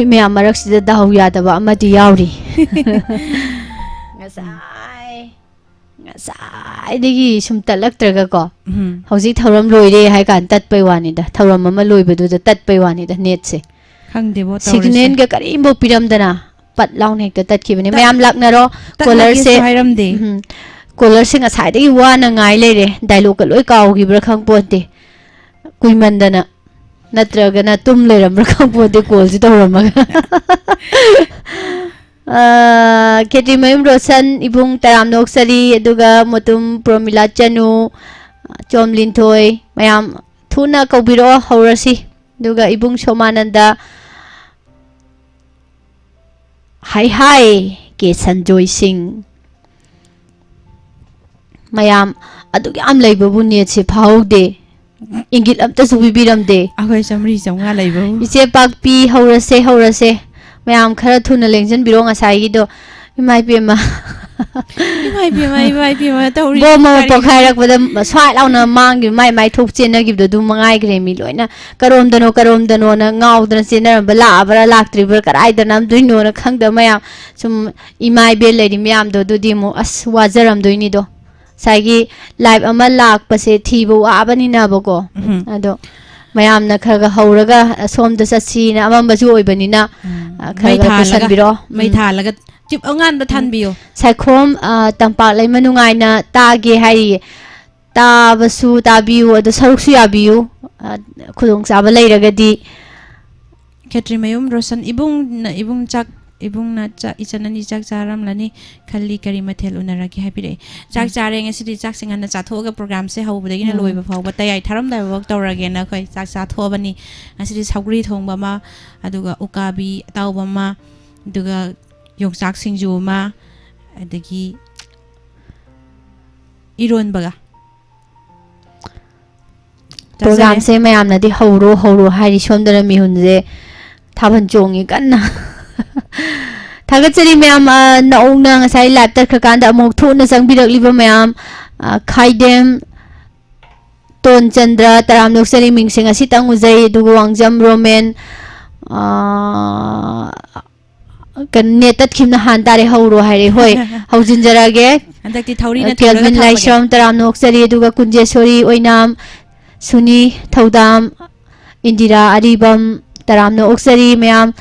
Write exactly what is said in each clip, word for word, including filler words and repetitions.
ꯃꯌꯥꯝ ꯃꯔꯛꯁꯤꯗ ꯗꯥꯎ ꯌꯥꯗꯕ ꯑꯃꯗꯤ ꯌꯥꯎꯔꯤ꯫ ꯉꯁꯥꯏ, ꯉꯁꯥꯏꯗꯒꯤ ꯁꯨꯝ ꯇꯠꯂꯛꯇ꯭ꯔꯒꯀꯣ, ꯎꯝ꯫ ꯍꯧꯖꯤꯛ ꯊꯧꯔꯝ ꯂꯣꯏꯔꯦ ꯍꯥꯏ ꯀꯥꯟꯗ ꯇꯠꯄꯩ ꯋꯥꯅꯤꯗ, ꯊꯧꯔꯝ ꯑꯃ ꯂꯣꯏꯕꯗꯨꯗ ꯇꯠꯄꯩ ꯋꯥꯅꯤꯗ ꯅꯦꯠꯁꯦ꯫ ꯈꯪꯗꯦꯕꯣ ꯇꯧꯔꯤꯁꯦ꯫ ꯁꯤꯒꯅꯦꯜꯒ ꯀꯔꯤꯝꯐꯥꯎ ꯄꯤꯔꯝꯗꯅ ꯄꯠ ꯂꯥꯎꯅ ꯍꯦꯛꯇ ꯇꯠꯈꯤꯕꯅꯦ꯫ ꯇꯠꯂꯒꯦꯁꯨ ꯃꯌꯥꯝ ꯂꯥꯛꯅꯔꯣ꯫ ꯀꯣꯂꯔꯁꯦ ꯍꯥꯏꯔꯝꯗꯦ꯫ ꯎꯝ꯫ ꯀꯣꯂꯔꯁꯦ ꯉꯁꯥꯏꯗꯒꯤ ꯋꯥꯅ ꯉꯥꯏ ꯂꯩꯔꯦ, ꯗꯥꯏꯂꯣꯛꯀ ꯂꯣꯏ ꯀꯥꯎꯈꯤꯕ꯭ꯔꯥ ꯈꯪꯄꯣꯟꯇꯦ꯫ ꯀꯨꯏꯃꯟꯗꯅ꯫ ꯅꯠꯇ꯭ꯔꯒꯅ ꯇꯨꯝ ꯂꯩꯔꯝꯕ꯭ꯔꯥ ꯈꯪꯄꯣꯟꯇꯦ ꯀꯣꯜꯁꯤ ꯇꯧꯔꯝꯃꯒ꯫ ꯑꯥ, ꯈꯦꯇ꯭ꯔꯤꯃꯌꯨꯝ ꯔꯣꯁꯟ, ꯏꯕꯨꯡ ꯇꯔꯥꯝꯅ ꯑꯣꯛꯆꯔꯤ, ꯑꯗꯨꯒ ꯃꯣꯇꯨꯝ ꯄ꯭ꯔꯣꯃꯤꯂꯥ ꯆꯅꯨ, ꯆꯣꯝꯂꯤꯟꯊꯣꯏ, ꯃꯌꯥꯝ ꯊꯨꯅ ꯀꯧꯕꯤꯔꯛꯑꯣ, ꯍꯧꯔꯁꯤ꯫ ꯑꯗꯨꯒ ꯏꯕꯨꯡ ꯁꯣꯃꯥꯅꯟꯗ, ꯍꯥꯏ ꯍꯥꯏ, ꯀꯦ ꯁꯟꯖꯣꯏ ꯁꯤꯡ꯫ ꯃꯌꯥꯝ ꯑꯗꯨꯛ ꯌꯥꯝ ꯂꯩꯕꯕꯨ ꯅꯦꯠꯁꯦ ꯐꯥꯍꯧꯗꯦ꯫ ꯏꯪꯒꯤꯠ ꯑꯝꯇꯁꯨ ꯄꯤꯕꯤꯔꯝꯗꯦ꯫ ꯑꯩꯈꯣꯏ ꯆꯥꯃꯔꯤ ꯆꯥꯝꯃꯉꯥ ꯂꯩꯕꯕꯨ꯫ ꯏꯆꯦ ꯄꯥꯛꯄꯤ, ꯍꯧꯔꯁꯦ, ꯍꯧꯔꯁꯦ꯫ ꯃꯌꯥꯝ ꯈꯔ ꯊꯨꯅ ꯂꯦꯡꯁꯤꯟꯕꯤꯔꯣ ꯉꯁꯥꯏꯒꯤꯗꯣ꯫ ꯏꯃꯥ ꯏꯕꯦꯝꯃ꯫ ꯏꯃꯥ ꯏꯕꯦꯝꯃ, ꯏꯃꯥ ꯏꯕꯦꯝꯃ, ꯇꯧꯔꯤꯁꯦ ꯕꯣꯝ ꯑꯃ ꯀꯔꯤꯅꯣ? ꯄꯣꯈꯥꯏꯔꯛꯄꯗ ꯁ꯭ꯋꯥꯏ ꯂꯥꯎꯅ ꯃꯥꯡꯈꯤꯕ, ꯃꯥꯏ ꯃꯥꯏ ꯊꯣꯛ ꯆꯦꯟꯅꯈꯤꯕꯗꯣ ꯑꯗꯨ ꯃꯉꯥꯏꯈ꯭ꯔꯦ꯫ ꯃꯤ ꯂꯣꯏꯅ ꯀꯔꯣꯝꯗꯅꯣ, ꯀꯔꯣꯝꯗꯅꯣꯅ ꯉꯥꯎꯗꯅ ꯆꯦꯟꯅꯔꯝꯕ, ꯂꯥꯛꯑꯕ꯭ꯔꯥ, ꯂꯥꯛꯇ꯭ꯔꯤꯕ꯭ꯔꯥ, ꯀꯗꯥꯏꯗ ꯅꯝꯗꯣꯏꯅꯣꯅ ꯈꯪꯗꯕ ꯃꯌꯥꯝ꯫ ꯁꯨꯝ ꯏꯃꯥ ꯏꯕꯦꯟ ꯂꯩꯔꯤ ꯃꯌꯥꯝꯗꯣ ꯑꯗꯨꯗꯤ ꯑꯃꯨꯛ ꯑꯁ ꯋꯥꯖꯔꯝꯗꯣꯏꯅꯤꯗꯣ꯫ ꯉꯁꯥꯏꯒꯤ ꯂꯥꯏꯚ ꯑꯃ ꯂꯥꯛꯄꯁꯦ ꯊꯤꯕ ꯋꯥꯕꯅꯤꯅꯕꯀꯣ꯫ ꯎꯝ꯫ ꯑꯗꯣ ꯃꯌꯥꯝꯅ ꯈꯔ ꯈꯔ ꯍꯧꯔꯒ ꯑꯁꯣꯝꯗ ꯆꯠꯁꯤꯅ ꯑꯃꯝꯕꯁꯨ ꯑꯣꯏꯕꯅꯤꯅ, ꯎꯝ꯫ ꯑ, ꯈꯔ ꯃꯩ ꯈꯔ ꯊꯥꯜꯂꯒ, ꯄꯨꯁꯟꯕꯤꯔꯣ꯫ ꯃꯩ ꯎꯝ꯫ ꯊꯥꯜꯂꯒ ꯇ꯭ꯌꯨꯞ ꯑꯉꯥꯟꯕ ꯎꯝ꯫ ꯊꯥꯟꯕꯤꯌꯣ꯫ ꯁꯥꯏꯈꯣꯝ, ꯑ, ꯇꯝꯄꯥꯛ ꯂꯩꯃ ꯅꯨꯡꯉꯥꯏꯅ ꯇꯥꯒꯦ ꯍꯥꯏꯔꯤꯌꯦ꯫ ꯇꯥꯕꯁꯨ ꯇꯥꯕꯤꯌꯨ, ꯑꯗꯣ ꯁꯔꯨꯛꯁꯨ ꯌꯥꯕꯤꯌꯨ, ꯑ, ꯈꯨꯗꯣꯡꯆꯥꯕ ꯂꯩꯔꯒꯗꯤ꯫ ꯈꯦꯇ꯭ꯔꯤꯃꯌꯨꯝ ꯔꯣꯁꯟ, ꯏꯕꯨꯡꯅ, ꯏꯕꯨꯡ ꯆꯥꯛ, ꯏꯕꯨꯡꯅ ꯆꯥꯛ, ꯏꯆꯟ ꯑꯅꯤ ꯆꯥꯛ ꯆꯥꯔꯝꯂꯅꯤ ꯈꯜꯂꯤ, ꯀꯔꯤ ꯃꯊꯦꯜ ꯎꯅꯔꯒꯦ ꯍꯥꯏꯕꯤꯔꯛꯑꯦ꯫ ꯆꯥꯛ ꯎꯝ꯫ ꯆꯥꯔꯦ ꯉꯁꯤꯗꯤ, ꯆꯥꯛꯁꯦ ꯉꯟꯅ ꯆꯥꯊꯣꯛꯑꯒ ꯄ꯭ꯔꯣꯒ꯭ꯔꯥꯝꯁꯦ ꯍꯧꯕꯗꯒꯤꯅ ꯎꯝ꯫ ꯂꯣꯏꯕ ꯐꯥꯎꯕ ꯇꯌꯥꯏ ꯊꯥꯔꯝꯗꯥꯏꯐꯥꯎ ꯇꯧꯔꯒꯦꯅ ꯑꯩꯈꯣꯏ ꯆꯥꯛ ꯆꯥꯊꯣꯛꯑꯕꯅꯤ꯫ ꯉꯁꯤꯗꯤ ꯁꯧꯒ꯭ꯔꯤ ꯊꯣꯡꯕ ꯑꯃ, ꯑꯗꯨꯒ ꯎꯀꯥꯕꯤ ꯑꯇꯥꯎꯕ ꯑꯃ, ꯑꯗꯨꯒ ꯌꯣꯡꯆꯥꯛ ꯁꯤꯡꯖꯨ ꯑꯃ, ꯑꯗꯒꯤ ꯏꯔꯣꯟꯕꯒ ꯆꯥꯖꯔꯦ꯫ ꯄ꯭ꯔꯣꯒ꯭ꯔꯥꯝꯁꯦ ꯃꯌꯥꯝꯅꯗꯤ ꯍꯧꯔꯣ, ꯍꯧꯔꯣ ꯍꯥꯏꯔꯤ, ꯁꯣꯝꯗꯅ ꯃꯤꯍꯨꯟꯁꯦ ꯊꯥꯕꯜ ꯆꯣꯡꯉꯤ ꯀꯟꯅ꯫ ꯊꯥꯒꯠꯆꯔꯤ ꯃꯌꯥꯝ, ꯑ, ꯅꯧꯅ ꯉꯁꯥꯏ ꯂꯥꯏꯚ ꯇꯠꯈ꯭ꯔꯀꯥꯟꯗ ꯑꯃꯨꯛ ꯊꯣꯛꯅ ꯆꯪꯕꯤꯔꯛꯂꯤꯕ ꯃꯌꯥꯝ, ꯑ, ꯈꯥꯏꯗꯦꯝ ꯇꯣꯟꯆꯟꯗ꯭ꯔ, ꯇꯔꯥꯝꯅ ꯑꯣꯛꯆꯔꯤ, ꯃꯤꯡꯁꯦ ꯉꯁꯤꯇꯪ ꯎꯖꯩ, ꯑꯗꯨꯒ ꯋꯥꯡꯖꯝ ꯔꯣꯃꯦꯟ, ꯑꯥ, ꯀꯩꯅꯣ, ꯅꯦꯠ ꯇꯠꯈꯤꯕꯅ ꯍꯥꯟ ꯇꯥꯔꯦ, ꯍꯧꯔꯣ ꯍꯥꯏꯔꯦ꯫ ꯍꯣꯏ, ꯍꯧꯖꯤꯟꯖꯔꯒꯦ꯫ ꯍꯟꯗꯛꯇꯤ ꯊꯧꯔꯤꯅ ꯀꯦꯜꯚꯤꯟ ꯊꯧꯔꯒ ꯊꯝꯃꯒꯦ꯫ ꯂꯥꯏꯁ꯭ꯔꯝ, ꯇꯔꯥꯝꯅ ꯑꯣꯛꯆꯔꯤ, ꯑꯗꯨꯒ ꯀꯨꯟꯖꯦꯁꯣꯔꯤ ꯑꯣꯏꯅꯥꯝ, ꯁꯨꯅꯤ ꯊꯧꯗꯥꯝ, ꯏꯟꯗꯤꯔꯥ ꯑꯔꯤꯕꯝ, ꯇꯔꯥꯝꯅ ꯑꯣꯛꯆꯔꯤ ꯃꯌꯥꯝ,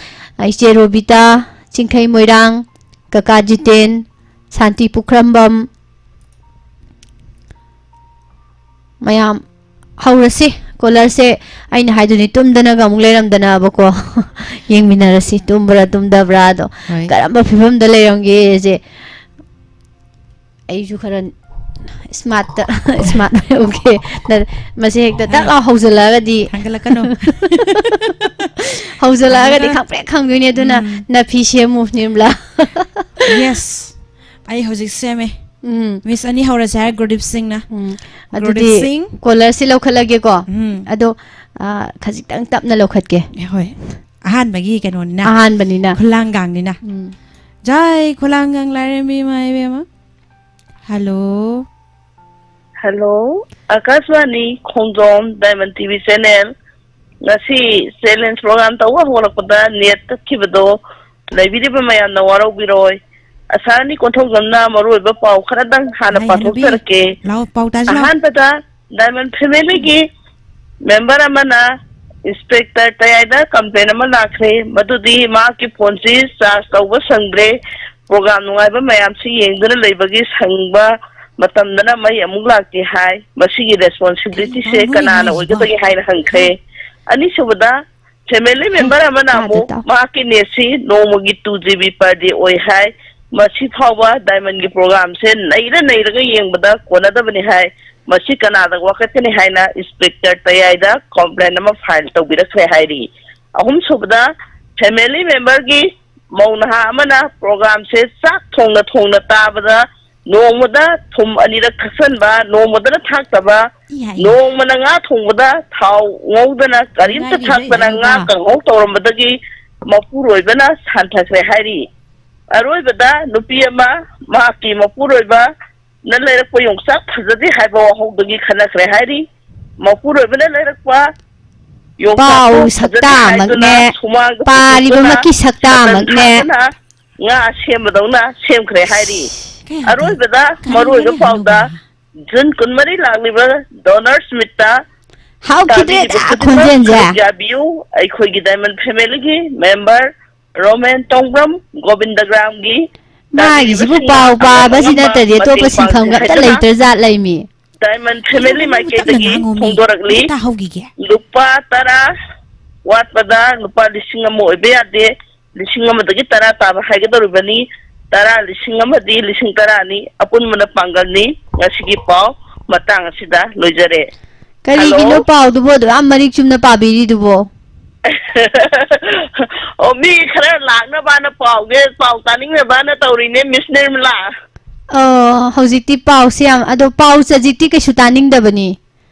ꯏꯆꯦ ꯔꯣꯕꯤꯇꯥ, ꯆꯤꯡꯈꯩ ꯃꯣꯏꯔꯥꯡ, ꯀꯀꯥ ꯖꯤꯇꯦꯟ, ꯁꯥꯟꯇꯤ ꯄꯨꯈ꯭ꯔꯝꯕꯝ, ꯃꯌꯥꯝ ꯍꯧꯔꯁꯤ꯫ ꯀꯣꯂꯔꯁꯦ ꯑꯩꯅ ꯍꯥꯏꯗꯨꯅꯤ, ꯇꯨꯝꯗꯅꯒ ꯑꯃꯨꯛ ꯂꯩꯔꯝꯗꯅꯕꯀꯣ꯫ ꯌꯦꯡꯃꯤꯟꯅꯔꯁꯤ, ꯇꯨꯝꯕ꯭ꯔꯥ ꯇꯨꯝꯗꯕ꯭ꯔꯥꯗꯣ꯫ ꯍꯣꯏ꯫ ꯀꯔꯝꯕ ꯐꯤꯕꯝꯗ ꯂꯩꯔꯝꯒꯦꯁꯦ꯫ ꯑꯩꯁꯨ ꯈꯔ ꯁ꯭ꯃꯥꯔꯠꯇ, ꯁ꯭ꯃꯥꯔꯠ ꯑꯣꯏꯍꯧꯒꯦ꯫ ꯅ-, ꯃꯁꯤ ꯍꯦꯛꯇ ꯗꯛ ꯂꯥꯎ ꯍꯧꯖꯤꯜꯂꯛꯑꯒꯗꯤ꯫ ꯊꯥꯡꯒꯠꯂꯛꯀꯅꯨ꯫ ꯍꯧꯖꯤꯜꯂꯛꯑꯒꯗꯤ ꯊꯥꯡꯒꯠꯂꯛꯀꯅꯨ꯫ ꯈꯪꯄ꯭ꯔꯦꯛ ꯈꯪꯗꯣꯏꯅꯦ, ꯑꯗꯨꯅ ꯎꯝ꯫ ꯅꯐꯤ ꯁꯦꯝꯃꯨ, ꯅꯤꯔꯃꯂꯥ꯫ ꯌꯦꯁ꯫ ꯑꯩ ꯍꯧꯖꯤꯛ ꯁꯦꯝꯃꯦ꯫ ꯎꯝ꯫ ꯃꯤꯁ ꯑꯅꯤ ꯍꯧꯔꯁꯦ ꯍꯥꯏꯔꯦ, ꯒꯨꯔꯗꯤꯞ ꯁꯤꯡꯅ꯫ ꯎꯝ꯫ ꯒꯨꯔꯗꯤꯞ ꯑꯗꯨꯗꯤ ꯁꯤꯡ꯫ ꯀꯣꯂꯔꯁꯤ ꯂꯧꯈꯠꯂꯒꯦꯀꯣ꯫ ꯎꯝ꯫ ꯑꯗꯣ, ꯑ, ꯈꯖꯤꯛꯇꯪ ꯇꯞꯅ ꯂꯧꯈꯠꯀꯦ꯫ ꯑꯦ, ꯍꯣꯏ꯫ ꯑꯍꯥꯟꯕꯒꯤ ꯀꯩꯅꯣꯅꯤꯅ꯫ ꯑꯍꯥꯟꯕꯅꯤꯅ꯫ ꯈꯨꯂꯥꯡꯒꯥꯡꯅꯤꯅ꯫ ꯎꯝ꯫ ꯖꯥꯏ ꯈꯨꯂꯥꯡꯒꯥꯡ ꯂꯥꯏꯔꯦꯝꯕꯤ ꯏꯃꯥ ꯏꯕꯦꯝꯃ꯫ ꯍꯜꯂꯣ꯫ ꯍꯜꯂꯣ, ꯑꯀꯥꯁꯕꯥꯅꯤ ꯈꯣꯡꯖꯣꯝ ꯗꯥꯏꯃꯟ ꯇꯤ ꯚꯤ ꯆꯦꯅꯦꯜ꯫ ꯉꯁꯤ ꯆꯦꯂꯦꯟꯖ ꯄ꯭ꯔꯣꯒ꯭ꯔꯥꯝ ꯇꯧꯕ ꯍꯧꯔꯛꯄꯗ ꯅꯦꯠ ꯇꯠꯈꯤꯕꯗꯣ ꯂꯩꯕꯤꯔꯤꯕ ꯃꯌꯥꯝꯅ ꯋꯥꯔꯧꯕꯤꯔꯣꯏ꯫ ꯑꯁꯥꯔꯅꯤ ꯀꯣꯟꯊꯧꯖꯝꯅ ꯃꯔꯨꯑꯣꯏꯕ ꯄꯥꯎ ꯈꯔꯗꯪ ꯍꯥꯟꯅ ꯍꯥꯏ, ꯍꯅꯨꯕꯤ꯫ ꯄꯥꯊꯣꯛꯆꯔꯛꯀꯦ꯫ ꯂꯥꯎ, ꯄꯥꯎ ꯇꯥꯁꯤ ꯂꯥꯎ꯫ ꯑꯍꯥꯟꯕꯗ, ꯗꯥꯏꯃꯟ ꯐꯦꯃꯤꯂꯤꯒꯤ ꯃꯦꯝꯕꯔ ꯑꯃꯅ ꯏꯟꯁꯄꯦꯛꯇꯔ ꯇꯌꯥꯏꯗ ꯀꯝꯄ꯭ꯂꯦꯟ ꯑꯃ ꯂꯥꯛꯈ꯭ꯔꯦ, ꯃꯗꯨꯗꯤ ꯃꯍꯥꯛꯀꯤ ꯐꯣꯟꯁꯤ ꯆꯥꯔꯖ ꯇꯧꯕ ꯁꯪꯗ꯭ꯔꯦ, ꯄ꯭ꯔꯣꯒ꯭ꯔꯥꯝ ꯅꯨꯡꯉꯥꯏꯕ ꯃꯌꯥꯝꯁꯤ ꯌꯦꯡꯗꯨꯅ ꯂꯩꯕꯒꯤ ꯁꯪꯕ ꯃꯇꯝꯗꯅ ꯃꯩ ꯑꯃꯨꯛ ꯂꯥꯛꯇꯦ ꯍꯥꯏ꯫ ꯃꯁꯤꯒꯤ ꯔꯦꯁꯄꯣꯟꯁꯤꯕꯤꯂꯤꯇꯤꯁꯦ ꯀꯔꯤꯅꯣ ꯀꯅꯥꯅ ꯅꯣꯏꯅ ꯍꯥꯏꯁꯤꯕꯣ? ꯑꯣꯏꯒꯗꯒꯦ ꯍꯥꯏꯅ ꯍꯪꯈ꯭ꯔꯦ꯫ ꯍꯥ? ꯑꯅꯤꯁꯨꯕꯗ, ꯐꯦꯃꯤꯂꯤ ꯃꯦꯝꯕꯔ ꯑꯃꯅ ꯇꯥꯗ ꯑꯃꯨꯛ ꯇꯥꯎ꯫ ꯃꯍꯥꯛꯀꯤ ꯅꯦꯠꯁꯤ ꯅꯣꯡꯃꯒꯤ two G B per day ꯑꯣꯏ ꯍꯥꯏ꯫ ꯃꯁꯤ ꯐꯥꯎꯕ ꯗꯥꯏꯃꯟꯒꯤ ꯄ꯭ꯔꯣꯒ꯭ꯔꯥꯝꯁꯦ ꯅꯩꯔ ꯅꯩꯔꯒ ꯌꯦꯡꯕꯗ ꯀꯣꯟꯅꯗꯕꯅꯤ ꯍꯥꯏ꯫ ꯃꯁꯤ ꯀꯅꯥꯗ ꯋꯥꯀꯠꯀꯅꯤ ꯍꯥꯏꯅ ꯏꯟꯁꯄꯦꯛꯇꯔ ꯇꯌꯥꯏꯗ ꯀꯝꯄ꯭ꯂꯦꯟ ꯑꯃ ꯐꯥꯏꯜ ꯇꯧꯕꯤꯔꯛꯈ꯭ꯔꯦ ꯍꯥꯏꯔꯤ꯫ ꯑꯍꯨꯝꯁꯨꯕꯗ, ꯐꯦꯃꯤꯂꯤ ꯃꯦꯝꯕꯔꯒꯤ ꯃꯧ ꯅꯍꯥ ꯑꯃꯅ ꯄ꯭ꯔꯣꯒ꯭ꯔꯥꯝꯁꯦ ꯆꯥꯛ ꯊꯣꯡꯅ ꯊꯣꯡꯅ ꯇꯥꯕꯗ ꯅꯣꯡꯃꯗ ꯊꯨꯝ ꯑꯅꯤꯔꯛ ꯊꯛꯆꯟꯕ, ꯅꯣꯡꯃꯗꯅ ꯊꯥꯛꯇꯕ, ꯏ ꯍꯥꯏ꯫ ꯅꯣꯡꯃꯅ ꯉꯥ ꯊꯣꯡꯕꯗ ꯊꯥꯎ ꯉꯧꯗꯅ ꯀꯔꯤꯝꯇ ꯅꯨꯡꯉꯥꯏꯔꯤꯕ ꯊꯥꯛꯇꯅ ꯉꯥ ꯏꯌꯥꯝꯕ꯫ ꯀꯥꯡꯍꯧ ꯇꯧꯔꯝꯕꯗꯒꯤ ꯃꯄꯨꯔꯣꯏꯕꯅ ꯁꯥꯟꯊꯈ꯭ꯔꯦ ꯍꯥꯏꯔꯤ꯫ ꯑꯔꯣꯏꯕꯗ ꯅꯨꯄꯤ ꯑꯃ ꯃꯍꯥꯛꯀꯤ ꯃꯄꯨꯔꯣꯏꯕꯅ ꯂꯩꯔꯛꯄ ꯌꯣꯡꯆꯥꯛ ꯐꯖꯗꯦ ꯍꯥꯏꯕ ꯋꯥꯍꯧꯗꯒꯤ ꯈꯠꯅꯈ꯭ꯔꯦ ꯍꯥꯏꯔꯤ꯫ ꯃꯄꯨꯔꯣꯏꯕꯅ ꯂꯩꯔꯛꯄ ꯌꯣꯡꯆꯥꯛꯇꯣ ꯄꯥꯎ ꯐꯖꯅꯤ ꯍꯥꯏꯗꯨꯅ ꯁꯛꯇꯥꯃꯛꯅꯦ꯫ ꯁꯨꯃꯥꯡꯗ ꯄꯥꯔꯤꯕꯃꯛꯀꯤ ꯄꯨꯊꯣꯛꯇꯨꯅ ꯁꯛꯇꯥꯃꯛꯅꯦ꯫ ꯁꯗꯟ ꯊꯥꯗꯨꯅ ꯉꯥ ꯁꯦꯝꯕꯗꯧꯅ ꯁꯦꯝꯈ꯭ꯔꯦ ꯍꯥꯏꯔꯤ꯫ ꯀꯩ ꯍꯥꯏꯗꯣꯏꯅꯣ? ꯑꯔꯣꯏꯕꯗ ꯀꯔꯤ ꯃꯔꯨꯑꯣꯏꯕ ꯍꯥꯏꯔꯤꯅꯣ ꯄꯥꯎꯗ ꯈꯪꯗꯦ꯫ ꯖꯨꯟ ꯀꯨꯟꯃꯔꯤ ꯂꯥꯛꯂꯤꯕ ꯗꯣꯅꯔꯁ ꯃꯤꯠꯇ ꯍꯥꯎꯈꯤꯗ꯭ꯔꯦꯗ ꯇꯥꯕꯤꯔꯤꯕ ꯈꯨꯗꯤꯡꯃꯛ ꯈꯣꯟꯖꯦꯜꯁꯦ꯫ ꯁꯔꯨꯛ ꯌꯥꯕꯤꯌꯨ꯫ ꯑꯩꯈꯣꯏꯒꯤ ꯗꯥꯏꯃꯟ ꯐꯦꯃꯤꯂꯤꯒꯤ ꯃꯦꯝꯕꯔ ꯔꯣꯃꯦꯟ ꯇꯣꯡꯕ꯭ꯔꯝ ꯒꯣꯕꯤꯟꯗꯒ꯭ꯔꯥꯝꯒꯤ ꯃꯥꯒꯤꯁꯤꯕꯨ ꯇꯥꯕꯤꯔꯤꯕꯁꯤꯡꯅ ꯄꯥꯎ ꯑꯉꯝ ꯄꯥꯕꯁꯤꯗ ꯑꯉꯝꯕ ꯅꯠꯇ꯭ꯔꯗꯤ ꯃꯇꯦꯡ ꯑꯇꯣꯞꯄ ꯄꯥꯡꯖꯩ ꯁꯤꯟꯐꯝꯒ ꯑꯝꯇ ꯍꯥꯏꯗꯨꯅ ꯂꯩꯇ꯭ꯔꯖꯥꯠ ꯂꯩꯃꯤ꯫ ꯗꯥꯏꯃꯟ ꯀꯩꯅꯣ, ꯐꯦꯃꯤꯂꯤ ꯅꯪꯕꯨ ꯇꯞꯅ ꯃꯥꯏꯀꯩꯗꯒꯤ ꯉꯥꯡꯉꯣꯃꯤ꯫ ꯐꯣꯡꯗꯣꯔꯛꯂꯤ꯫ ꯑꯝꯇ ꯇꯥꯍꯧꯈꯤꯒꯦ꯫ ꯂꯨꯄꯥ ꯇꯔꯥ ꯋꯥꯠꯄꯗ ꯂꯨꯄꯥ ꯂꯤꯁꯤꯡ ꯑꯃ ꯑꯣꯏꯕ ꯌꯥꯗꯦ꯫ ꯂꯤꯁꯤꯡ ꯑꯃꯗꯒꯤ ꯇꯔꯥ ꯇꯥꯕ ꯍꯥꯏꯒꯗꯧꯔꯤꯕꯅꯤ꯫ ꯇꯔꯥ, ꯂꯤꯁꯤꯡ ꯑꯃꯗꯤ ꯂꯤꯁꯤꯡ ꯇꯔꯥꯅꯤ꯫ ꯑꯄꯨꯟꯕꯅ ꯄꯥꯡꯒꯜꯅꯤ ꯉꯁꯤꯒꯤ ꯄꯥꯎ ꯃꯇꯥꯡ ꯑꯁꯤꯗ ꯂꯣꯏꯖꯔꯦ꯫ ꯀꯔꯤꯒꯤꯅꯣ ꯍꯜꯂꯣ꯫ ꯄꯥꯎꯗꯨꯕꯨ ꯑꯗꯨꯛ ꯌꯥꯝ ꯃꯔꯤꯛ ꯆꯨꯝꯅ ꯄꯥꯕꯤꯔꯤꯗꯨꯕꯣ? ꯑꯣ, ꯃꯤ ꯈꯔ ꯂꯥꯛꯅꯕꯅ ꯄꯥꯎꯁꯦ, ꯄꯥꯎ ꯇꯥꯅꯤꯡꯅꯕꯅ ꯇꯧꯔꯤꯅꯦ, ꯃꯤꯁ ꯅꯤꯔꯃꯂꯥ꯫ ꯑꯣ, ꯍꯧꯖꯤꯛꯇꯤ ꯄꯥꯎꯁꯦ ꯌꯥꯝ, ꯑꯗꯣ ꯄꯥꯎ ꯆꯖꯤꯛꯇꯤ ꯀꯩꯁꯨ ꯇꯥꯅꯤꯡꯗꯕꯅꯤ꯫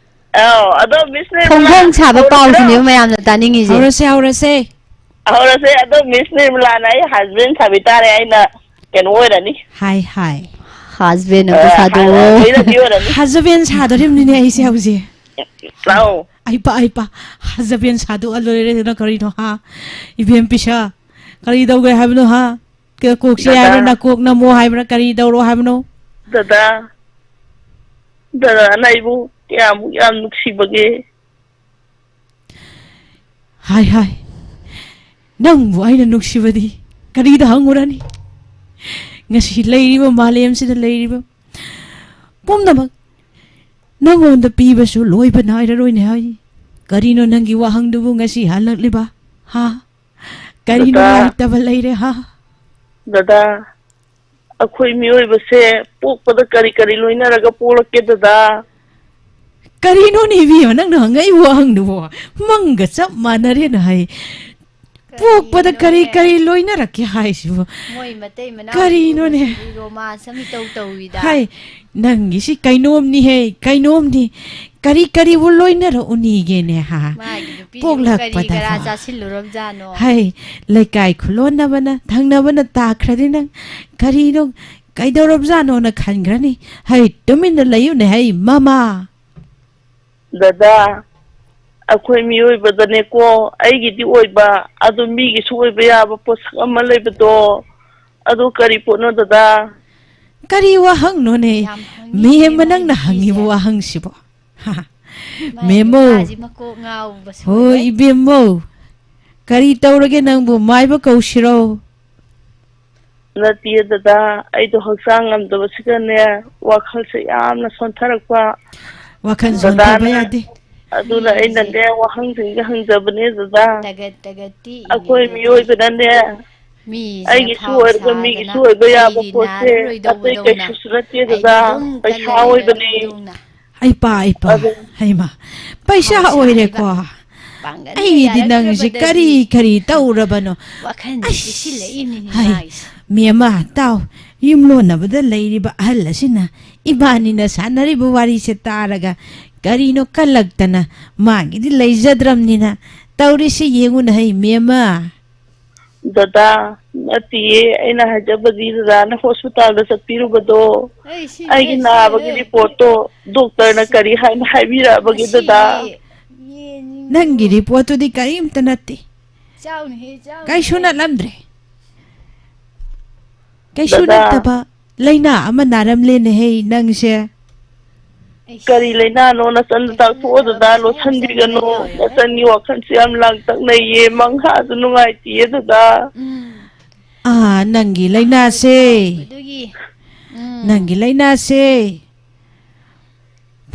ꯑꯧ, ꯑꯗꯣ ꯃꯤꯁ ꯅꯤꯔꯃꯂꯥ, ꯐꯣꯡ ꯐꯣꯡ ꯁꯥꯕ ꯍꯧꯔꯁꯤꯔꯣ? ꯄꯥꯎꯁꯤꯅꯦꯕ ꯃꯌꯥꯝꯅ ꯇꯥꯅꯤꯡꯉꯤꯁꯦ꯫ ꯍꯧꯔꯁꯦ, ꯍꯧꯔꯁꯦ꯫ ꯍꯧꯔꯁꯦ, ꯑꯗꯣ ꯃꯤꯁ ꯅꯤꯔꯃꯂꯥꯅ ꯑꯩ ꯍꯁꯕꯦꯟ ꯁꯥꯕꯤ ꯇꯥꯔꯦ, ꯑꯩꯅ ꯀꯩꯅꯣ ꯑꯣꯏꯔꯅꯤ꯫ ꯍꯥꯏ, ꯍꯥꯏ꯫ ꯍꯁꯕꯦꯟ ꯑ, ꯑꯝꯇ ꯍꯥꯏ, ꯍꯥꯏ, ꯁꯥꯗꯣꯛꯑꯣ꯫ ꯂꯣꯏꯅꯕꯤ ꯑꯣꯏꯔꯅꯤ꯫ ꯍꯁꯕꯦꯟ ꯁꯥꯗꯣꯔꯤꯕꯅꯤꯅꯦ ꯑꯩꯁꯦ ꯍꯧꯖꯤꯛ꯫ ꯂꯥꯛꯑꯣ꯫ ꯑꯩ ꯄꯥ-, ꯑꯩ ꯄꯥ-, ꯍꯁꯕꯦꯟ ꯁꯥꯗꯣꯛꯑ ꯂꯣꯏꯔꯦꯗꯅ ꯀꯔꯤꯅꯣ, ꯍꯥ? ꯏꯕꯦꯝ ꯄꯤꯁꯥ, ꯀꯔꯤ ꯇꯧꯒꯦ ꯍꯥꯏꯕꯅꯣ, ꯍꯥ? ꯀ-, ꯀꯣꯛꯁꯦ ꯗꯗꯥ꯫ ꯍꯥꯏꯕ꯭ꯔꯥ, ꯅꯥꯀꯣꯛ ꯅꯝꯃꯣ ꯍꯥꯏꯕ꯭ꯔꯥ, ꯀꯔꯤ ꯇꯧꯔꯣ ꯍꯥꯏꯕꯅꯣ? ꯗꯗꯥ, ꯗꯗꯥꯅ ꯑꯩꯕꯨ ꯀꯌꯥꯃꯨꯛ ꯌꯥꯝ ꯅꯨꯡꯁꯤꯕꯒꯦ? ꯍꯥꯏ, ꯍꯥꯏ꯫ ꯅꯪꯕꯨ ꯑꯩꯅ ꯅꯨꯡꯁꯤꯕꯗꯤ ꯀꯔꯤꯗ ꯍꯪꯉꯨꯔꯅꯤ? ꯉꯁꯤ ꯂꯩꯔꯤꯕ ꯃꯥꯂꯦꯝꯁꯤꯗ ꯂꯩꯔꯤꯕ ꯄꯨꯝꯅꯃꯛ ꯅꯪꯉꯣꯟꯗ ꯄꯤꯕꯁꯨ ꯂꯣꯏꯕ ꯅꯥꯏꯔꯔꯣꯏꯅꯦ ꯍꯥꯏ꯫ ꯀꯔꯤꯅꯣ ꯅꯪꯒꯤ ꯋꯥꯍꯪꯗꯨꯕꯨ ꯉꯁꯤ ꯍꯜꯂꯛꯂꯤꯕ? ꯍꯥ? ꯀꯔꯤ ꯗꯗꯥ꯫ ꯅꯨꯡꯉꯥꯏꯇꯕ ꯂꯩꯔꯦ, ꯍꯥ? ꯗꯗꯥ, ꯑꯩꯈꯣꯏ ꯃꯤꯑꯣꯏꯕꯁꯦ ꯄꯣꯛꯄꯗ ꯀꯔꯤ ꯀꯔꯤ ꯂꯣꯏꯅꯔꯒ ꯄꯣꯛꯂꯛꯀꯦ, ꯗꯗꯥ? ꯀꯔꯤꯅꯣꯅꯦ ꯏꯕꯦꯝꯃ, ꯅꯪꯅ ꯍꯪꯉꯛꯏ ꯋꯥꯍꯪꯗꯨꯕꯣ? ꯃꯪꯒ ꯆꯞ ꯃꯥꯟꯅꯔꯦꯅ ꯍꯥꯏ꯫ ꯄꯣꯛꯄꯗ ꯀꯔꯤ ꯀꯔꯤꯅꯣꯅꯦ? ꯀꯔꯤ ꯂꯣꯏꯅꯔꯛꯀꯦ ꯍꯥꯏꯁꯤꯕꯣ? ꯃꯣꯏ ꯃꯇꯩ ꯃꯅꯥꯎ ꯀꯔꯤꯅꯣꯅꯦ? ꯑꯅꯤꯒꯨꯝꯕꯁꯤꯗꯤ romance ꯑꯃ ꯏꯇꯧ ꯇꯧꯏꯗ꯫ ꯍꯥꯏ, ꯅꯪꯒꯤꯁꯤ ꯀꯩꯅꯣꯝꯅꯤꯍꯦ, ꯀꯩꯅꯣꯝꯅꯤ꯫ ꯀꯔꯤ ꯀꯔꯤꯕꯨ ꯂꯣꯏꯅꯔꯛꯎꯅꯤꯒꯦꯅꯦ, ꯍꯥ? ꯃꯥꯒꯤ ꯅꯨꯄꯤꯗꯨꯕꯨ ꯀꯔꯤ ꯄꯣꯛꯂꯛꯄꯗ ꯀꯔꯥ ꯐꯥꯎ꯫ ꯆꯥꯁꯤꯜꯂꯨꯔꯕꯖꯥꯠꯅꯣ? ꯍꯥꯏ, ꯂꯩꯀꯥꯏ ꯈꯨꯂꯣꯟꯅꯕꯅ, ꯊꯪꯅꯕꯅ ꯇꯥꯈ꯭ꯔꯗꯤ ꯅꯪ ꯀꯔꯤꯅꯣ, ꯀꯩꯗꯧꯔꯕꯖꯥꯠꯅꯣꯅ ꯈꯟꯈ꯭ꯔꯅꯤ꯫ ꯍꯩ, ꯇꯨꯃꯤꯟꯅ ꯂꯩꯌꯨꯅꯦ, ꯍꯩ, ꯃꯃꯥ꯫ ꯗꯗꯥ, ꯑꯩꯈꯣꯏ ꯃꯤꯑꯣꯏꯕꯗꯅꯦꯀꯣ, ꯑꯩꯒꯤꯗꯤ ꯑꯣꯏꯕ, ꯑꯗꯨ ꯃꯤꯒꯤꯁꯨ ꯑꯣꯏꯕ ꯌꯥꯕ ꯄꯣꯠꯁꯛ ꯑꯃ ꯂꯩꯕꯗꯣ, ꯑꯗꯨ ꯀꯔꯤ ꯄꯣꯠꯅꯣ ꯗꯗꯥ? ꯀꯔꯤ ꯋꯥꯍꯪꯅꯣꯅꯦ? ꯌꯥꯝ ꯍꯪꯅꯤꯡꯉꯦ ꯃꯦꯝꯃ, ꯅꯪꯅ ꯃꯥꯒꯤ ꯍꯪꯉꯤꯕ ꯃꯤꯁꯦ꯫ ꯋꯥꯍꯪꯁꯤꯕꯣ? ꯃꯥꯏ ꯃꯦꯝꯃꯧ꯫ ꯅꯨꯄꯥꯁꯤ ꯃꯀꯣꯛ ꯉꯥꯎꯕ ꯍꯣꯏ, ꯁꯣꯏꯔꯦ꯫ ꯏꯕꯦꯝꯃꯧ꯫ ꯀꯔꯤ ꯇꯧꯔꯒꯦ ꯅꯪꯕꯨ? ꯃꯥꯏꯕ ꯀꯧꯁꯤꯔꯣ? ꯅꯠꯇꯤꯌꯦ ꯗꯗꯥ, ꯑꯩꯗꯣ ꯍꯛꯆꯥꯡ ꯉꯝꯗꯕꯁꯤꯗꯅꯦ, ꯋꯥꯈꯜꯁꯦ ꯌꯥꯝꯅ ꯁꯣꯟꯊꯔꯛꯄ꯫ ꯋꯥꯈꯜ ꯁꯣꯟꯊꯕ ꯗꯗꯥꯅ ꯌꯥꯗꯦ꯫ ꯑꯗꯨꯅ ꯃꯤꯁꯦ ꯑꯩꯅꯅꯦ, ꯋꯥꯍꯪꯁꯤꯡꯁꯦ ꯍꯪꯖꯕꯅꯦ ꯗꯗꯥ꯫ ꯇꯒꯠ ꯇꯒꯠꯇꯤ ꯑꯩꯈꯣꯏ ꯏꯜꯂꯦꯗꯨꯗꯤ꯫ ꯃꯤꯑꯣꯏꯕꯗꯅꯦ, ꯃꯤꯁꯦ ꯑꯩꯒꯤꯁꯨ ꯐꯥꯎ ꯑꯣꯏꯔꯒ ꯁꯥꯗꯅ ꯃꯤꯒꯤꯁꯨ ꯑꯣꯏꯕ ꯌꯥꯕ ꯑꯩꯗꯤ ꯄꯣꯠꯁꯦ ꯑꯇꯩ ꯅꯥꯔꯔꯣꯏꯗꯧꯕꯗꯧꯅ ꯀꯩꯁꯨꯁꯨ ꯅꯠꯇꯦ ꯑꯩꯗꯤ ꯗꯗꯥ, ꯑꯗꯨꯝ ꯄꯩꯁꯥ ꯀꯜꯂ ꯑꯣꯏꯕꯅꯦ꯫ ꯂꯩꯔꯗꯧꯕꯗꯧꯅ꯫ ꯑꯩ ꯄꯥ, ꯑꯩ ꯄꯥ, ꯑꯗꯨ ꯍꯩꯃ, ꯄꯩꯁꯥ ꯐꯥꯎ ꯁꯥꯔꯒ ꯑꯣꯏꯔꯦꯀꯣ꯫ ꯄꯥꯡꯒꯟꯒ ꯑꯩꯗꯤ ꯅꯪꯁꯦ ꯌꯥꯔꯛꯇ꯭ꯔꯕꯗꯗꯤ ꯀꯔꯤ ꯀꯔꯤ ꯇꯧꯔꯕꯅꯣ? ꯋꯥꯈꯜꯁꯦ ꯑꯁ, ꯄꯤꯁꯤꯜꯂꯛꯏꯅꯤꯅꯦ ꯍꯥꯏ, ꯃꯥꯒꯤꯁꯦ꯫ ꯃꯦꯝꯃ, ꯇꯥꯎ, ꯌꯨꯝꯂꯣꯟꯅꯕꯗ ꯂꯩꯔꯤꯕ ꯑꯍꯜ ꯑꯁꯤꯅ ꯏꯕꯥꯅꯤꯅ ꯁꯥꯟꯅꯔꯤꯕ ꯋꯥꯔꯤꯁꯦ ꯇꯥꯔꯒ ꯀꯔꯤꯅꯣ ꯀꯜꯂꯛꯇꯅ ꯃꯥꯒꯤꯗꯤ ꯂꯩꯖꯗ꯭ꯔꯝꯅꯤꯅ ꯇꯧꯔꯤꯁꯤ ꯌꯦꯡꯉꯨꯅ ꯍꯩ, ꯃꯦꯝꯃ꯫ ꯗꯗꯥ, ꯅꯠꯇꯤꯌꯦ, ꯑꯩꯅ ꯍꯥꯏꯖꯕꯗꯤ ꯗꯗꯥꯅ ꯍꯣꯁꯄꯤꯇꯥꯜꯗ ꯆꯠꯄꯤꯔꯨꯕꯗꯣ, ꯑꯩ ꯁꯤꯔꯦ, ꯑꯩꯒꯤ ꯅꯥꯕꯒꯤ ꯁꯤꯔꯦ꯫ ꯔꯤꯄꯣꯔꯠꯇꯣ ꯗꯣꯛꯇꯔꯅ ꯀꯔꯤ ꯍꯥꯏꯅ ꯍꯥꯏꯕꯤꯔꯛꯑꯕꯒꯦ ꯗꯗꯥ? ꯃꯁꯤꯒꯤ ꯌꯦꯟꯁꯤꯡꯁꯦ ꯅꯪꯒꯤ ꯔꯤꯄꯣꯔꯠꯇꯨꯗꯤ ꯀꯔꯤꯝꯇ ꯅꯠꯇꯦ꯫ ꯆꯥꯎꯅꯦꯍꯦ, ꯆꯥꯎꯅꯦꯍꯦ꯫ ꯀꯩꯁꯨ ꯅꯠꯂꯝꯗ꯭ꯔꯦ꯫ ꯀꯩꯁꯨ ꯗꯗꯥ꯫ ꯅꯠꯇꯕ ꯂꯥꯏꯅꯥ ꯑꯃ ꯅꯥꯔꯝꯂꯦꯅꯦꯍꯦ ꯅꯪꯁꯦ꯫ ꯑꯩꯁ꯫ ꯀꯔꯤ ꯂꯥꯏꯅꯥꯅꯣ? ꯅꯆꯟꯗ ꯀꯩꯁꯨ ꯇꯥꯛꯊꯣꯛꯑꯣ ꯅꯠꯇꯕ ꯗꯗꯥ, ꯄꯩꯁꯥ ꯌꯥꯝ ꯆꯪꯕ ꯂꯣꯏꯔꯦ꯫ ꯅꯆꯟꯒꯤ ꯋꯥꯈꯜꯁꯦ ꯌꯥꯝ ꯂꯥꯡꯇꯛꯅꯩꯌꯦ, ꯃꯪꯍꯥꯁꯨ ꯅꯨꯡꯉꯥꯏꯇꯤꯌꯦ ꯗꯗꯥ꯫ ꯎꯝ꯫ ꯑꯥ, ꯅꯪꯒꯤ ꯂꯥꯏꯅꯥꯁꯦ꯫ ꯑꯗꯨꯒꯤ꯫ ꯎꯝ꯫ ꯅꯪꯒꯤ ꯂꯥꯏꯅꯥꯁꯦ꯫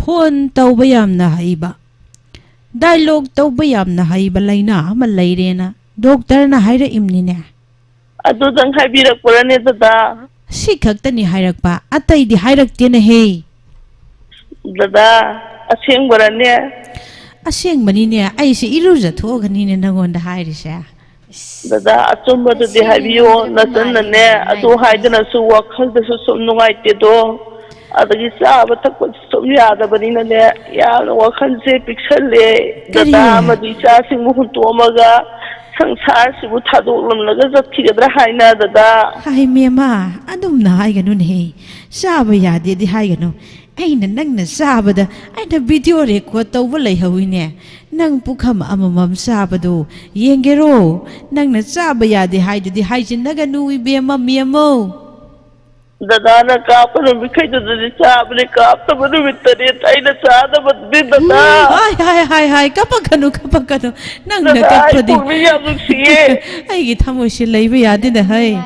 ꯐꯣꯟ ꯇꯧꯕ ꯌꯥꯝꯅ ꯍꯩꯕ, ꯗꯥꯏꯂꯣꯒ ꯇꯧꯕ ꯌꯥꯝꯅ ꯍꯩꯕ ꯂꯥꯏꯅꯥ ꯑꯃ ꯂꯩꯔꯦꯅ ꯗꯣꯛꯇꯔꯅ ꯍꯥꯏꯔꯛꯏꯝꯅꯤꯅꯦ꯫ ꯑꯗꯨꯗꯪ ꯍꯥꯏꯕꯤꯔꯛꯄ꯭ꯔꯅꯦ ꯗꯗꯥ? ꯁꯤ ꯈꯛꯇꯅꯤ ꯍꯥꯏꯔꯛꯄ, ꯑꯇꯩꯗꯤ ꯍꯥꯏꯔꯛꯇꯦꯅꯦꯍꯦ꯫ ꯗꯗꯥ, ꯑꯁꯦꯡꯕꯔꯅꯦ? ꯑꯁꯦꯡꯕꯅꯤꯅꯦ, ꯑꯩꯁꯦ ꯏꯔꯨꯖꯊꯣꯛꯑꯒꯅꯤꯅꯦ ꯅꯪꯉꯣꯟꯗ ꯍꯥꯏꯔꯤꯁꯦ꯫ ꯗꯗꯥ, ꯑꯆꯨꯝꯕꯗꯨꯗꯤ ꯇꯁꯦꯡꯅ ꯍꯥꯏꯕꯤꯌꯣ, ꯉꯝꯗꯕ ꯅꯆꯟꯅꯅꯦ ꯃꯥꯜꯂꯦꯅꯦ ꯃꯥꯏ ꯑꯗꯨ ꯅꯨꯄꯤꯁꯦ꯫ ꯍꯥꯏꯗꯅꯁꯨ ꯋꯥꯈꯜꯗꯁꯨ ꯁꯨꯝ ꯅꯨꯡꯉꯥꯏꯇꯦꯗꯣ꯫ ꯑꯗꯒꯤ ꯆꯥꯕ ꯊꯛꯄꯁꯨ ꯁꯨꯝ ꯌꯥꯗꯕꯅꯤꯅꯅꯦ, ꯌꯥꯝꯅ ꯋꯥꯈꯜꯁꯦ ꯄꯤꯛꯁꯜꯂꯦ꯫ ꯀꯔꯤ? ꯗꯗꯥ ꯑꯃꯗꯤ ꯏꯆꯥꯁꯤꯡꯕꯨ ꯍꯨꯟꯇꯣꯛꯑꯝꯃꯒ ꯁꯪꯁꯥꯔꯁꯤꯕꯨ ꯊꯥꯗꯣꯛꯂꯝꯂꯒ ꯆꯠꯈꯤꯒꯗ꯭ꯔꯥ ꯍꯥꯏꯅ, ꯗꯗꯥ꯫ ꯍꯥꯏ ꯃꯦꯝꯃ, ꯑꯗꯨꯝꯅ ꯍꯥꯏꯒꯅꯨꯅꯦꯍꯦ꯫ ꯆꯥꯕ ꯌꯥꯗꯦꯗꯤ ꯍꯥꯏꯒꯅꯨ꯫ ꯑꯩꯅ ꯅꯪꯅ ꯆꯥꯕꯗ ꯑꯩꯅ video record ꯇꯧꯕ ꯂꯩꯍꯧꯋꯤꯅꯦ꯫ ꯅꯪ ꯄꯨꯈꯝ ꯑꯃꯃꯝ ꯆꯥꯕꯗꯣ ꯌꯦꯡꯒꯦꯔꯣ? ꯅꯪꯅ ꯆꯥꯕ ꯌꯥꯗꯦ ꯍꯥꯏꯗꯨꯗꯤ ꯍꯥꯏꯖꯤꯟꯅꯒꯅꯨ ꯏꯕꯦꯝꯃ, ꯃꯦꯝꯃꯧ꯫ ꯗꯗꯥꯅ ꯀꯥꯞꯄ ꯅꯨꯃꯤꯠꯈꯩꯗꯨꯗꯗꯤ ꯆꯥꯕꯅꯤ, ꯀꯥꯞꯇꯕ ꯅꯨꯃꯤꯠꯇꯗꯤ ꯑꯩꯅ ꯆꯥꯗꯕꯗꯨꯗꯤ ꯗꯗꯥ꯫ ꯎꯝ, ꯍꯥꯏ, ꯍꯥꯏ, ꯍꯥꯏ, ꯍꯥꯏ, ꯀꯞꯄꯛꯀꯅꯨ, ꯀꯞꯄꯛꯀꯅꯨ꯫ ꯅꯪꯅ ꯗꯗꯥ, ꯑꯩ ꯀꯞꯄꯗꯤ ꯄꯨꯛꯅꯤꯡ ꯌꯥꯝ ꯅꯨꯡꯁꯤꯌꯦ꯫ ꯑꯩꯒꯤ ꯊꯃꯣꯏꯁꯦ ꯂꯩꯕ ꯌꯥꯗꯦꯅꯦ, ꯍꯩ꯫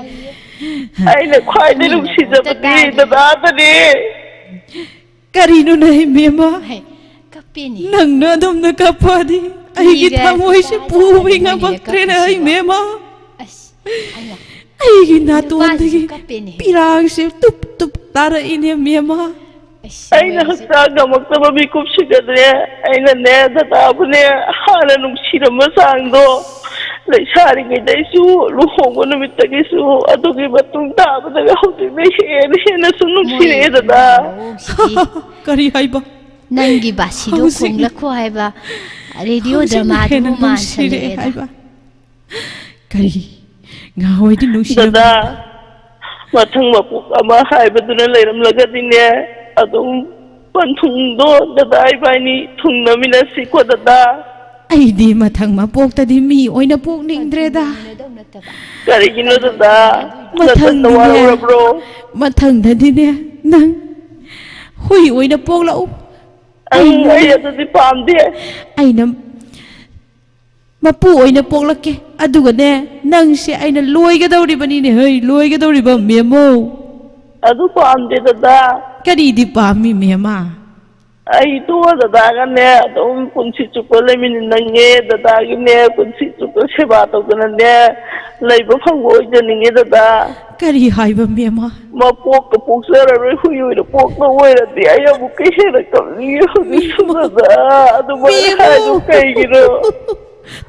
ꯑꯩꯅ ꯈ꯭ꯋꯥꯏꯗꯩ ꯅꯨꯡꯁꯤꯖꯕꯗꯤ ꯗꯗꯥꯗꯅꯦ꯫ ꯀꯔꯤꯅꯣꯅꯦ, ꯏꯕꯦꯝꯃ? ꯍꯩ, ꯀꯞꯄꯦꯅꯦ꯫ ꯅꯪꯅ ꯑꯗꯨꯝꯅ ꯀꯞꯄꯗꯤ ꯑꯩꯒꯤ ꯊꯃꯣꯏꯁꯦ ꯄꯨꯕ ꯉꯝꯃꯛꯇ꯭ꯔꯦꯅꯦ, ꯏꯕꯦꯝꯃ꯫ ꯑꯁ, ꯑꯩꯅ ꯑꯩꯒꯤ ꯅꯥꯇꯣꯟꯗꯒꯤ ꯅꯨꯄꯥꯁꯤꯁꯨ ꯀꯞꯄꯦꯅꯦ꯫ ꯄꯤꯔꯥꯡꯁꯦ ꯇꯨꯞ ꯇꯨꯞ ꯇꯥꯔꯛꯏꯅꯦ, ꯃꯦꯝꯃ꯫ ꯑꯁ, ꯑꯩꯅ ꯍꯛꯆꯥꯡ ꯉꯝꯃꯛꯇꯕ ꯃꯤꯀꯨꯞꯁꯤꯗꯅꯦ, ꯑꯩꯅꯅꯦ, ꯗꯗꯥꯕꯨꯅꯦ, ꯍꯥꯟꯅ ꯅꯨꯡꯁꯤꯔꯝꯕ ꯆꯥꯡꯗꯣ, ꯂꯩꯁꯥꯔꯤꯉꯩꯗꯩꯁꯨ, ꯂꯨꯍꯣꯡꯕ ꯅꯨꯃꯤꯠꯇꯒꯤꯁꯨ, ꯑꯗꯨꯒꯤ ꯃꯇꯨꯡ ꯇꯥꯕꯗꯒ ꯍꯧꯖꯤꯛꯅ ꯍꯦꯟꯅ ꯍꯦꯟꯅ ꯁꯨꯝ ꯅꯨꯡꯁꯤꯔꯛꯑꯦ, ꯃꯣꯏ ꯗꯗꯥ꯫ ꯃꯑꯣꯡꯁꯤꯗꯤ꯫ ꯀꯔꯤ ꯍꯥꯏꯕ? ꯅꯪꯒꯤ ꯕꯥꯁꯤꯗꯣ ꯍꯧꯖꯤꯛꯅ ꯈꯣꯡꯂꯛꯈꯣ ꯍꯥꯏꯕ ꯔꯦꯗꯤꯑꯣ ꯍꯧꯖꯤꯛꯅ ꯗ꯭ꯔꯃꯥꯗꯨ ꯍꯦꯟꯅ ꯅꯨꯡꯁꯤꯔꯛꯑꯦ ꯃꯥꯟꯁꯜꯂꯛꯑꯦꯗ꯫ ꯍꯥꯏꯕ? ꯀꯔꯤ? ꯉꯍꯥꯟꯋꯥꯏꯗꯤ ꯅꯨꯡꯁꯤꯔꯝꯕ ꯗꯗꯥ, ꯃꯊꯪ ꯃꯄꯣꯛ ꯑꯃ ꯍꯥꯏꯕꯗꯨꯅ ꯂꯩꯔꯝꯂꯒꯗꯤꯅꯦ, ꯑꯗꯨꯝ ꯄꯟꯊꯨꯡꯗꯣ ꯗꯗꯥ ꯏꯕꯥꯅꯤ ꯊꯨꯡꯅꯃꯤꯟꯅꯁꯤꯀꯣ, ꯗꯗꯥ꯫ ꯑꯩꯗꯤ ꯃꯊꯪ ꯃꯄꯣꯛꯇꯗꯤ ꯃꯤ ꯑꯣꯏꯅ ꯄꯣꯛꯅꯤꯡꯗ꯭ꯔꯦꯗ꯫ ꯀꯔꯤꯒꯤꯅꯣ, ꯗꯗꯥ? ꯅꯇꯟꯗ ꯃꯊꯪꯗꯤꯅꯦ, ꯋꯥꯔꯧꯔꯕ꯭ꯔꯣ? ꯃꯊꯪꯗꯗꯤꯅꯦ, ꯅꯪ ꯍꯨꯏ ꯑꯣꯏꯅ ꯄꯣꯛꯂꯛꯎ꯫ ꯑꯩ, ꯑꯩ ꯑꯗꯨꯗꯤ ꯄꯥꯝꯗꯦ꯫ ꯑꯩꯅ ꯃꯄꯨ ꯑꯣꯏꯅ ꯄꯣꯛꯂꯛꯀꯦ꯫ ꯑꯗꯨꯒꯅꯦ, ꯅꯪꯁꯦ ꯑꯩꯅ ꯂꯣꯏꯒꯗꯧꯔꯤꯕꯅꯤꯅꯦ, ꯍꯩ, ꯂꯣꯏꯒꯗꯧꯔꯤꯕ ꯃꯦꯝꯃꯧ꯫ ꯑꯗꯨ ꯄꯥꯝꯗꯦ, ꯗꯗꯥ꯫ ꯀꯔꯤꯗꯤ ꯄꯥꯝꯃꯤ, ꯃꯦꯝꯃ? ꯑꯩ ꯇꯣꯛꯑ ꯗꯗꯥꯒꯅꯦ ꯑꯗꯨꯝ ꯄꯨꯟꯁꯤ ꯆꯨꯞꯄ ꯂꯩꯃꯤꯟꯅꯅꯤꯡꯉꯦ, ꯗꯗꯥꯒꯤꯅꯦ ꯄꯨꯟꯁꯤ ꯆꯨꯞꯄ ꯁꯦꯕꯥ ꯇꯧꯗꯅꯅꯦ ꯂꯩꯕ ꯐꯪꯕ ꯑꯣꯏꯖꯅꯤꯡꯉꯦ, ꯗꯗꯥ꯫ ꯀꯔꯤ ꯍꯥꯏꯕ, ꯃꯦꯝꯃ? ꯃꯄꯣꯛꯀ ꯄꯣꯛꯆꯔꯔꯣꯏ, ꯍꯨꯏ ꯑꯣꯏꯅ ꯄꯣꯛꯇꯧ ꯑꯣꯏꯔꯗꯤ ꯑꯩ ꯑꯃꯨꯛꯀ ꯍꯦꯟꯅ ꯀꯞꯅꯤꯡꯉꯦ ꯍꯧꯖꯤꯛꯁꯨ, ꯃꯦꯝꯃ꯫ ꯗꯗꯥ꯫ ꯑꯗꯨꯃꯥꯏꯅ ꯃꯦꯝꯃ꯫ ꯍꯥꯏꯗꯨ ꯀꯩꯒꯤꯅꯣ?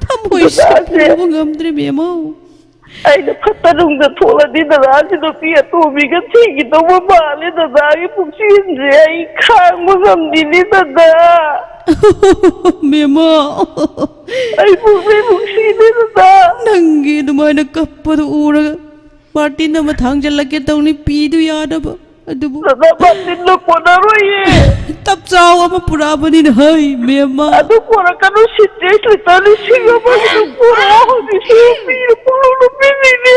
ꯊꯃꯣꯏꯁꯦ ꯗꯗꯥꯁꯦ꯫ ꯄꯨꯕ ꯉꯝꯗ꯭ꯔꯦ, ꯃꯦꯝꯃꯧ꯫ ꯑꯩꯅ ꯐꯠꯇ ꯅꯨꯡꯗ ꯊꯣꯛꯂꯗꯤ ꯗꯗꯥꯁꯦ ꯅꯨꯄꯤ ꯑꯇꯣꯝꯕꯤꯒ ꯊꯤꯈꯤꯗꯧꯕ ꯃꯥꯜꯂꯦ꯫ ꯗꯗꯥꯒꯤ ꯄꯨꯛꯆꯦꯜꯁꯦ ꯑꯩ ꯈꯥꯡꯕ ꯉꯝꯗꯦꯅꯦ, ꯗꯗꯥ꯫ ꯃꯦꯝꯃ, ꯑꯩ ꯄꯨꯛꯅꯤꯡ ꯅꯨꯡꯁꯤꯅꯦ, ꯗꯗꯥ꯫ ꯅꯪꯒꯤ ꯑꯗꯨꯃꯥꯏꯅ ꯀꯞꯄꯗꯨ ꯎꯔꯒ ꯕꯥꯔꯇꯤꯟ ꯑꯃ ꯊꯥꯡꯖꯜꯂꯛꯀꯦ ꯇꯧꯅꯤ, ꯄꯤꯗꯨ ꯌꯥꯅꯕ꯫ ꯑꯗꯨꯕꯨ ꯗꯗꯥ, ꯕꯥꯇꯤꯟꯗꯣ ꯀꯣꯟꯅꯔꯣꯏꯌꯦ꯫ ꯇꯞ ꯆꯥꯎ ꯑꯃ ꯄꯨꯔꯛꯑꯕꯅꯤꯅ, ꯍꯩ, ꯃꯦꯝꯃ꯫ ꯑꯗꯨ ꯄꯨꯔꯛꯀꯅꯨ, ꯁꯤꯟꯇꯦꯛꯁ ꯂꯤꯇꯔ ꯂꯤꯁꯤꯡ ꯑꯃꯒꯤꯗꯣ ꯄꯨꯔꯛꯑꯣ꯫ ꯍꯧꯖꯤꯛꯁꯨ ꯃꯤꯅ ꯄꯨꯡꯂꯨꯞ ꯂꯨꯞꯄꯤꯔꯤꯅꯦ꯫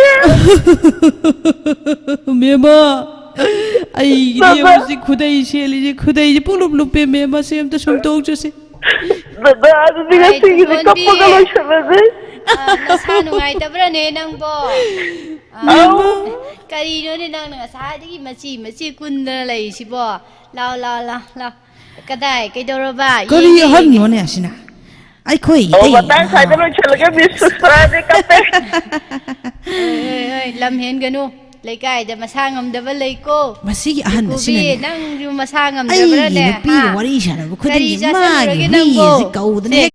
ꯃꯦꯝꯃ, ꯑꯩꯒꯤꯗꯤ ꯗꯗꯥ꯫ ꯍꯧꯖꯤꯛ ꯈꯨꯗꯩ ꯁꯦꯠꯂꯤꯁꯦ, ꯈꯨꯗꯩꯁꯦ ꯄꯨꯡꯂꯨꯞ ꯂꯨꯞꯄꯦ, ꯃꯦꯝꯃ, ꯁꯦ ꯑꯝꯇ ꯁꯨꯝꯇꯣꯛꯆꯁꯤ꯫ ꯗꯗꯥ, ꯑꯗꯨꯗꯤ ꯍꯣꯏ, ꯉꯁꯤꯒꯤꯗꯤ ꯇꯨꯡꯄꯣꯟꯕꯤ꯫ ꯀꯞꯄꯒ ꯂꯣꯏꯁꯜꯂꯁꯦ꯫ ꯑ, ꯅꯁꯥ ꯅꯨꯡꯉꯥꯏꯇꯕ꯭ꯔꯥꯅꯦ ꯅꯪꯕꯣ? ꯑ, ꯃꯦꯝꯃ꯫ ꯀꯔꯤꯅꯣꯅꯦ ꯅꯪꯅ ꯉꯁꯥꯏꯗꯒꯤ ꯃꯆꯤ ꯃꯆꯤ ꯀꯨꯟꯗꯅ ꯂꯩꯔꯤꯁꯤꯕꯣ? ꯂꯥꯎ, ꯂꯥꯎ, ꯂꯥꯎ, ꯂꯥꯎ꯫ ꯀꯗꯥꯏ? ꯀꯩꯗꯧꯔꯕ? ꯀꯔꯤ ꯌꯦꯡꯒꯦ, ꯌꯦꯡꯒꯦ꯫ ꯑꯍꯟꯅꯣꯅꯦ ꯑꯁꯤꯅ? ꯑꯩꯈꯣꯏ ꯑꯣ, ꯏꯇꯩ ꯃꯇꯥꯡ ꯁ꯭ꯋꯥꯏꯗ ꯂꯣꯏꯁꯤꯜꯂꯒꯦ, ꯃꯤꯁ ꯁꯨꯁꯃꯥꯗꯤ ꯀꯞꯄꯦ꯫ ꯍꯣꯏ, ꯍꯣꯏ, ꯍꯣꯏ, ꯂꯝ ꯍꯦꯟꯒꯅꯨ꯫ ꯂꯩꯀꯥꯏꯗ ꯃꯁꯥ ꯉꯝꯗꯕ ꯂꯩꯀꯣ꯫ ꯃꯁꯤꯒꯤ ꯑꯍꯟ ꯀꯨꯀꯨꯕꯤ, ꯑꯁꯤꯅꯅꯦ ꯅꯪꯁꯨ ꯃꯁꯥ ꯉꯝꯗꯕ꯭ꯔꯥꯅꯦ? ꯑꯩꯒꯤ ꯅꯨꯄꯤꯒ ꯍꯥ? ꯋꯥꯔꯤ ꯁꯥꯟꯅꯕ ꯀꯔꯤ ꯈꯨꯗꯤꯡꯒꯤ ꯃꯥꯒꯤ ꯆꯥꯁꯜꯂꯨꯔꯒꯦ ꯅꯪꯕꯣ? ꯍꯨꯏꯁꯤ ꯀꯧꯗꯅ ꯁꯦ꯫ ꯍꯦꯛ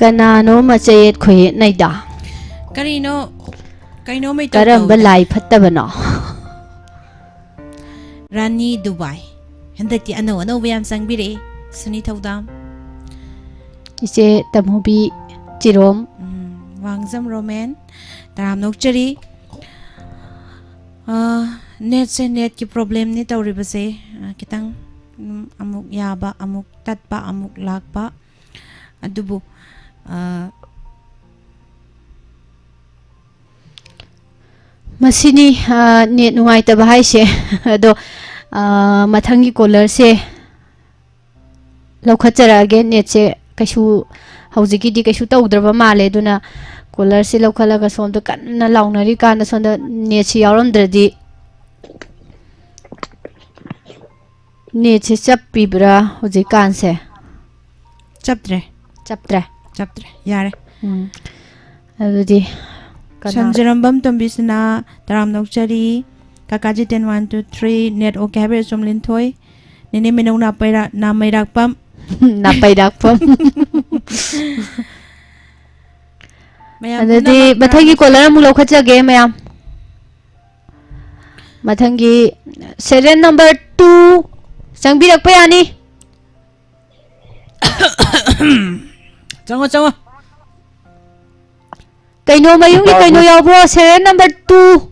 ꯀꯅꯥꯅꯣꯝꯃ ꯆꯌꯦꯠ ꯈꯣꯏꯌꯦꯠꯅꯩꯗ꯫ ꯀꯔꯤꯅꯣ? ꯀꯩꯅꯣꯝꯃ ꯏꯇꯧ ꯀꯔꯝꯕ ꯇꯧꯏꯗ꯫ ꯂꯥꯏ ꯐꯠꯇꯕꯅꯣ? ꯔꯥꯅꯤ ꯗꯨꯕꯥꯏ꯫ ꯍꯟꯗꯛꯇꯤ ꯑꯅꯧ ꯑꯅꯧꯕ ꯌꯥꯝ ꯆꯪꯕꯤꯔꯛꯑꯦ꯫ ꯁꯨꯅꯤ ꯊꯧꯗꯥꯝ꯫ ꯏꯆꯦ ꯇꯃꯨꯕꯤ ꯆꯤꯔꯣꯝ꯫ ꯎꯝ, ꯋꯥꯡꯖꯝ ꯔꯣꯃꯦꯟ꯫ ꯇꯔꯥꯝꯅ ꯑꯣꯛꯆꯔꯤ꯫ ꯑꯥ, ꯅꯦꯠꯁꯦ, ꯅꯦꯠꯀꯤ ꯄ꯭ꯔꯣꯕ꯭ꯂꯦꯝꯅꯤ ꯇꯧꯔꯤꯕꯁꯦ꯫ ꯑꯥ, ꯈꯤꯇꯪ, ꯎꯝ, ꯑꯃꯨꯛ ꯌꯥꯕ, ꯑꯃꯨꯛ ꯇꯠꯄ, ꯑꯃꯨꯛ ꯂꯥꯛꯄ꯫ ꯑꯗꯨꯕꯨ, ꯑꯥ, ꯃꯁꯤꯅꯤ, ꯑꯥ, ꯅꯦꯠ ꯅꯨꯡꯉꯥꯏꯇꯕ ꯍꯥꯏꯁꯦ꯫ ꯑꯗꯣ, ꯑꯥ, ꯃꯊꯪꯒꯤ ꯀꯣꯂꯔꯁꯦ ꯂꯧꯈꯠꯆꯔꯛꯑꯒꯦ꯫ ꯅꯦꯠꯁꯦ ꯀꯩꯁꯨ, ꯍꯧꯖꯤꯛꯀꯤꯗꯤ ꯀꯩꯁꯨ ꯇꯧꯗ꯭ꯔꯕ ꯃꯥꯜꯂꯦ꯫ ꯑꯗꯨꯅ ꯀꯣꯂꯔꯁꯦ ꯂꯧꯈꯠꯂꯒ ꯁꯣꯝꯗ ꯀꯟꯅ ꯂꯥꯎꯅꯔꯤꯀꯥꯟꯗ ꯁꯣꯝꯗ ꯅꯦꯠꯁꯤ ꯌꯥꯎꯔꯝꯗ꯭ꯔꯗꯤ꯫ ꯅꯦꯠꯁꯦ ꯆꯞꯄꯤꯕ꯭ꯔꯥ ꯍꯧꯖꯤꯛꯀꯥꯟꯁꯦ? ꯆꯞꯇ꯭ꯔꯦ꯫ ꯆꯞꯇ꯭ꯔꯦ? ꯆꯞꯇ꯭ꯔꯦ꯫ ꯌꯥꯔꯦ꯫ ꯎꯝ꯫ ꯑꯗꯨꯗꯤ ꯀꯅꯥ? ꯁꯟꯖꯤꯔꯝꯕꯝ ꯇꯣꯝꯕꯤꯁꯅꯥ, ꯇꯔꯥꯝꯅ ꯑꯣꯛꯆꯔꯤ꯫ ꯀꯀꯥ Jiten one two three, net okay ꯍꯥꯏꯕꯤꯔꯛꯑꯣ, ꯁꯣꯝ ꯂꯤꯟꯊꯣꯏ꯫ ꯅꯦꯅꯦ ꯃꯤꯅꯧ ꯅꯥꯄꯩꯔꯥ-, ꯅꯥꯃꯩꯔꯥꯛꯄꯝ꯫ ꯅꯥꯄꯩꯔꯥꯛꯄꯝ꯫ ꯃꯌꯥꯝ ꯑꯗꯨꯗꯤ ꯄꯨꯝꯅꯃꯛ ꯃꯊꯪꯒꯤ ꯇꯔꯥꯝꯅ ꯀꯣꯂꯔ ꯑꯃꯨꯛ ꯂꯧꯈꯠꯆꯒꯦ, ꯃꯌꯥꯝ꯫ ꯃꯊꯪꯒꯤ serial number two ꯆꯪꯕꯤꯔꯛꯄ ꯌꯥꯅꯤ꯫ ꯆꯪꯉꯣ, ꯆꯪꯉꯣ꯫ ꯀꯩꯅꯣ ꯃꯌꯨꯝꯒꯤ ꯏꯄꯥꯕꯨ- ꯀꯩꯅꯣ ꯌꯥꯎꯕ꯭ꯔꯣ? Serial number two꯫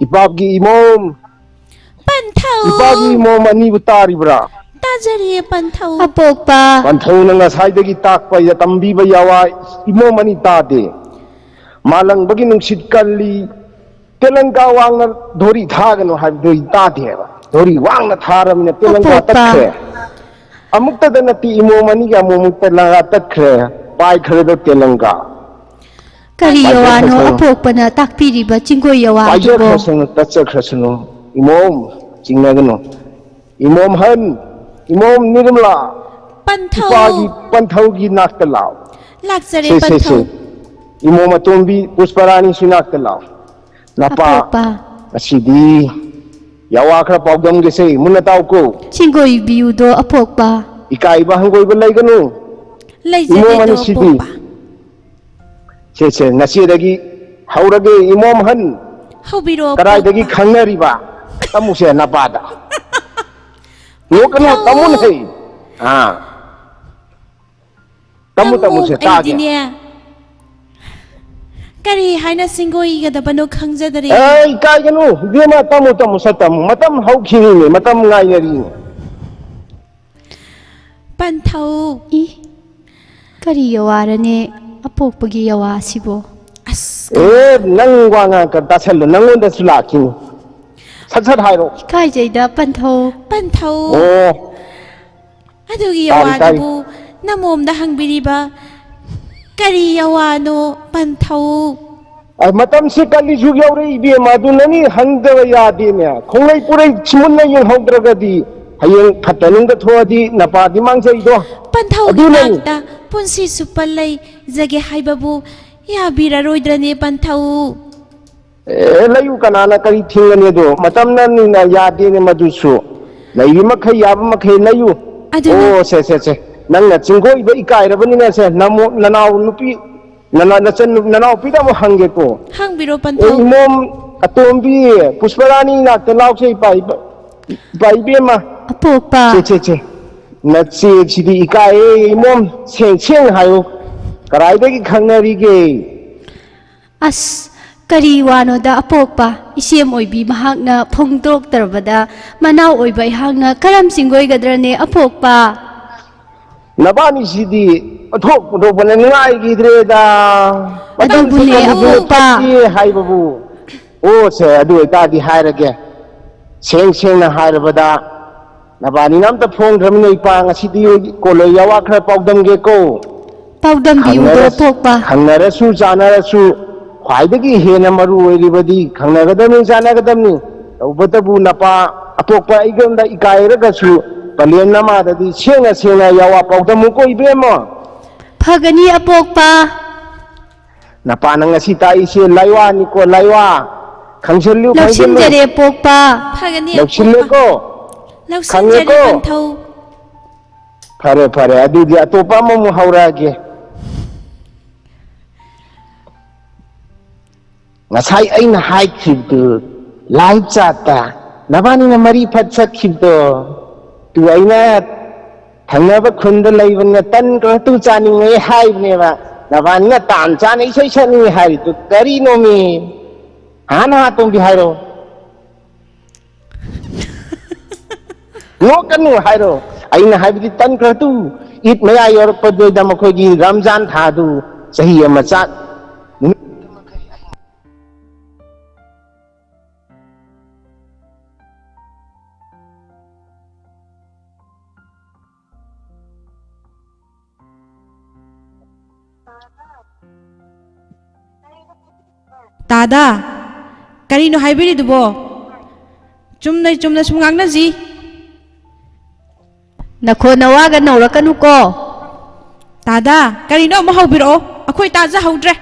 ꯏꯄꯥꯞꯀꯤ ꯏꯃꯣꯝ꯫ ꯄꯟꯊꯧ꯫ ꯏꯄꯥꯒꯤ ꯏꯃꯣꯝ ꯑꯅꯤꯕꯨ ꯇꯥꯔꯤꯕ꯭ꯔꯥ? ꯇꯥꯖꯔꯤꯌꯦ, ꯄꯟꯊꯧ꯫ ꯑꯄꯣꯛꯄ꯫ ꯄꯟꯊꯧꯅ ꯉꯁꯥꯏꯗꯒꯤ ꯇꯥꯛꯄ ꯌꯥ-, ꯇꯝꯕꯤꯕ ꯌꯥꯋꯥ ꯏꯃꯣꯝ ꯑꯅꯤ ꯇꯥꯗꯦ꯫ ꯃꯥꯂꯪꯕꯒꯤ ꯅꯨꯡꯁꯤꯠ ꯀꯜꯂꯤ, ꯇꯦꯂꯪꯀꯥ ꯋꯥꯡꯅ ꯙꯣꯔꯤ ꯊꯥꯒꯅꯨ ꯍꯥꯏꯕꯗꯨ ꯑꯩ ꯇꯥꯗꯦꯕ꯫ ꯙꯣꯔꯤ ꯋꯥꯡꯅ ꯊꯥꯔꯕꯅꯤꯅ ꯇꯦꯂꯪꯀꯥ ꯑꯄꯣꯛꯄ꯫ ꯇꯠꯈ꯭ꯔꯦ꯫ ꯑꯃꯨꯛꯇꯗ ꯅꯠꯇꯦ, ꯏꯃꯣꯝ ꯑꯅꯤꯒꯤ ꯑꯃꯨꯛꯃꯨꯛ ꯇꯦꯂꯪꯀꯥ ꯇꯠꯈ꯭ꯔꯦ꯫ ꯄꯥꯏꯈ꯭ꯔꯦꯗꯣ ꯇꯦꯂꯪꯀꯥ꯫ ꯀꯔꯤ ꯌꯥꯋꯥꯅꯣ ꯄꯥꯏꯖꯈ꯭ꯔꯁꯅꯨ꯫ ꯑꯄꯣꯛꯄꯅ ꯇꯥꯛꯄꯤꯔꯤꯕ ꯆꯤꯡꯒꯣꯏ ꯌꯥꯋꯥꯗꯨꯕꯣ? ꯄꯥꯏꯖꯈ꯭ꯔꯁꯅꯨ, ꯇꯠꯆꯈ꯭ꯔꯁꯅꯨ꯫ ꯏꯃꯣꯝ, ꯆꯤꯡꯅꯒꯅꯨ꯫ ꯏꯃꯣꯝ ꯍꯟ, ꯏꯃꯣꯝ ꯅꯤꯔꯃꯂꯥ, ꯄꯟꯊꯧ꯫ ꯏꯄꯥꯒꯤ ꯄꯟꯊꯧꯒꯤ ꯅꯥꯛꯇ ꯂꯥꯛꯑꯣ꯫ ꯂꯥꯛꯆꯔꯦ, ꯁꯦ, ꯁꯦ, ꯁꯦ꯫ ꯄꯟꯊꯧ꯫ ꯏꯃꯣꯝ ꯑꯇꯣꯝꯕꯤ ꯄꯨꯁꯄꯔꯥꯅꯤꯁꯨ ꯏꯅꯥꯛꯇ ꯂꯥꯛꯑꯣ꯫ ꯅꯄꯥ, ꯑꯄꯣꯛꯄ꯫ ꯉꯁꯤꯗꯤ ꯌꯥꯋꯥ ꯈꯔ ꯄꯥꯎꯗꯝꯒꯦꯁꯦ, ꯃꯨꯟꯅ ꯇꯥꯎꯀꯣ꯫ ꯆꯤꯡꯒꯣꯏꯕꯤꯌꯨꯗꯣ, ꯑꯄꯣꯛꯄ꯫ ꯏꯀꯥꯏꯕ ꯍꯪꯒꯣꯏꯕ ꯂꯩꯒꯅꯨ꯫ ꯂꯩꯖꯗꯦꯗꯣ, ꯏꯃꯣꯝ ꯑꯅꯤꯁꯤꯗꯤ꯫ ꯑꯄꯣꯛꯄ꯫ ꯁꯦ, ꯁꯦ, ꯅꯆꯦꯗꯒꯤ ꯍꯧꯔꯒꯦ, ꯏꯃꯣꯝ ꯑꯍꯟ꯫ ꯍꯧꯕꯤꯔꯣ, ꯀꯗꯥꯏꯗꯒꯤ ꯑꯄꯣꯛꯄ꯫ ꯈꯪꯅꯔꯤꯕ? ꯇꯝꯃꯨꯁꯦ, ꯅꯄꯥꯗ꯫ ꯅꯣꯛꯀꯅꯨ, ꯄꯟꯊꯧ꯫ ꯇꯝꯃꯨꯅꯦ꯫ ꯑꯥ꯫ ꯇꯝꯃꯨ, ꯇꯝꯃꯨꯁꯦ, ꯅꯪꯕꯨ ꯇꯥꯒꯦ꯫ ꯑꯩꯗꯤꯅꯦ, ꯀꯔꯤ ꯍꯥꯏꯅ ꯁꯤꯡꯒꯣꯏꯒꯗꯕꯅꯣ ꯈꯪꯖꯗꯔꯦ꯫ ꯑꯦ, ꯏꯀꯥꯏꯒꯅꯨ, ꯏꯕꯦꯝꯃ, ꯇꯝꯃꯨ, ꯇꯝꯃꯨ, ꯁꯠ ꯇꯝꯃꯨ꯫ ꯃꯇꯝ ꯍꯧꯈꯤꯅꯤꯅꯦ, ꯃꯇꯝ ꯉꯥꯏꯅꯔꯤꯅꯦ꯫ ꯄꯟꯊꯧ꯫ ꯏ, ꯀꯔꯤ ꯌꯋꯥꯔꯅꯦ ꯑꯄꯣꯛꯄꯒꯤ ꯌꯋꯥꯁꯤꯕꯣ? ꯑꯁ, ꯑꯦ, ꯅꯪ ꯋꯥ ꯉꯥꯡ ꯇꯥꯁꯜꯂꯨ, ꯅꯪꯉꯣꯟꯗꯁꯨ ꯂꯥꯛꯈꯤꯅꯤ꯫ ꯁꯠ ꯁꯠ ꯍꯥꯏꯔꯣ꯫ ꯏꯀꯥꯏꯖꯩꯗ, ꯄꯟꯊꯧ꯫ ꯄꯟꯊꯧ꯫ ꯑꯣ꯫ ꯑꯗꯨꯒꯤ ꯇꯥꯔꯤ, ꯇꯥꯔꯤ꯫ ꯌꯋꯥꯗꯨꯕꯨ ꯅꯃꯣꯝꯗ ꯍꯪꯕꯤꯔꯤꯕ ꯀꯔꯤ ꯌꯋꯥꯅꯣ, ꯄꯟꯊꯧ? ꯑ, ꯃꯇꯝꯁꯤ ꯀꯜꯂꯤ ꯖꯨꯒ ꯌꯧꯔꯛꯏ, ꯏꯕꯦꯝꯃ, ꯑꯗꯨꯅꯅꯤ, ꯍꯪꯗꯕ ꯌꯥꯗꯦꯅꯦ꯫ ꯈꯣꯡꯂꯩ ꯄꯨꯔꯩ ꯁꯤ ꯃꯨꯟꯅ ꯌꯦꯡꯍꯧꯗ꯭ꯔꯒꯗꯤ ꯍꯌꯦꯡ ꯐꯠꯇ ꯅꯨꯡꯗ ꯊꯣꯛꯑꯗꯤ ꯅꯄꯥꯗꯤ ꯃꯥꯡꯖꯩꯗꯣ꯫ ꯄꯟꯊꯧꯒꯤ ꯑꯗꯨꯅꯅꯤ꯫ ꯅꯥꯛꯇ ꯄꯨꯟꯁꯤ ꯆꯨꯞꯄ ꯂꯩꯖꯒꯦ ꯍꯥꯏꯕꯕꯨ ꯌꯥꯕꯤꯔꯔꯣꯏꯗ꯭ꯔꯅꯦ, ꯄꯟꯊꯧ? ꯑꯦ, ꯂꯩꯌꯨ, ꯀꯅꯥꯅ ꯀꯔꯤ ꯊꯤꯡꯒꯅꯤ ꯑꯗꯣ? ꯃꯇꯝꯅꯅꯤꯅ ꯌꯥꯗꯦꯅꯦ ꯃꯗꯨꯁꯨ꯫ ꯂꯩꯔꯤ ꯃꯈꯩ, ꯌꯥꯕ ꯃꯈꯩ ꯂꯩꯌꯨ꯫ ꯑꯗꯨꯅ ꯑꯣ, ꯁꯦ, ꯁꯦ, ꯁꯦ꯫ ꯅꯪꯅ ꯆꯤꯡꯒꯣꯏꯕ ꯏꯀꯥꯏꯔꯕꯅꯤꯅ ꯁꯦ, ꯅꯃꯣ-, ꯅꯅꯥꯎ ꯅꯨꯄꯤ, ꯅꯅꯥ-, ꯅꯆꯟ ꯅꯨ-, ꯅꯅꯥꯎꯄꯤꯗ ꯑꯃꯨꯛ ꯍꯪꯒꯦꯀꯣ꯫ ꯍꯪꯕꯤꯔꯣ, ꯑꯦ, ꯄꯟꯊꯧ꯫ ꯏꯃꯣꯝ ꯑꯇꯣꯝꯕꯤ, ꯄꯨꯁꯄꯔꯥꯅꯤ ꯏꯅꯥꯛꯇ ꯂꯥꯎꯁꯦ, ꯏꯄꯥ, ꯏꯄꯥ, ꯏꯄꯥ ꯏꯕꯦꯝꯃ꯫ ꯑꯄꯣꯛꯄ꯫ ꯁꯦ, ꯁꯦ, ꯁꯦ꯫ ꯅꯆꯦꯁꯤꯗꯤ ꯏꯀꯥꯏꯌꯦ, ꯏꯃꯣꯝ꯫ ꯁꯦꯡ-, ꯁꯦꯡꯅ ꯍꯥꯏꯌꯨ꯫ ꯀꯗꯥꯏꯗꯒꯤ ꯈꯪꯅꯔꯤꯒꯦ? ꯑꯁ, ꯀꯔꯤ ꯋꯥꯅꯣꯗ, ꯑꯄꯣꯛꯄ꯫ ꯏꯆꯦꯝ ꯑꯣꯏꯕꯤ ꯃꯍꯥꯛꯅ ꯐꯣꯡꯗꯣꯛꯇ꯭ꯔꯕꯗ ꯃꯅꯥꯎ ꯑꯣꯏꯕ ꯑꯩꯍꯥꯛꯅ ꯀꯔꯝ ꯆꯤꯡꯒꯣꯏꯒꯗ꯭ꯔꯅꯦ, ꯑꯄꯣꯛꯄ? ꯅꯕꯥꯅꯤꯁꯤꯗꯤ ꯑꯣꯟꯊꯣꯛ ꯑꯣꯟꯊꯣꯛꯄꯅ ꯅꯨꯡꯉꯥꯏꯈꯤꯗ꯭ꯔꯦꯗ꯫ ꯃꯇꯝꯁꯤ ꯑꯗꯨꯕꯨꯅꯦ, ꯀꯔꯤꯒꯤꯅꯣ ꯑꯄꯣꯛꯄ꯫ ꯐꯠꯇꯦ ꯍꯥꯏꯕꯕꯨ꯫ ꯑꯣ, ꯁꯦ, ꯑꯗꯨ ꯑꯣꯏꯇꯥꯔꯗꯤ ꯍꯥꯏꯔꯒꯦ꯫ ꯁꯦꯡ ꯁꯦꯡꯅ ꯍꯥꯏꯔꯕꯗ, ꯅꯕꯥꯅꯤꯅ ꯑꯝꯇ ꯐꯣꯡꯗ꯭ꯔꯕꯅꯤꯅ, ꯏꯄꯥ, ꯉꯁꯤꯗꯤ ꯀꯣꯂꯣꯏ ꯌꯥꯋꯥ ꯈꯔ ꯄꯥꯎꯗꯝꯒꯦꯀꯣ꯫ ꯄꯥꯎꯗꯝꯕꯤꯌꯨꯗꯣ, ꯈꯪꯅꯔ-, ꯑꯄꯣꯛꯄ꯫ ꯈꯪꯅꯔꯁꯨ ꯆꯥꯅꯔꯁꯨ, ꯈ꯭ꯋꯥꯏꯗꯒꯤ ꯍꯦꯟꯅ ꯃꯔꯨ ꯑꯣꯏꯔꯤꯕꯗꯤ ꯈꯪꯅꯒꯗꯕꯅꯤ, ꯆꯥꯅꯒꯗꯕꯅꯤ꯫ ꯇꯧꯕꯇꯕꯨ ꯅꯄꯥ ꯑꯄꯣꯛꯄ ꯑꯩꯉꯣꯟꯗ ꯏꯀꯥꯏꯔꯒꯁꯨ, ꯄꯂꯦꯝ ꯅꯃꯥꯗꯗꯤ ꯁꯦꯡꯅ ꯁꯦꯡꯅ ꯌꯥꯋꯥ ꯄꯥꯎꯗꯝꯃꯨꯀꯣ, ꯏꯕꯦꯝꯃ꯫ ꯐꯒꯅꯤ, ꯑꯄꯣꯛꯄ꯫ ꯅꯄꯥꯅ ꯉꯁꯤ ꯇꯥꯛꯏꯁꯦ ꯂꯥꯏꯋꯥꯅꯤꯀꯣ, ꯂꯥꯏꯋꯥ꯫ ꯈꯪꯖꯜꯂꯨ, ꯈꯪꯖꯜꯂꯨ꯫ ꯂꯧꯁꯤꯟꯖꯔꯦ, ꯑꯄꯣꯛꯄ꯫ ꯐꯒꯅꯤ, ꯑꯄꯣꯛꯄ꯫ ꯂꯧꯁꯤꯜꯂꯦꯀꯣ? ꯂꯧꯁꯤꯟꯖꯔꯦ, ꯈꯪꯉꯦꯀꯣ? ꯄꯟꯊꯧ꯫ ꯐꯔꯦ, ꯐꯔꯦ, ꯑꯗꯨꯗꯤ ꯑꯇꯣꯞꯄ ꯑꯃꯃꯨꯛ ꯍꯧꯔꯛꯑꯒꯦ꯫ ꯉꯁꯥꯏ ꯑꯩꯅ ꯍꯥꯏꯈꯤꯕꯗꯨ, ꯂꯥꯏꯞ ꯆꯥꯠꯇ ꯅꯕꯥꯅꯤꯅ ꯃꯔꯤ ꯐꯠ ꯆꯠꯈꯤꯕꯗꯣ, ꯇꯨ ꯑꯩꯅ ꯊꯪꯅꯕ ꯈꯨꯟꯗ ꯂꯩꯕꯅꯤꯅ ꯇꯟ ꯈꯔ ꯇꯨ ꯆꯥꯅꯤꯡꯉꯦ ꯍꯥꯏꯕꯅꯦꯕ꯫ ꯅꯕꯥꯅꯤꯅ ꯇꯥꯟ ꯆꯥꯅ ꯏꯁꯩ ꯁꯛꯅꯤꯡꯉꯦ ꯍꯥꯏꯔꯤꯗꯨ ꯀꯔꯤꯅꯣꯃꯤ? ꯍꯥꯟꯅ ꯍꯥꯇꯣꯡꯕꯤ ꯍꯥꯏꯔꯣ꯫ ꯅꯣꯛꯀꯅꯨ ꯍꯥꯏꯔꯣ꯫ ꯑꯩꯅ ꯍꯥꯏꯕꯗꯤ ꯇꯟ ꯈꯔ ꯇꯨ꯫ ꯏꯗ ꯃꯌꯥ ꯌꯧꯔꯛꯄꯗꯨꯗ ꯃꯈꯣꯏꯒꯤ ꯔꯝꯖꯥꯟ ꯊꯥꯗꯨ ꯆꯍꯤ ꯑꯃ ꯆꯥꯛ ꯅꯨꯃꯤꯠ ꯇꯥꯗ, ꯀꯔꯤꯅꯣ ꯍꯥꯏꯕꯤꯔꯤꯗꯨꯕꯣ? ꯆꯨꯝꯅ ꯆꯨꯝꯅ ꯁꯨꯝ ꯉꯥꯡꯅꯁꯤ꯫ ꯅꯈꯣꯟ ꯅꯋꯥꯒ ꯅꯧꯔꯛꯀꯅꯨꯀꯣ꯫ ꯇꯥꯗ, ꯀꯔꯤꯅꯣ ꯑꯃꯨꯛ ꯍꯧꯕꯤꯔꯛꯑꯣ, ꯑꯩꯈꯣꯏ ꯇꯥꯖꯍꯧꯗ꯭ꯔꯦ꯫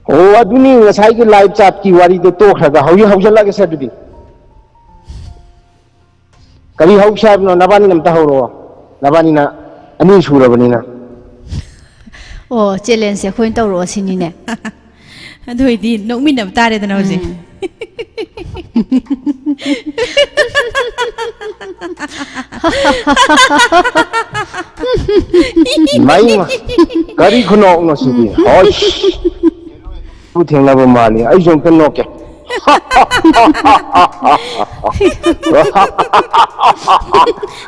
ꯑꯣ, ꯑꯗꯨꯅꯤ ꯉꯁꯥꯏꯒꯤ ꯂꯥꯏꯞ ꯆꯥꯠꯀꯤ ꯋꯥꯔꯤꯗꯣ ꯇꯣꯛꯈ꯭ꯔꯒ ꯍꯧꯖꯤꯛ ꯍꯧꯖꯤꯜꯂꯒꯦꯁꯦ ꯑꯗꯨꯗꯤ꯫ ꯀꯔꯤ ꯍꯧꯁꯦ ꯍꯥꯏꯕꯅꯣ? ꯅꯕꯥꯅꯤꯅ ꯑꯝꯇ ꯍꯧꯔꯛꯑꯣ꯫ ꯅꯕꯥꯅꯤꯅ ꯑꯅꯤ ꯁꯨꯔꯕꯅꯤꯅ꯫ ꯑꯣ, ꯆꯦꯂꯦꯟꯖꯁꯦ ꯑꯩꯈꯣꯏꯅ ꯇꯧꯔꯛꯑꯣ ꯁꯤꯅꯤꯅꯦ꯫ ꯑꯗꯨ ꯑꯣꯏꯗꯤ ꯅꯣꯛꯃꯤꯟꯅꯕ ꯇꯥꯔꯦꯗꯅ ꯍꯧꯖꯤꯛ꯫ ꯎꯝ꯫ ꯏꯃꯥꯏꯃ, ꯀꯔꯤ ꯈꯨꯅꯣꯛꯅꯣ ꯁꯤꯗꯤ? ꯍꯣꯏ꯫ ꯊꯦꯡꯅꯕ ꯃꯥꯜꯂꯤ꯫ ꯑꯩꯁꯨ ꯑꯝꯇ ꯅꯣꯛꯀꯦ꯫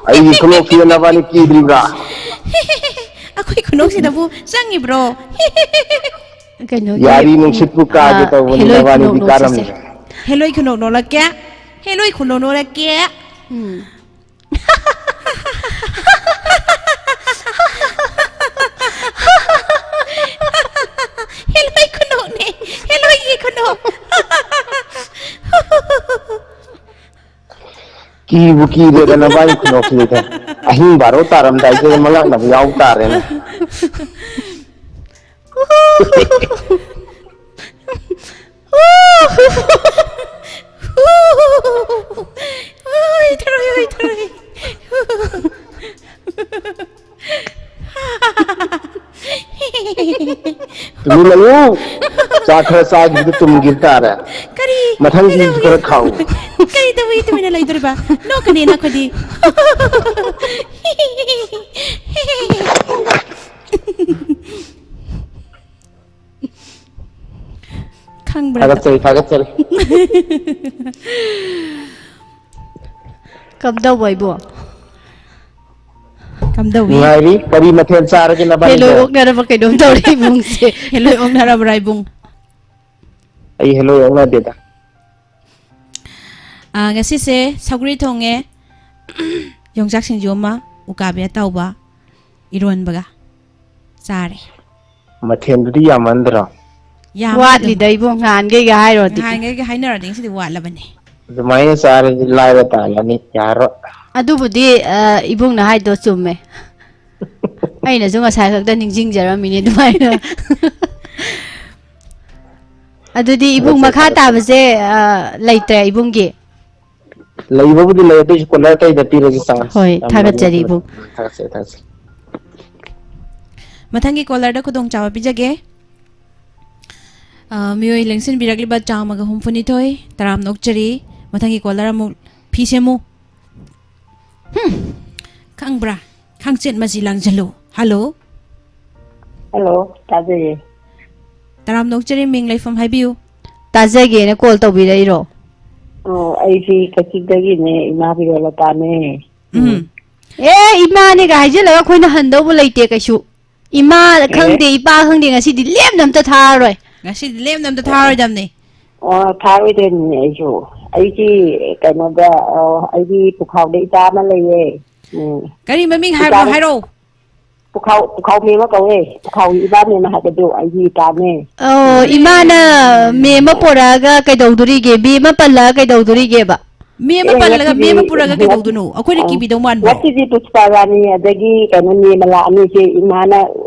ꯑꯩꯒꯤ ꯈꯨꯅꯣꯛꯁꯤꯗ ꯅꯕꯥꯅꯤ ꯀꯤꯗ꯭ꯔꯤꯕ꯭ꯔꯥ? ꯑꯩꯈꯣꯏ ꯈꯨꯅꯣꯛꯁꯤꯗꯕꯨ ꯆꯪꯉꯤꯕ꯭ꯔꯣ? ꯀꯩꯅꯣꯒꯤ, ꯌꯥꯔꯤ ꯅꯨꯡꯁꯤꯠꯄꯨ ꯀꯥꯒꯦ ꯑ, ꯇꯧꯕꯅꯤ, ꯍꯦꯂꯣꯏ ꯅꯕꯥꯅꯤꯗꯤ ꯈꯨꯅꯣꯛ ꯅꯣꯛꯁꯤꯁꯦ꯫ ꯀꯥꯔꯝꯃꯦ꯫ ꯍꯦꯂꯣꯏ ꯈꯨꯅꯣꯛ ꯅꯣꯛꯂꯛꯀꯦ꯫ ꯍꯦꯂꯣꯏ ꯈꯨꯅꯣꯛ ꯅꯣꯛꯂꯛꯀꯦ꯫ ꯎꯝ꯫ ꯍꯦꯂꯣꯏ ꯈꯨꯅꯣꯛꯅꯦ꯫ ꯍꯦꯂꯣꯏꯒꯤ ꯈꯨꯅꯣꯛ꯫ ꯀꯤꯕꯨ ꯀꯤꯔꯦꯗ ꯅꯕꯥꯅꯤ ꯈꯨꯅꯣꯛꯁꯤꯗꯤ꯫ ꯑꯍꯤꯡ ꯕꯥꯔꯣ ꯇꯥꯔꯝꯗꯥꯏꯁꯤꯗ ꯃꯪꯂꯥꯛꯅꯕ ꯌꯥꯎ ꯇꯥꯔꯦꯅꯦ꯫ ꯍꯣꯏ, ꯊꯔꯣꯏ, ꯍꯣꯏ, ꯊꯔꯣꯏ꯫ ꯇꯨꯃꯤꯟ ꯂꯩꯌꯨ꯫ ꯆꯥꯛ ꯈꯔ ꯆꯥꯈꯤꯕꯗ ꯇꯨꯝꯈꯤꯕ ꯇꯥꯔꯦ꯫ ꯀꯔꯤ? ꯃꯊꯪꯒꯤ ꯀꯩꯗꯧꯔꯤ? ꯈꯔ ꯈꯥꯛꯎ꯫ ꯀꯩ ꯇꯧꯏ ꯇꯨꯃꯤꯟꯅ ꯂꯩꯗꯣꯔꯤꯕ? ꯅꯣꯛꯀꯅꯤ ꯅꯈꯣꯏꯗꯤ꯫ ꯈꯪꯕ꯭ꯔꯥ? ꯊꯥꯒꯠꯆꯔꯤ, ꯊꯥꯒꯠꯆꯔꯤ꯫ ꯀꯝꯗꯧꯕ ꯏꯕꯣ? ꯀꯝꯗꯧꯏ? ꯅꯨꯡꯉꯥꯏꯔꯤ꯫ ꯀꯔꯤ ꯃꯊꯦꯜ ꯆꯥꯔꯒꯦ ꯅꯕꯥꯅꯤꯕꯣ? ꯍꯦꯂꯣꯏ ꯑꯣꯛꯅꯔꯕ ꯀꯩꯅꯣꯝ ꯇꯧꯔꯦ ꯏꯕꯨꯡꯁꯦ꯫ ꯍꯦꯂꯣꯏ ꯑꯣꯛꯅꯔꯕ꯭ꯔꯥ ꯏꯕꯨꯡ? ꯑꯩ ꯍꯦꯂꯣꯏ ꯑꯣꯛꯅꯗꯦꯗ꯫ ꯑꯥ, ꯉꯁꯤꯁꯦ ꯁꯧꯒ꯭ꯔꯤ ꯊꯣꯡꯉꯦ, ꯌꯣꯡꯆꯥꯛ ꯁꯤꯡꯖꯨ ꯑꯃ, ꯎꯀꯥꯕꯤ ꯑꯇꯥꯎꯕ, ꯏꯔꯣꯟꯕꯒ ꯆꯥꯔꯦ꯫ ꯃꯊꯦꯜꯗꯨꯗꯤ ꯌꯥꯝꯃꯟꯗ꯭ꯔꯣ? ꯌꯥꯝꯃꯦ ꯑꯗꯨꯝ꯫ ꯋꯥꯠꯂꯤꯗ ꯏꯕꯨꯡ, ꯅꯍꯥꯟꯈꯩꯒ ꯍꯥꯏꯔꯨꯔꯗꯤ꯫ ꯅꯍꯥꯟꯈꯩꯒ ꯍꯥꯏꯅꯔꯨꯔꯗꯤ ꯉꯁꯤꯗꯤ ꯋꯥꯠꯂꯕꯅꯦ꯫ ꯑꯗꯨꯃꯥꯏꯅ ꯆꯥꯔꯗꯤ ꯂꯥꯏꯔ ꯇꯥꯜꯂꯅꯤ, ꯌꯥꯔꯣꯏ꯫ ꯑꯗꯨꯕꯨꯗꯤ, ꯑ, ꯏꯕꯨꯡꯅ ꯍꯥꯏꯗꯣ ꯆꯨꯝꯃꯦ꯫ ꯑꯩꯅꯁꯨ ꯉꯁꯥꯏ ꯈꯛꯇ ꯅꯤꯡꯁꯤꯡꯖꯔꯝꯃꯤꯅꯦ ꯑꯗꯨꯃꯥꯏꯅ꯫ ꯑꯗꯨꯗꯤ ꯏꯕꯨꯡ ꯊꯥꯒꯠꯆꯩ, ꯃꯈꯥ ꯊꯥꯒꯠꯆꯩ꯫ ꯇꯥꯕꯁꯦ, ꯑ, ꯂꯩꯇ꯭ꯔꯦ ꯏꯕꯨꯡꯒꯤ? ꯂꯩꯕꯕꯨꯗꯤ ꯂꯩ, ꯑꯗꯨꯏꯁꯨ ꯀꯣꯂꯔ ꯑꯇꯩꯗ ꯄꯤꯔꯒꯦ ꯆꯥꯟꯁ꯫ ꯍꯣꯏ, ꯌꯥꯝ ꯊꯥꯒꯠꯆꯔꯤ ꯅꯨꯡꯉꯥꯏꯖꯔꯦ꯫ ꯏꯕꯨꯡ꯫ ꯎꯝ, ꯊꯥꯒꯠꯆꯩ, ꯊꯥꯒꯠꯆꯩ꯫ ꯃꯊꯪꯒꯤ ꯀꯣꯂꯔꯗ ꯈꯨꯗꯣꯡꯆꯥꯕ ꯄꯤꯖꯒꯦ꯫ ꯑ, ꯃꯤꯑꯣꯏ ꯂꯦꯡꯁꯤꯟꯕꯤꯔꯛꯂꯤꯕ ꯆꯥꯝꯃꯒ ꯍꯨꯝꯐꯨꯅꯤꯊꯣꯏ, ꯇꯔꯥꯝꯅ ꯑꯣꯛꯆꯔꯤ꯫ ꯃꯊꯪꯒꯤ ꯀꯣꯂꯔ ꯑꯃꯨꯛ ꯐꯤ ꯁꯦꯝꯃꯨ꯫ ꯍꯨꯝ, ꯈꯪꯕ꯭ꯔꯥ? ꯈꯪꯆꯦꯠ ꯃꯆꯤ ꯂꯪꯁꯤꯜꯂꯨ꯫ ꯍꯜꯂꯣ꯫ ꯍꯜꯂꯣ, ꯇꯥꯖꯩꯌꯦ꯫ ꯇꯔꯥꯝꯅ ꯑꯣꯛꯆꯔꯤ, ꯃꯤꯡ ꯂꯩꯐꯝ ꯍꯥꯏꯕꯤꯌꯨ꯫ ꯇꯥꯖꯒꯦꯅ ꯀꯣꯜ ꯇꯧꯕꯤꯔꯛꯏꯔꯣ? ꯑꯣ, ꯑꯩꯁꯤ ꯀꯛꯆꯤꯡꯗꯒꯤꯅꯦ, ꯏꯃꯥ ꯕꯤꯔꯣꯂꯇꯥꯅꯦ꯫ ꯎꯝ꯫ ꯑꯦ, ꯏꯃꯥꯅꯦꯒ ꯍꯥꯏꯖꯤꯜꯂꯒ ꯑꯩꯈꯣꯏꯅ ꯍꯟꯗꯧꯕ ꯂꯩꯇꯦ ꯀꯩꯁꯨ꯫ ꯏꯃꯥ ꯑꯦ? ꯈꯪꯗꯦ, ꯏꯄꯥ ꯈꯪꯗꯦ, ꯉꯁꯤꯗꯤ ꯂꯦꯝꯅ ꯑꯝꯇ ꯊꯥꯔꯔꯣꯏ꯫ ꯉꯁꯤꯗꯤ ꯂꯦꯝꯅ ꯑꯝꯇ ꯊꯥꯔꯣꯏꯗꯕꯅꯦ꯫ ꯑꯣ, ꯊꯥꯔꯣꯏꯗꯣꯏꯅꯤꯅꯦ ꯑꯩꯁꯨ꯫ ꯑꯩꯒꯤ ꯀꯩꯅꯣꯗ, ꯑ, ꯑꯩꯒꯤ ꯄꯨꯈꯥꯎꯗ ꯏꯆꯥ ꯑꯃ ꯂꯩꯌꯦ꯫ ꯎꯝ꯫ ꯀꯔꯤ ꯃꯃꯤꯡ ꯏꯆꯥ ꯍꯥꯏꯕꯅꯣ ꯍꯥꯏꯔꯛꯑꯣ꯫ ꯄꯨꯈꯥꯎ, ꯄꯨꯈꯥꯎ ꯃꯦꯝꯃ ꯀꯧꯋꯦ꯫ ꯄꯨꯈꯥꯎꯒꯤ ꯏꯆꯥ ꯃꯦꯝꯃ ꯍꯥꯏꯕꯗꯣ ꯑꯩꯒꯤ ꯏꯆꯥꯅꯦ꯫ ꯑꯣ, ꯎꯝ꯫ ꯏꯃꯥꯅ ꯃꯦꯝꯃ ꯄꯣꯔꯛꯑꯒ ꯀꯩꯗꯧꯗꯣꯔꯤꯒꯦ? ꯃꯦꯝꯃ ꯄꯜꯂꯒ ꯀꯩꯗꯧꯗꯣꯔꯤꯒꯦꯕ? ꯃꯦꯝꯃ ꯑꯦ, ꯄꯜꯂꯒ ꯉꯁꯤꯗꯤ ꯃꯦꯝꯃ ꯄꯨꯔꯒ ꯉꯁꯤ-, ꯀꯩꯗꯧꯗꯣꯏꯅꯣ? ꯑꯩꯈꯣꯏꯅ ꯑ, ꯀꯤꯕꯤꯗꯧ ꯃꯥꯟꯕ꯭ꯔꯣ? ꯉꯁꯤꯗꯤ ꯄꯨꯁꯄꯥꯔꯥꯅꯤ ꯑꯗꯒꯤ ꯀꯩꯅꯣ ꯅꯤꯔꯃꯂꯥ ꯑꯅꯤꯁꯦ ꯏꯃꯥꯅ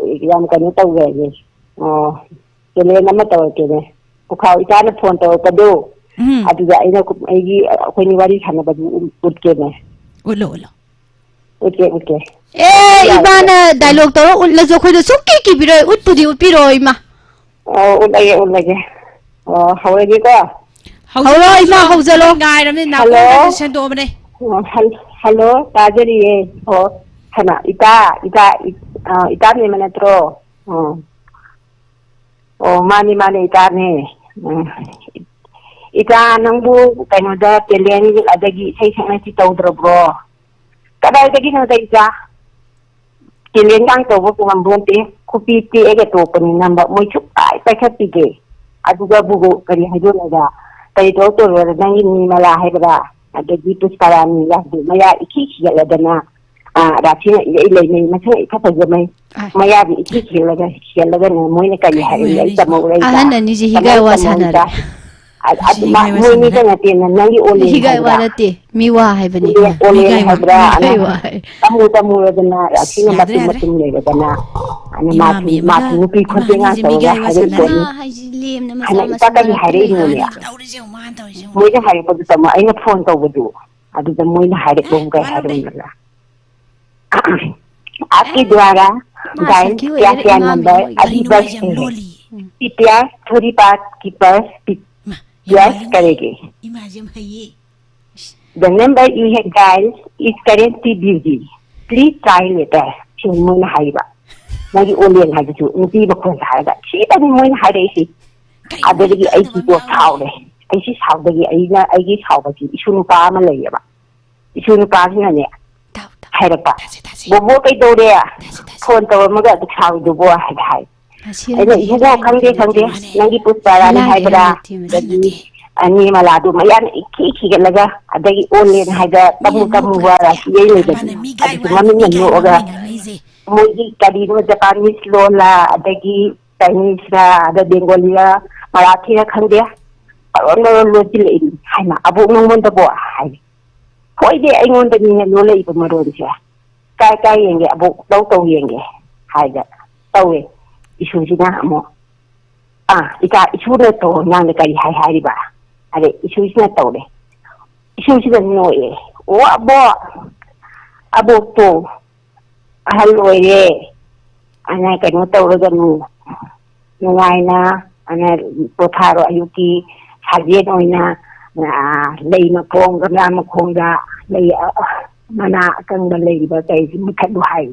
ꯌꯥꯝ ꯀꯩꯅꯣ ꯇꯧꯈ꯭ꯔꯒꯦ꯫ ꯑ, challenge ꯑꯃ ꯇꯧꯔꯛꯀꯦꯅꯦ꯫ ꯄꯨꯈꯥꯎ ꯏꯆꯥꯅ ꯐꯣꯟ ꯇꯧꯔꯛꯄꯗꯣ, ꯎꯝ꯫ ꯑꯗꯨꯗ ꯑꯩꯅ ꯑꯩꯒꯤ, ꯑꯩꯈꯣꯏꯅꯤ ꯋꯥꯔꯤ ꯁꯥꯟꯅꯕꯗꯨ ꯎꯠꯀꯦꯅꯦ꯫ ꯎꯠꯂꯣ, ꯎꯠꯂꯣ꯫ ꯎꯠꯀꯦ, ꯎꯠꯀꯦ꯫ ꯑꯦ, ꯌꯥꯏ, ꯏꯃꯥꯅ ꯌꯥꯏ꯫ Dialogue ꯇꯧꯔ ꯎꯠꯂꯁꯨ ꯑꯩꯈꯣꯏꯗ ꯁꯨꯡꯀꯤ ꯀꯤꯕꯤꯔꯣꯏ, ꯎꯠꯄꯨꯗꯤ ꯎꯠꯄꯤꯔꯣꯏ, ꯏꯃꯥ꯫ ꯑꯣ, ꯎꯠꯂꯒꯦ, ꯎꯠꯂꯒꯦ꯫ ꯑꯣ, ꯍꯧꯔꯒꯦꯀꯣ? ꯍꯧꯔꯣ, ꯏꯃꯥ, ꯍꯧꯖꯔꯣ꯫ ꯉꯥꯏꯔꯕꯅꯤ, ꯍꯜꯂꯣ꯫ ꯅꯥꯀꯣꯡꯗꯁꯨ ꯁꯦꯡꯗꯣꯛꯑꯕꯅꯦ꯫ ꯑꯣ, ꯍꯜ-, ꯍꯜꯂꯣ, ꯇꯥꯖꯔꯤꯌꯦ꯫ ꯑꯣ, ꯍꯩꯃꯥ, ꯏꯇꯥ, ꯏꯇꯥ, ꯏ-, ꯑ, ꯏꯇꯥ ꯃꯦꯝꯃ ꯅꯠꯇ꯭ꯔꯣ? ꯑꯣ꯫ ꯑꯣ, ꯃꯥꯅꯦ, ꯃꯥꯅꯦ, ꯏꯇꯥꯅꯦ꯫ ꯎꯝ꯫ ꯏꯇꯥ, ꯅꯪꯕꯨ ꯀꯩꯅꯣꯗ talent ꯑꯗꯒꯤ ꯏꯁꯩ ꯁꯛꯅꯁꯤ ꯇꯧꯗ꯭ꯔꯕ꯭ꯔꯣ? ꯀꯗꯥꯏꯗꯒꯤꯅꯣꯗ, ꯏꯇꯥ? Talent ꯒꯥꯡ ꯇꯧꯕ ꯉꯝꯕꯣꯟꯇꯦ꯫ ꯈꯨꯄꯤ ꯇꯦꯛꯑꯒ ꯇꯣꯛꯄꯅꯤ ꯅꯝꯕ꯫ ꯃꯣꯏ ꯁꯨꯛꯄꯥꯏ ꯄꯥꯏꯈꯠꯄꯤꯗꯦ꯫ ꯑꯗꯨꯒꯕꯨ ꯀꯔꯤ ꯍꯥꯏꯗꯣꯏꯅꯣꯗ? ꯀꯔꯤ ꯇꯧ ꯇꯧꯔꯣꯗ ꯅꯪꯒꯤ ꯅꯤꯔꯃꯂꯥ ꯍꯥꯏꯕ꯭ꯔꯥ? ꯑꯗꯒꯤ ꯄꯨꯁꯄꯥꯔꯥꯅꯤ ꯍꯥꯏꯕꯗꯨ ꯃꯌꯥ ꯏꯈꯤ ꯈꯤꯒꯠꯂꯗꯅ, ꯑꯥ, ꯔꯥꯁꯤꯅ ꯏꯔꯩ ꯂꯩꯅꯩ, ꯃꯁꯛ ꯏꯐ ꯐꯖꯃꯩ꯫ ꯑꯥꯏ꯫ ꯃꯌꯥꯗꯤ ꯏꯊꯤ ꯊꯤꯒꯠꯂꯒ, ꯊꯤꯒꯠꯂꯒꯅꯦ ꯃꯣꯏꯅ ꯀꯔꯤ ꯀꯩꯅꯣ ꯍꯥꯏꯔꯤꯅꯣ? ꯑꯩ ꯍꯥꯏꯔꯛꯏꯁꯤꯕꯣ? ꯇꯝꯃꯛꯎꯔ ꯏꯇꯥ? ꯑꯍꯟ ꯑꯅꯤꯁꯦ ꯀꯃꯥꯏ ꯍꯤꯒꯥꯏ ꯋꯥ ꯇꯝꯃꯛꯎ ꯏꯇꯥ? ꯁꯥꯟꯅꯔꯦ꯫ ꯑ-, ꯑꯗꯨ ꯃꯥ-, ꯍꯤꯒꯥꯏ ꯋꯥ ꯃꯣꯏꯅꯤꯗ ꯁꯥꯟꯅꯔꯦ꯫ ꯅꯠꯇꯦꯅ, ꯅꯪꯒꯤ ꯑꯣꯂꯦꯟ ꯍꯤꯒꯥꯏ ꯋꯥ ꯍꯥꯏꯕ꯭ꯔꯥ? ꯅꯠꯇꯦ, ꯃꯤꯋꯥ ꯍꯥꯏꯕꯅꯤ꯫ ꯑꯣꯂꯦꯟ, ꯑꯣꯂꯦꯟ ꯃꯤꯋꯥ, ꯍꯥꯏꯕ꯭ꯔꯥ? ꯑꯅ ꯃꯤꯋꯥ ꯍꯥꯏ꯫ ꯇꯝꯃꯨ, ꯇꯝꯃꯨꯔꯗꯅ, ꯑꯁ, ꯑꯁꯤꯅ ꯌꯥꯗ꯭ꯔꯦ, ꯃꯇꯨꯝ, ꯌꯥꯗ꯭ꯔꯦ꯫ ꯃꯇꯨꯝ ꯂꯩꯔꯗꯅ, ꯑꯅ ꯏꯃꯥ ꯃꯥꯁꯤ, ꯃꯦꯝꯃꯒ ꯃꯥꯁꯤ ꯅꯨꯄꯤ ꯏꯃꯥ ꯈꯣꯟꯖꯦꯜ ꯉꯥꯡ ꯑꯅꯤꯁꯦ ꯇꯧꯔꯒ ꯃꯤꯒꯥꯏ ꯋꯥ ꯍꯥꯏꯔꯛꯏ ꯁꯥꯟꯅꯔꯦ꯫ ꯄꯣꯠꯅꯤ꯫ ꯏꯃꯥ ꯍꯥꯏꯁꯤ ꯂꯦꯝꯅ ꯃꯆꯥ ꯍꯥꯏꯅ ꯃꯁꯨ ꯏꯇꯥ ꯀꯔꯤ ꯃꯔꯛꯇ ꯍꯥꯏꯔꯛꯏꯅꯣꯅꯦ? ꯂꯩꯔꯤꯀꯥꯟꯁꯤꯗ꯫ ꯇꯧꯔꯤꯁꯦ ꯌꯦꯡꯉꯨ, ꯃꯥꯅ ꯇꯧꯔꯤꯁꯦ ꯌꯦꯡꯉꯨ꯫ ꯃꯣꯏꯅ ꯍꯥꯏꯔꯛꯄꯗꯨ ꯇꯝꯃꯣ, ꯑꯩꯅ ꯐꯣꯟ ꯇꯧꯕꯗꯨ꯫ ꯑꯗꯨꯗ ꯃꯣꯏꯅ ꯑꯦ, ꯍꯥꯏꯔꯛꯄꯕꯨ ꯀꯩ ꯃꯥꯟꯅꯧꯗꯦ꯫ ꯍꯥꯏꯔꯝꯃꯤꯅꯣ? आपके द्वारा ꯃꯥ dial ꯁꯛꯈꯤ क्या ꯑꯣꯏꯒꯦꯔꯥ क्या ꯏꯃꯥ number ꯃꯤꯡ ꯑꯣꯏꯒꯦꯔꯥ? ꯑभी ꯀꯩꯅꯣ बज ꯍꯥꯏꯁꯦ ꯌꯥꯝ ꯂꯣꯜꯂꯤ꯫ कृपया थोड़ी बात की पर ꯏꯃꯥ, ꯌꯥꯝ प्रयास ꯃꯥꯜꯂꯤꯅꯦ꯫ ꯀꯔꯦꯒꯦ꯫ ꯏꯃꯥꯁꯦ ꯌꯥꯝ ꯍꯩꯌꯦ꯫ The number you have dialed is currently busy. Please try later. ꯁꯤꯅꯤ ꯃꯣꯏꯅ ꯍꯥꯏꯔꯤꯕ꯫ ꯃꯣꯏꯒꯤ ꯑꯣꯂꯦꯟ ꯍꯥꯏꯕꯁꯨ ꯅꯨꯄꯤ ꯃꯈꯣꯟ ꯇꯥꯔꯒ ꯁꯤꯗꯅꯤ ꯃꯣꯏꯅ ꯍꯥꯏꯔꯛꯏꯁꯤ꯫ ꯀꯩꯅꯣ ꯑꯗꯨꯗꯒꯤ ꯃꯣꯏꯅ ꯑꯩꯁꯤꯀꯣ ꯇꯥꯗꯕ ꯑꯃ ꯌꯥꯎꯔꯦ꯫ ꯁꯥꯎꯔꯦ꯫ ꯑꯩꯁꯤ ꯁꯥꯎꯗꯒꯤ ꯑꯩꯅ, ꯑꯩꯒꯤ ꯁꯥꯎꯕꯁꯤ ꯏꯁꯨ ꯅꯨꯄꯥ ꯑꯃ ꯂꯩꯌꯦꯕ꯫ ꯏꯁꯨ ꯅꯨꯄꯥꯁꯤꯅꯅꯦ ꯇꯥꯎ, ꯇꯥꯎ꯫ ꯍꯥꯏꯔꯛꯄ, ꯇꯥꯁꯤ, ꯇꯥꯁꯤ꯫ "ꯕꯣꯕꯣ ꯀꯩꯗꯧꯔꯦ? ꯇꯥꯁꯤ, ꯇꯥꯁꯤ꯫ ꯐꯣꯟ ꯇꯧꯔꯝꯃꯒ ꯑꯗꯨꯛ ꯁꯥꯎꯔꯤꯗꯨꯕꯣ?" ꯍꯥꯏꯅ ꯍꯥꯏ꯫ ꯇꯥꯁꯤ, ꯑꯩꯅ, ꯅꯠꯇꯦ, "ꯏꯕꯨꯡꯉꯣ, ꯍꯤꯒꯥꯏ ꯈꯪꯗꯦ, ꯅꯠꯇꯦ, ꯈꯪꯗꯦ꯫ ꯃꯥꯅꯦ꯫ ꯅꯪꯒꯤ ꯄꯨꯁꯄꯥꯔꯥꯅꯤ ꯍꯤꯒꯥꯏ ꯍꯥꯏꯕ꯭ꯔꯥ?" ꯅꯠꯇꯦ, ꯃꯁꯤ ꯑꯗꯒꯤ ꯅꯠꯇꯦ꯫ ꯑꯅꯤ ꯃꯂꯥꯗꯨ ꯃꯌꯥꯅ ꯏꯈꯤ ꯈꯤꯒꯠꯂꯒ, ꯑꯗꯒꯤ ꯑꯣꯟꯂꯦꯟ ꯍꯥꯏꯗ ꯃꯤꯅ ꯇꯝꯃꯨ ꯇꯝꯃꯨꯕ ꯅꯣꯛꯄꯗ ꯔꯥꯁꯤ ꯌꯩ ꯂꯩꯕꯗꯨ꯫ ꯃꯥꯅ ꯃꯤꯒꯥꯏ ꯑꯗꯨꯁꯨ ꯋꯥ-, ꯃꯃꯤꯡꯅ ꯃꯤꯒꯥꯏ ꯋꯥ ꯅꯣꯛꯑꯒ, ꯉꯥꯡꯅꯩꯁꯦ꯫ ꯃꯣꯏꯒꯤ ꯀꯔꯤꯅꯣ ꯖꯄꯥꯅꯤꯁ ꯂꯣꯟꯂ, ꯑꯗꯒꯤ ꯆꯥꯏꯅꯤꯁꯔ, ꯑꯗ ꯕꯦꯡꯒꯣꯂꯤꯔ, ꯃꯔꯥꯊꯤꯔ ꯈꯪꯗꯦ꯫ ꯃꯔꯣꯟ ꯃꯔꯣꯟ ꯂꯣꯟꯁꯤꯜꯂꯛꯏ꯫ ꯍꯥꯏꯃ, "ꯑꯕꯣꯛ ꯅꯉꯣꯟꯗꯕꯣ?" ꯍꯥꯏ꯫ "ꯍꯣꯏꯅꯦ, ꯑꯩꯉꯣꯟꯗꯅꯤꯅꯦ ꯂꯣꯜꯂꯛꯏꯕ ꯃꯔꯣꯟꯁꯦ꯫ ꯀꯥꯏ ꯀꯥꯏ ꯌꯦꯡꯒꯦ, ꯑꯕꯣꯛ ꯇꯧ ꯇꯧ ꯌꯦꯡꯒꯦ" ꯍꯥꯏꯗ ꯇꯧꯋꯦ꯫ ꯏꯁꯨꯁꯤꯅ ꯑꯃꯨꯛ, "ꯑꯥ, ꯏꯆꯥ, ꯏꯁꯨꯅ ꯇꯧ ꯑꯉꯥꯡꯗ ꯀꯔꯤ ꯍꯥꯏ ꯍꯥꯏꯔꯤꯕ?" ꯑꯗꯩ ꯏꯁꯨꯁꯤꯅ ꯇꯧꯔꯦ꯫ ꯏꯁꯨꯁꯤꯅ ꯅꯣꯛꯑꯦ꯫ "ꯑꯣ, ꯑꯕꯣꯛ, ꯑꯕꯣꯛꯇꯣ ꯑꯍꯜ ꯑꯣꯏꯔꯦ, ꯑꯅ ꯀꯩꯅꯣ ꯇꯧꯔꯒꯅꯨ, ꯅꯨꯡꯉꯥꯏꯅ ꯑꯅ ꯄꯣꯊꯥꯔꯣ꯫ ꯑꯌꯨꯛꯀꯤ ꯁꯥꯖꯦꯜ ꯑꯣꯏꯅ, ꯑ, ꯂꯩ ꯃꯈꯣꯡ, ꯒꯝꯂꯥ ꯃꯈꯣꯡꯗ ꯂꯩ, ꯑ, ꯃꯅꯥ ꯑꯀꯪꯕ ꯂꯩꯔꯤꯕ ꯀꯩꯁꯤ ꯃꯨꯊꯠꯂꯨ ꯍꯥꯏ꯫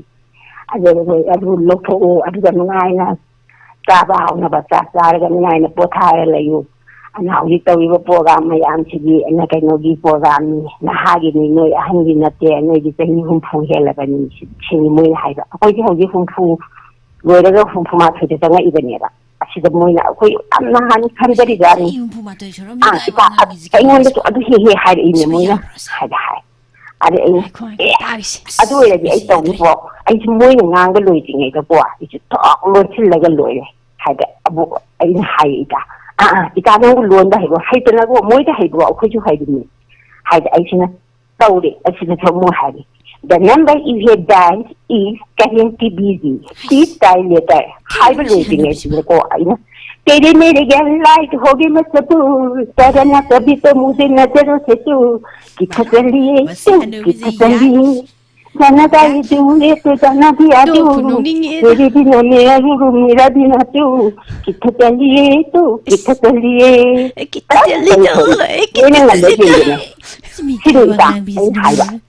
ꯑꯗꯨ, ꯑꯗꯨ ꯂꯧꯊꯣꯛꯎ, ꯑꯗꯨꯒ ꯅꯨꯡꯉꯥꯏꯅ ꯆꯥꯕ ꯍꯥꯎꯅꯕ ꯆꯥꯛ ꯆꯥꯔꯒ ꯅꯨꯡꯉꯥꯏꯅ ꯄꯣꯊꯥꯔ ꯂꯩꯌꯨ꯫ ꯑꯗꯨꯅ ꯍꯧꯖꯤꯛ ꯇꯧꯔꯤꯕ ꯄ꯭ꯔꯣꯒ꯭ꯔꯥꯝ ꯃꯌꯥꯝꯁꯤꯗꯤ ꯑꯩꯅ ꯀꯩꯅꯣꯒꯤ ꯄ꯭ꯔꯣꯒ꯭ꯔꯥꯝꯅꯤ, ꯅꯍꯥꯒꯤꯅꯤ, ꯅꯣꯏ ꯑꯍꯟꯒꯤ ꯅꯠꯇꯦ, ꯅꯣꯏꯒꯤ ꯆꯍꯤ ꯍꯨꯝꯐꯨ ꯍꯦꯜꯂꯕꯅꯤ ꯁꯤ-, ꯁꯤꯅꯤ ꯃꯣꯏꯅ ꯍꯥꯏꯕ꯫ ꯑꯩꯈꯣꯏꯗꯤ ꯍꯧꯖꯤꯛ ꯍꯨꯝꯐꯨ ꯂꯣꯏꯔꯒ ꯍꯨꯝꯐꯨ ꯃꯥꯊꯣꯏꯗ ꯆꯪꯉꯛꯏꯕꯅꯦꯕ꯫ ꯑꯁꯤꯗ ꯃꯣꯏꯅ ꯑꯩꯈꯣꯏ ꯌꯥꯝ ꯅꯍꯥꯟ ꯈꯟꯖꯔꯤꯖꯥꯠꯅꯤ꯫ ꯆꯍꯤ ꯍꯨꯝꯐꯨ ꯃꯥꯊꯣꯏ ꯁꯨꯔꯝꯃꯤ ꯑꯥ, ꯀꯥꯏ ꯏꯄꯥ, ꯋꯥ ꯉꯥꯡꯉꯤꯁꯤ ꯑꯩꯉꯣꯟꯗꯁꯨ ꯀꯩꯅꯣ? ꯑꯗꯨ ꯍꯦꯛ ꯍꯦꯛ ꯍꯥꯏꯔꯛꯏꯅꯦ ꯁꯣꯏ ꯃꯣꯏꯅ꯫ ꯌꯥꯕ꯭ꯔꯣ ꯁꯤ? ꯍꯥꯏꯕ ꯍꯥꯏ꯫ ꯑꯗ ꯑꯩꯅ, ꯉꯥꯏꯈꯣ, ꯉꯥꯏꯈꯣ, "ꯑꯦ, ꯇꯥꯔꯤꯁꯦ꯫ ꯑꯗꯨ ꯑꯣꯏꯔꯗꯤ ꯑꯩ ꯁꯤ ꯌꯥꯗ꯭ꯔꯦ꯫ ꯇꯧꯅꯤꯀꯣ, ꯑꯩꯁꯨ ꯃꯣꯏꯅ ꯉꯥꯡꯕ ꯂꯣꯏꯗ꯭ꯔꯤꯉꯩꯗꯀꯣ, ꯑꯩꯁꯨ ꯊꯣꯛ ꯂꯣꯟꯁꯤꯜꯂꯒ ꯂꯣꯏꯔꯦ" ꯍꯥꯏꯗ ꯑꯃꯨꯛ ꯑꯩꯅ ꯍꯥꯏꯌꯦ, "ꯏꯇꯥ, ꯑꯥ, ꯑꯥ, ꯏꯇꯥ, ꯅꯪꯕꯨ ꯂꯣꯟꯕ ꯍꯩꯕ꯭ꯔꯣ?" "ꯍꯩꯇꯅꯕꯨ, ꯃꯣꯏꯗ ꯍꯩꯕ꯭ꯔꯣ? ꯑꯩꯈꯣꯏꯁꯨ ꯍꯩꯔꯤꯅꯤ" ꯍꯥꯏꯗ ꯑꯩꯁꯤꯅ ꯇꯧꯔꯦ꯫ ꯑꯁꯤꯗꯁꯨ ꯑꯃꯨꯛ ꯍꯥꯏꯔꯦ, "The number you have dialed is currently busy. Please try later" ꯍꯥꯏꯕ ꯂꯣꯏꯗ꯭ꯔꯤꯉꯩꯁꯤꯗꯀꯣ ꯑꯩꯅ, "तेरे मेरे गैल लाइट हो गई मजबूर, तेरा ना कभी तो मुझे नजरों से दूर, किधर चली है ꯃꯁꯤ तू, ꯍꯅꯨꯕꯤꯁꯤ किधर चली ꯌꯥꯏ꯫ है, जाना चाहिए तू, ये तो जाना भी आ ꯑꯗꯣ तू, ꯈꯨꯅꯣꯛꯅꯤꯡꯉꯦꯗ꯫ मेरी भी ना मेरा भी रू, मेरा भी ना तू, किधर चली है तू, किधर चली है?" ꯑꯦ, ꯈꯤꯇ ꯆꯠꯂꯤꯗꯣ, ꯑꯦ, ꯈꯤꯇ ꯂꯣꯏꯅ ꯆꯠꯂꯤꯗꯣ꯫ ꯉꯝꯖꯗ꯭ꯔꯤꯅꯦ꯫ ꯁꯤ ꯃꯤ ꯁꯤꯗꯤ ꯀꯩ ꯋꯥ ꯏꯇꯥ, ꯉꯥꯡꯕꯤꯁꯤꯅ ꯑꯩꯅ ꯍꯥꯏꯕ꯫ ꯃꯔꯣꯜ ꯑꯃ꯫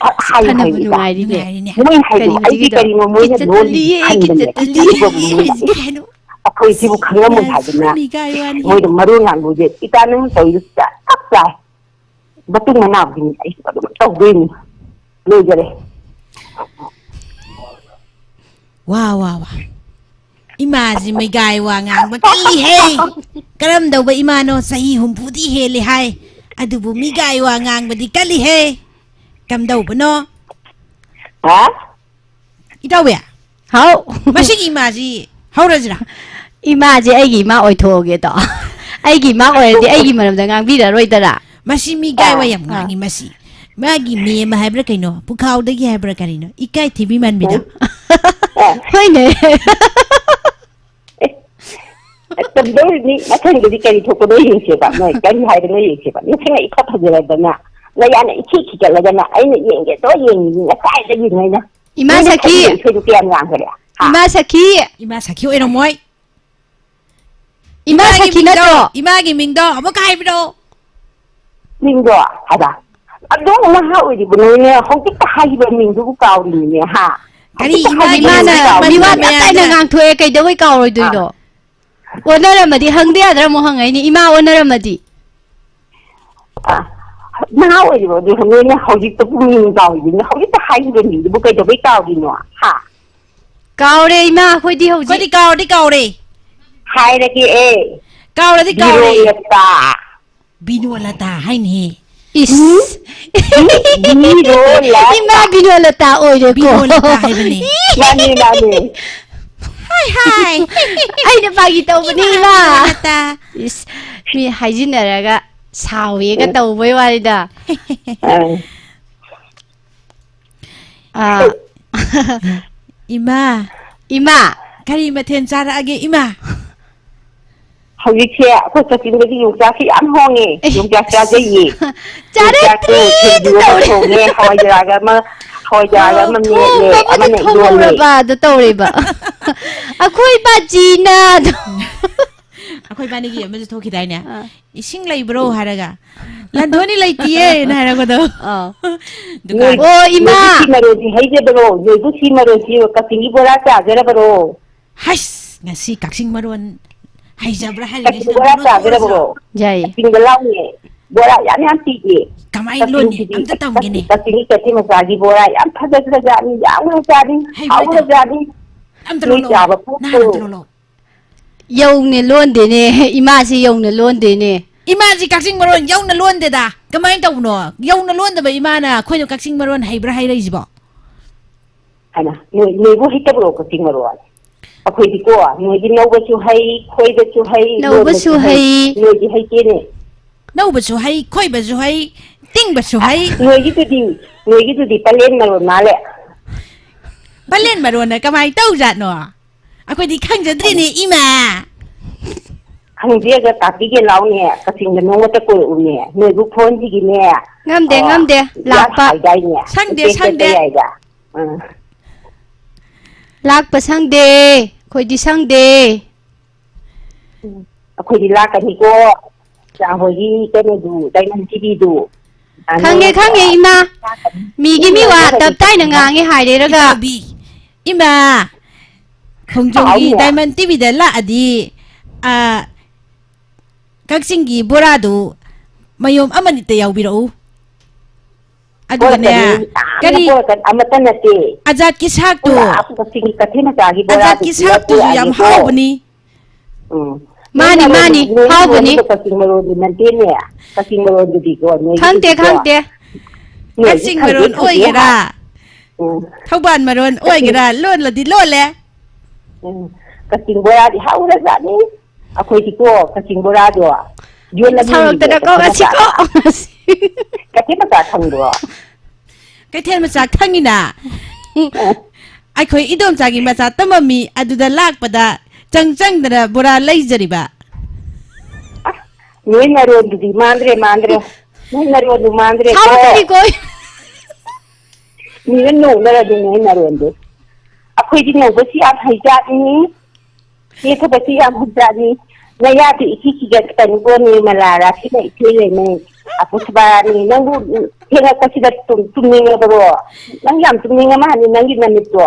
ꯐ-, ꯍꯥꯏꯌꯨ, ꯐꯅꯕꯨ ꯍꯥꯏꯌꯨ, ꯏꯇꯥ꯫ ꯅꯨꯡꯉꯥꯏꯔꯤꯅꯦ꯫ ꯅꯨꯡꯉꯥꯏꯔꯤꯅꯦ꯫ ꯃꯣꯏ ꯍꯥꯏꯗꯣ, ꯀꯔꯤ ꯑꯩꯗꯤ ꯍꯧꯖꯤꯛꯀꯤꯗꯣ? ꯀꯔꯤꯅꯣ ꯃꯣꯏꯅ ꯀꯤꯠꯇ ꯂꯣꯜꯂꯤꯁꯤ ꯇꯜꯂꯤꯌꯦ, ꯈꯟꯕꯅꯦ꯫ ꯀꯤꯠꯇ ꯇꯜꯂꯤꯌꯦ꯫ ꯑꯗꯨꯒ ꯃꯣꯏꯅ ꯀꯩ ꯍꯥꯏꯅꯣ? ꯑꯩꯈꯣꯏ ꯁꯤꯕꯨ ꯈꯪꯉꯝꯃꯣꯏ ꯌꯥꯝ ꯍꯥꯏꯗꯅ ꯐꯅꯤ ꯀꯥꯏ ꯋꯥꯅꯤ꯫ ꯃꯣꯏꯅ ꯃꯔꯣꯟ ꯉꯥꯡꯕꯁꯦ, "ꯏꯇꯥ, ꯅꯪ ꯇꯧꯔꯤꯗꯨ ꯆꯞ ꯆꯥꯏ꯫ ꯃꯇꯨꯡ ꯃꯅꯥꯎꯗꯤꯅꯦ ꯑꯩꯁꯨ ꯑꯗꯨꯝ ꯇꯧꯗꯣꯏꯅꯤ꯫ ꯂꯣꯏꯖꯔꯦ꯫" ꯋꯥ, ꯋꯥ, ꯋꯥ꯫ ꯏꯃꯥꯁꯤ ꯃꯤꯒꯥꯏ ꯋꯥ ꯉꯥꯡꯕ ꯀꯜꯂꯤꯍꯦ꯫ ꯀꯔꯝꯗꯧꯕ ꯏꯃꯥꯅꯣ? ꯆꯍꯤ ꯍꯨꯝꯐꯨꯗꯤ ꯍꯦꯜꯂꯦ ꯍꯥꯏ꯫ ꯑꯗꯨꯕꯨ ꯃꯤꯒꯥꯏ ꯋꯥ ꯉꯥꯡꯕꯗꯤ ꯀꯜꯂꯤꯍꯦ꯫ ꯀꯝꯗꯧꯕꯅꯣ? ꯍꯥ? ꯏꯇꯥꯎꯕꯤ, ꯍꯥꯎ꯫ ꯃꯁꯤꯒꯤ ꯏꯃꯥꯁꯤ ꯍꯧꯔꯁꯤꯔꯥ? ꯏꯃꯥꯁꯦ ꯑꯩꯒꯤ ꯏꯃꯥ ꯑꯣꯏꯊꯣꯛꯑꯒꯦꯗꯣ꯫ ꯑꯩꯒꯤ ꯏꯃꯥ ꯑꯣꯏꯔꯗꯤ ꯑꯩꯒꯤ ꯃꯔꯝꯗ ꯉꯥꯡꯕꯤꯔꯔꯣꯏꯗꯔꯥ? ꯃꯁꯤ ꯃꯤ ꯒꯥꯏ ꯋꯥ ꯑꯥ, ꯌꯥꯝ ꯑꯥ꯫ ꯉꯥꯡꯉꯤ ꯃꯁꯤ꯫ ꯃꯥꯒꯤ ꯃꯦꯝ ꯍꯥꯏꯕ꯭ꯔꯥ ꯀꯩꯅꯣ, ꯄꯨꯈꯥꯎꯗꯒꯤ ꯍꯥꯏꯕ꯭ꯔꯥ ꯀꯔꯤꯅꯣ? ꯏꯀꯥꯏ ꯊꯤꯕꯤ ꯃꯥꯟꯕꯤꯗꯣ꯫ ꯎꯝ꯫ ꯑꯥ꯫ ꯍꯣꯏꯅꯦ꯫ ꯑꯦ, ꯇꯝꯗꯧꯔꯤꯅꯤ꯫ ꯃꯊꯪꯗꯗꯤ ꯀꯔꯤ ꯊꯣꯛꯄꯅꯣ ꯌꯦꯡꯁꯦꯕ꯫ ꯅꯣꯏ ꯀꯔꯤ ꯍꯥꯏꯕꯅꯣ ꯌꯦꯡꯁꯦꯕ꯫ ꯃꯊꯪ ꯏꯐ ꯐꯖꯔꯗꯅ꯫ ꯅꯌꯥꯅ ꯏꯊꯤ ꯈꯤꯒꯠꯂꯒꯅ ꯑꯩꯅ ꯌꯦꯡꯒꯦ ꯇꯧ ꯌꯦꯡꯉꯤꯅꯤ ꯉꯁꯥꯏꯗꯒꯤ ꯅꯣꯏꯅ꯫ ꯏꯃꯥ ꯅꯣꯏꯅ ꯁꯈꯤ! ꯁꯛꯏꯕ ꯏꯁꯩꯗꯨ ꯀꯌꯥꯝ ꯌꯥꯝꯈ꯭ꯔꯦ? ꯍꯥ? ꯏꯃꯥ ꯁꯈꯤ! ꯏꯃꯥ ꯁꯈꯤ ꯑꯣꯏꯔꯝꯃꯣꯏ꯫ ꯏꯃꯥ ꯏꯃꯥꯒꯤ ꯁꯈꯤ ꯃꯤꯡꯗꯣ, ꯅꯠꯇ꯭ꯔꯣ? ꯏꯃꯥꯒꯤ ꯃꯤꯡꯗꯣ ꯑꯃꯨꯛꯀ ꯍꯥꯏꯕꯤꯔꯛꯑꯣ꯫ ꯃꯤꯡꯗꯣ ꯍꯥꯏꯕ꯫ ꯑꯗꯨꯝ ꯅꯍꯥ ꯑꯣꯏꯔꯤꯕ ꯅꯣꯏꯅ ꯍꯧꯖꯤꯛꯇ ꯍꯥꯏꯈꯤꯕ ꯃꯤꯡꯗꯨꯕꯨ ꯀꯥꯎꯔꯤꯅꯤꯅꯦ, ꯍꯥ? ꯀꯔꯤ ꯍꯧꯖꯤꯛꯇ ꯏꯃꯥꯒꯤ ꯍꯥꯏꯈꯤꯕ ꯃꯤꯡ ꯃꯤꯡꯗꯨꯕꯨ ꯍꯥꯏꯕ? ꯀꯥꯎꯔꯤꯅꯦ꯫ ꯃꯤꯋꯥ ꯇꯞ ꯇꯥꯏꯅ ꯃꯌꯥꯝꯅ ꯉꯥꯡꯊꯣꯛꯑꯦ, ꯀꯩꯗꯧꯕꯩ ꯀꯥꯎꯔꯣꯏꯗꯣꯏꯅꯣ? ꯑꯥ꯫ ꯑꯣꯟꯅꯔꯝꯃꯗꯤ ꯍꯪꯗ ꯌꯥꯗ꯭ꯔꯥ ꯑꯃꯨꯛ ꯍꯪꯉꯛꯏꯅꯦ, ꯏꯃꯥ ꯑꯣꯟꯅꯔꯝꯃꯗꯤ? ꯑ, ꯅꯍꯥ ꯑꯣꯏꯔꯤꯕ ꯑꯗꯨ ꯅꯣꯏꯅ ꯍꯧꯖꯤꯛꯇ ꯄꯨꯛꯅꯤꯡ ꯀꯥꯎꯔꯤꯗꯨꯅ ꯍꯧꯖꯤꯛꯇ ꯍꯥꯏꯈꯤꯕ ꯃꯤꯗꯨꯕꯨ ꯀꯩꯗꯧꯕꯩ ꯀꯥꯎꯔꯤꯅꯣ? ꯍꯥ? ꯀꯥꯎꯔꯦ ꯏꯃꯥ, ꯑꯩꯈꯣꯏꯗꯤ ꯍꯧꯖꯤꯛ ꯑꯩꯈꯣꯏꯗꯤ ꯀꯥꯎꯔꯗꯤ ꯀꯥꯎꯔꯦ꯫ ꯍꯥꯏꯔꯒꯦ ꯑꯦ꯫ ꯀꯥꯎꯔꯗꯤ ꯀꯥꯎꯔꯦ꯫ ꯕꯤꯔꯣꯂꯇꯥ꯫ ꯕꯤꯅꯣꯂꯇꯥ ꯍꯥꯏꯅꯦ꯫ ꯏꯁ꯫ ꯕꯤ-, ꯕꯤꯔꯣꯂꯇꯥ꯫ ꯏꯃꯥ ꯕꯤꯅꯣꯂꯇꯥ ꯑꯣꯏꯔꯦꯀꯣ꯫ ꯕꯤꯅꯣꯂꯇꯥ ꯍꯥꯏꯕꯅꯦ꯫ ꯃꯥꯅꯤ, ꯃꯥꯅꯤ꯫ ꯍꯥꯏ, ꯍꯥꯏ꯫ ꯑꯩꯅ ꯐꯥꯒꯤ ꯇꯧꯕꯅꯤ, ꯏꯃꯥ ꯏꯃꯥ꯫ ꯕꯤꯅꯣꯂꯇꯥ꯫ ꯏꯁ, ꯃꯤ ꯍꯥꯏꯖꯤꯟꯅꯔꯒ ꯁꯥꯎꯋꯦꯒ ꯎꯝ꯫ ꯇꯧꯕꯩ ꯋꯥꯅꯤꯗ꯫ ꯑꯥ꯫ ꯑꯥ꯫ ꯏꯃꯥ꯫ ꯏꯃꯥ꯫ ꯀꯔꯤ ꯃꯊꯦꯜ ꯆꯥꯔꯛꯑꯒꯦ, ꯏꯃꯥ? ꯍꯧꯖꯤꯛꯁꯦ ꯑꯩꯈꯣꯏ ꯀꯛꯆꯤꯡꯗꯗꯤ ꯌꯣꯡꯆꯥꯛꯁꯤ ꯌꯥꯝ ꯍꯣꯡꯉꯦ꯫ ꯑꯦ꯫ ꯌꯣꯡꯆꯥꯛ ꯆꯥꯖꯩꯌꯦ꯫ ꯆꯥꯔꯛꯇ꯭ꯔꯤ ꯌꯣꯡꯆꯥꯛꯇꯣ ꯁꯤꯡꯖꯨ ꯑꯗꯨ ꯑꯃ ꯇꯧꯔꯦ꯫ ꯊꯣꯡꯉꯦ, ꯍꯋꯥꯏꯖꯥꯔꯒ ꯑꯃ, ꯍꯋꯥꯏꯖꯥꯔꯒ ꯑꯣ, ꯑꯃ ꯃꯦꯠꯂꯦ, ꯊꯣꯡꯕꯕꯨꯗꯤ ꯑꯃꯅ ꯏꯔꯣꯜꯂꯦ꯫ ꯊꯣꯡꯍꯧꯔꯕ ꯑꯗꯨ ꯇꯧꯔꯦꯕ꯫ ꯑꯩꯈꯣꯏ ꯕꯥꯖꯤꯅ ꯑꯗꯨ ꯑꯩꯈꯣꯏ ꯏꯕꯥꯅꯤꯒꯤ ꯑꯃꯁꯨ ꯊꯣꯛꯈꯤꯗꯥꯏꯅꯦ? ꯑꯥ꯫ "ꯏꯁꯤꯡ ꯂꯩꯕ꯭ꯔꯣ?" ꯍꯥꯏꯔꯒ, "ꯂꯟꯊꯣꯏꯅꯤ ꯂꯩꯇꯤꯌꯦꯅ" ꯍꯥꯏꯔꯛꯄꯗꯣ꯫ ꯑꯥ꯫ ꯗꯨꯀꯥꯟ꯫ ꯅꯣꯏ-, ꯑꯣ, ꯏꯃꯥ! ꯅꯣꯏꯕꯨ ꯁꯤ ꯃꯔꯣꯟꯁꯤ ꯍꯩꯖꯕꯔꯣ? ꯅꯣꯏꯕꯨ ꯁꯤ ꯃꯔꯣꯟꯁꯤ ꯀꯛꯆꯤꯡꯒꯤ ꯕꯣꯔꯥ ꯆꯥꯖꯔꯕꯔꯣ? ꯍꯩꯁ! ꯉꯁꯤ ꯀꯛꯆꯤꯡ ꯃꯔꯣꯟ ꯍꯩꯖꯕ꯭ꯔꯥ ꯀꯛꯆꯤꯡ ꯍꯥꯏꯔꯤꯉꯩꯁꯤꯗ ꯕꯣꯔꯥ ꯂꯣꯟꯊꯣꯛꯎꯔꯁꯤꯔꯣ? ꯆꯥꯖꯔꯕꯔꯣ? ꯌꯥꯏꯌꯦ꯫ ꯀꯛꯆꯤꯡꯗ ꯂꯥꯎꯅꯦ꯫ ꯕꯣꯔꯥ ꯌꯥꯝ ꯌꯥꯝ ꯄꯤꯒꯦ꯫ ꯀꯃꯥꯏ ꯂꯣꯟꯅꯤ? ꯀꯛꯆꯤꯡꯁꯤꯗꯤ ꯑꯝꯇ ꯇꯝꯒꯦꯅꯦ꯫ ꯀꯛꯆꯤꯡ, ꯀꯛꯆꯤꯡꯒꯤ ꯀꯩꯊꯦꯜ ꯃꯆꯥꯒꯤ ꯕꯣꯔꯥ ꯌꯥꯝ ꯐꯖꯈ꯭ꯔꯖꯥꯠꯅꯤ, ꯌꯥꯝ ꯐꯖꯖꯥꯠꯅꯤ, ꯍꯩꯕ꯭ꯔꯥ ꯍꯦꯛꯇ? ꯍꯥꯎꯈ꯭ꯔꯖꯥꯠꯅꯤ꯫ ꯑꯝꯇ ꯅꯣꯏ ꯂꯣꯜꯂꯛꯑꯣ꯫ ꯆꯥꯕ ꯅꯍꯥꯟ ꯐꯪꯗ꯭ꯔꯣ? ꯑꯝꯇ ꯂꯣꯜꯂꯛꯑꯣ꯫ ꯌꯧꯅ ꯂꯣꯟꯗꯦꯅꯦ, ꯏꯃꯥꯁꯤ ꯌꯧꯅ ꯂꯣꯟꯗꯦꯅꯦ꯫ ꯏꯃꯥꯁꯤ ꯀꯛꯆꯤꯡ ꯃꯔꯣꯟ ꯌꯧꯅ ꯂꯣꯟꯗꯦꯗ꯫ ꯀꯃꯥꯏꯅ ꯇꯧꯕꯅꯣ? ꯌꯧꯅ ꯂꯣꯟꯗꯕ ꯏꯃꯥꯅ ꯑꯩꯈꯣꯏꯅ ꯀꯛꯆꯤꯡ ꯃꯔꯣꯟ ꯍꯩꯕ꯭ꯔꯥ ꯍꯥꯏꯔꯛꯏꯁꯤꯕꯣ? ꯍꯥꯏꯃ, ꯅꯣꯏ, ꯅꯣꯏꯕꯨ ꯍꯩꯇꯕ꯭ꯔꯣ ꯀꯛꯆꯤꯡ ꯃꯔꯣꯟ? ꯑꯩꯈꯣꯏꯗꯤꯀꯣ, ꯅꯣꯏꯗꯤ ꯅꯧꯕꯁꯨ ꯍꯩ, ꯈꯣꯏꯕꯁꯨ ꯍꯩ, ꯅꯧꯕꯁꯨ ꯂꯣꯟꯕꯁꯨ ꯍꯩ, ꯍꯩ꯫ ꯅꯣꯏꯗꯤ ꯍꯩꯇꯦꯅꯦ꯫ ꯅꯧꯕꯁꯨ ꯍꯩ, ꯈꯣꯏꯕꯁꯨ ꯍꯩ, ꯇꯤꯡꯕꯁꯨ ꯍꯩ꯫ ꯅꯣꯏꯒꯤꯗꯨꯗꯤ, ꯅꯣꯏꯒꯤꯗꯨꯗꯤ ꯄꯂꯦꯟ ꯃꯔꯣꯟ ꯃꯥꯜꯂꯦ꯫ ꯄꯂꯦꯟ ꯃꯔꯣꯟꯅ ꯀꯃꯥꯏꯅ ꯇꯧꯖꯥꯠꯅꯣ? ꯑꯩꯈꯣꯏꯗꯤ ꯈꯪꯖꯗ꯭ꯔꯤꯅꯦ, ꯍꯥꯏꯃ꯫ ꯏꯃꯥ꯫ ꯈꯪꯖꯦꯒ ꯀꯥꯞꯄꯤꯒꯦ ꯂꯥꯎꯅꯦ, ꯀꯛꯆꯤꯡꯗ ꯅꯣꯡꯃꯇ ꯀꯣꯏꯔꯛꯎꯅꯦ, ꯅꯣꯏꯕꯨ ꯐꯣꯟꯁꯤꯒꯤꯅꯦ꯫ ꯉꯝꯗꯦ, ꯑ, ꯉꯝꯗꯦ, ꯌꯥꯝ ꯂꯥꯞꯄ꯫ ꯍꯥꯏꯗꯥꯏꯅꯦ? ꯁꯪꯗꯦ, ꯆꯠꯄ ꯁꯪꯗꯦ꯫ ꯌꯥꯏꯗ꯫ ꯎꯝ꯫ ꯂꯥꯛꯄ ꯁꯪꯗꯦ, ꯑꯩꯈꯣꯏꯗꯤ ꯁꯪꯗꯦ꯫ ꯎꯝ꯫ ꯑꯩꯈꯣꯏꯗꯤ ꯂꯥꯛꯀꯅꯤꯀꯣ, ꯏꯆꯥ ꯍꯣꯏꯒꯤ ꯀꯩꯅꯣꯗꯨ, ꯗꯥꯏꯃꯟ ꯇꯤꯚꯤꯗꯨ꯫ ꯈꯪꯉꯦ, ꯈꯪꯉꯦ, ꯏꯃꯥ꯫ ꯃꯤꯒꯤ ꯃꯤꯋꯥ ꯇꯞ ꯇꯥꯏꯅ ꯉꯥꯡꯉꯦ ꯍꯥꯏꯔꯦꯔꯒ꯫ ꯏꯇꯥꯎꯕꯤ, ꯏꯃꯥ, ꯈꯣꯡꯖꯣꯝꯒꯤ ꯍꯥꯎꯅꯦ꯫ ꯗꯥꯏꯃꯟ ꯇꯤꯚꯤꯗ ꯂꯥꯛꯑꯗꯤ, ꯑ, ꯀꯛꯆꯤꯡꯒꯤ ꯕꯣꯔꯥꯗꯨ ꯃꯌꯣꯝ ꯑꯃꯅꯤꯇ ꯌꯥꯎꯕꯤꯔꯛꯎ꯫ ꯑꯗꯨꯒꯅꯦ, ꯄꯣꯔꯛꯀꯅꯤ, ꯌꯥꯝꯅ ꯀꯔꯤ ꯄꯣꯔꯛꯀꯅꯤ, ꯑꯃꯠꯇ ꯅꯠꯇꯦ꯫ ꯑꯖꯥꯠꯀꯤ ꯁꯥꯛꯇꯣ, ꯄꯨꯔꯥ ꯀꯛꯆꯤꯡꯒꯤ ꯀꯩꯊꯦꯜ ꯃꯆꯥꯒꯤ ꯕꯣꯔꯥꯗꯨ ꯑꯖꯥꯠꯀꯤ ꯄꯨꯔꯥ ꯁꯥꯛꯇꯨꯁꯨ ꯌꯥꯝ ꯄꯨꯔꯛꯑꯒꯦꯀꯣ꯫ ꯍꯥꯎꯕꯅꯤ꯫ ꯎꯝ꯫ ꯃꯥꯅꯤ, ꯅꯣꯏ ꯃꯥꯅꯤ, ꯃꯔꯣꯟ-, ꯅꯣꯏ ꯍꯥꯎꯕꯅꯤ꯫ ꯂꯣꯟꯗꯨ ꯀꯛꯆꯤꯡ ꯃꯔꯣꯟꯗꯨ ꯅꯠꯇꯦꯅꯦ꯫ ꯀꯛꯆꯤꯡ ꯃꯔꯣꯟꯗꯨꯗꯤꯀꯣ, ꯈꯪꯗꯦ, ꯅꯣꯏꯒꯤꯗꯨꯗꯤꯀꯣ꯫ ꯈꯪꯗꯦ꯫ ꯅꯣꯏꯗꯤ ꯀꯛꯆꯤꯡ ꯈꯪꯗꯦ, ꯃꯔꯣꯟ ꯈꯪꯗꯦ ꯑꯣꯏꯒꯦꯔꯥ, ꯍꯥꯏ꯫ ꯎꯝ꯫ ꯊꯧꯕꯥꯜ ꯃꯔꯣꯟ ꯀꯛꯆꯤꯡ ꯑꯣꯏꯒꯦꯔꯥ, ꯂꯣꯜꯂꯗꯤ ꯂꯣꯜꯂꯦ꯫ ꯎꯝ꯫ ꯀꯛꯆꯤꯡ ꯕꯣꯔꯥꯗꯤ ꯍꯥꯎꯈ꯭ꯔꯖꯥꯠꯅꯤ꯫ ꯑꯩꯈꯣꯏꯗꯤꯀꯣ, ꯀꯛꯆꯤꯡ ꯕꯣꯔꯥꯗꯣ ꯌꯣꯜꯂꯝꯃꯤꯅꯦ ꯁꯥꯎꯔꯛꯇꯅ ꯀꯩꯊꯦꯜ ꯃꯆꯥꯗ꯫ ꯀꯧꯔꯁꯤꯀꯣ꯫ ꯀꯩꯊꯦꯜ ꯃꯆꯥ ꯈꯪꯕ꯭ꯔꯣ? ꯀꯩꯊꯦꯜ ꯃꯆꯥ ꯈꯪꯉꯤꯅ꯫ ꯑ꯫ ꯑꯩꯈꯣꯏ ꯏꯗꯣꯝꯆꯥꯒꯤ ꯃꯆꯥ ꯇꯝꯃꯝꯃꯤ, ꯑꯗꯨꯗ ꯂꯥꯛꯄꯗ ꯆꯪ ꯆꯪꯗꯅ ꯕꯣꯔꯥ ꯂꯩꯖꯔꯤꯕ꯫ ꯑꯁ, ꯅꯣꯏ ꯅꯔꯣꯟꯗꯨꯗꯤ ꯃꯥꯟꯗ꯭ꯔꯦ, ꯃꯥꯟꯗ꯭ꯔꯦ꯫ ꯅꯣꯏ ꯅꯔꯣꯟꯗꯨ ꯃꯥꯟꯗ꯭ꯔꯦꯀꯣ꯫ ꯁꯥꯎꯔꯛꯀꯅꯤꯀꯣ꯫ ꯃꯤꯅ ꯅꯣꯛꯅꯔꯗꯤ ꯅꯣꯏ ꯅꯔꯣꯟꯗꯨ꯫ ꯑꯩꯈꯣꯏꯗꯤ ꯅꯣꯛꯄꯁꯤ ꯌꯥꯝ ꯍꯩꯖꯥꯠꯅꯤ꯫ ꯆꯦ ꯊꯕꯛꯁꯤ ꯌꯥꯝ ꯍꯩꯖꯥꯠꯅꯤ꯫ ꯅꯌꯥꯗꯨ ꯏꯊꯤ ꯊꯤꯒꯠꯀꯅꯨꯀꯣ, ꯅꯤꯔꯃꯂꯥ ꯔꯥꯁꯤꯅ ꯏꯊꯣꯏ ꯂꯩꯃꯩ꯫ ꯑꯄꯨꯁꯄꯥꯔꯥꯅꯤ, ꯅꯪꯕꯨ ꯊꯦꯡꯉꯛꯄꯁꯤꯗ ꯇꯨꯝ-, ꯇꯨꯝꯅꯤꯡꯉꯕꯔꯣ? ꯅꯪ ꯌꯥꯝ ꯇꯨꯝꯅꯤꯡꯉ ꯃꯥꯜꯂꯤ, ꯅꯪꯒꯤ ꯅꯃꯤꯠꯇꯣ꯫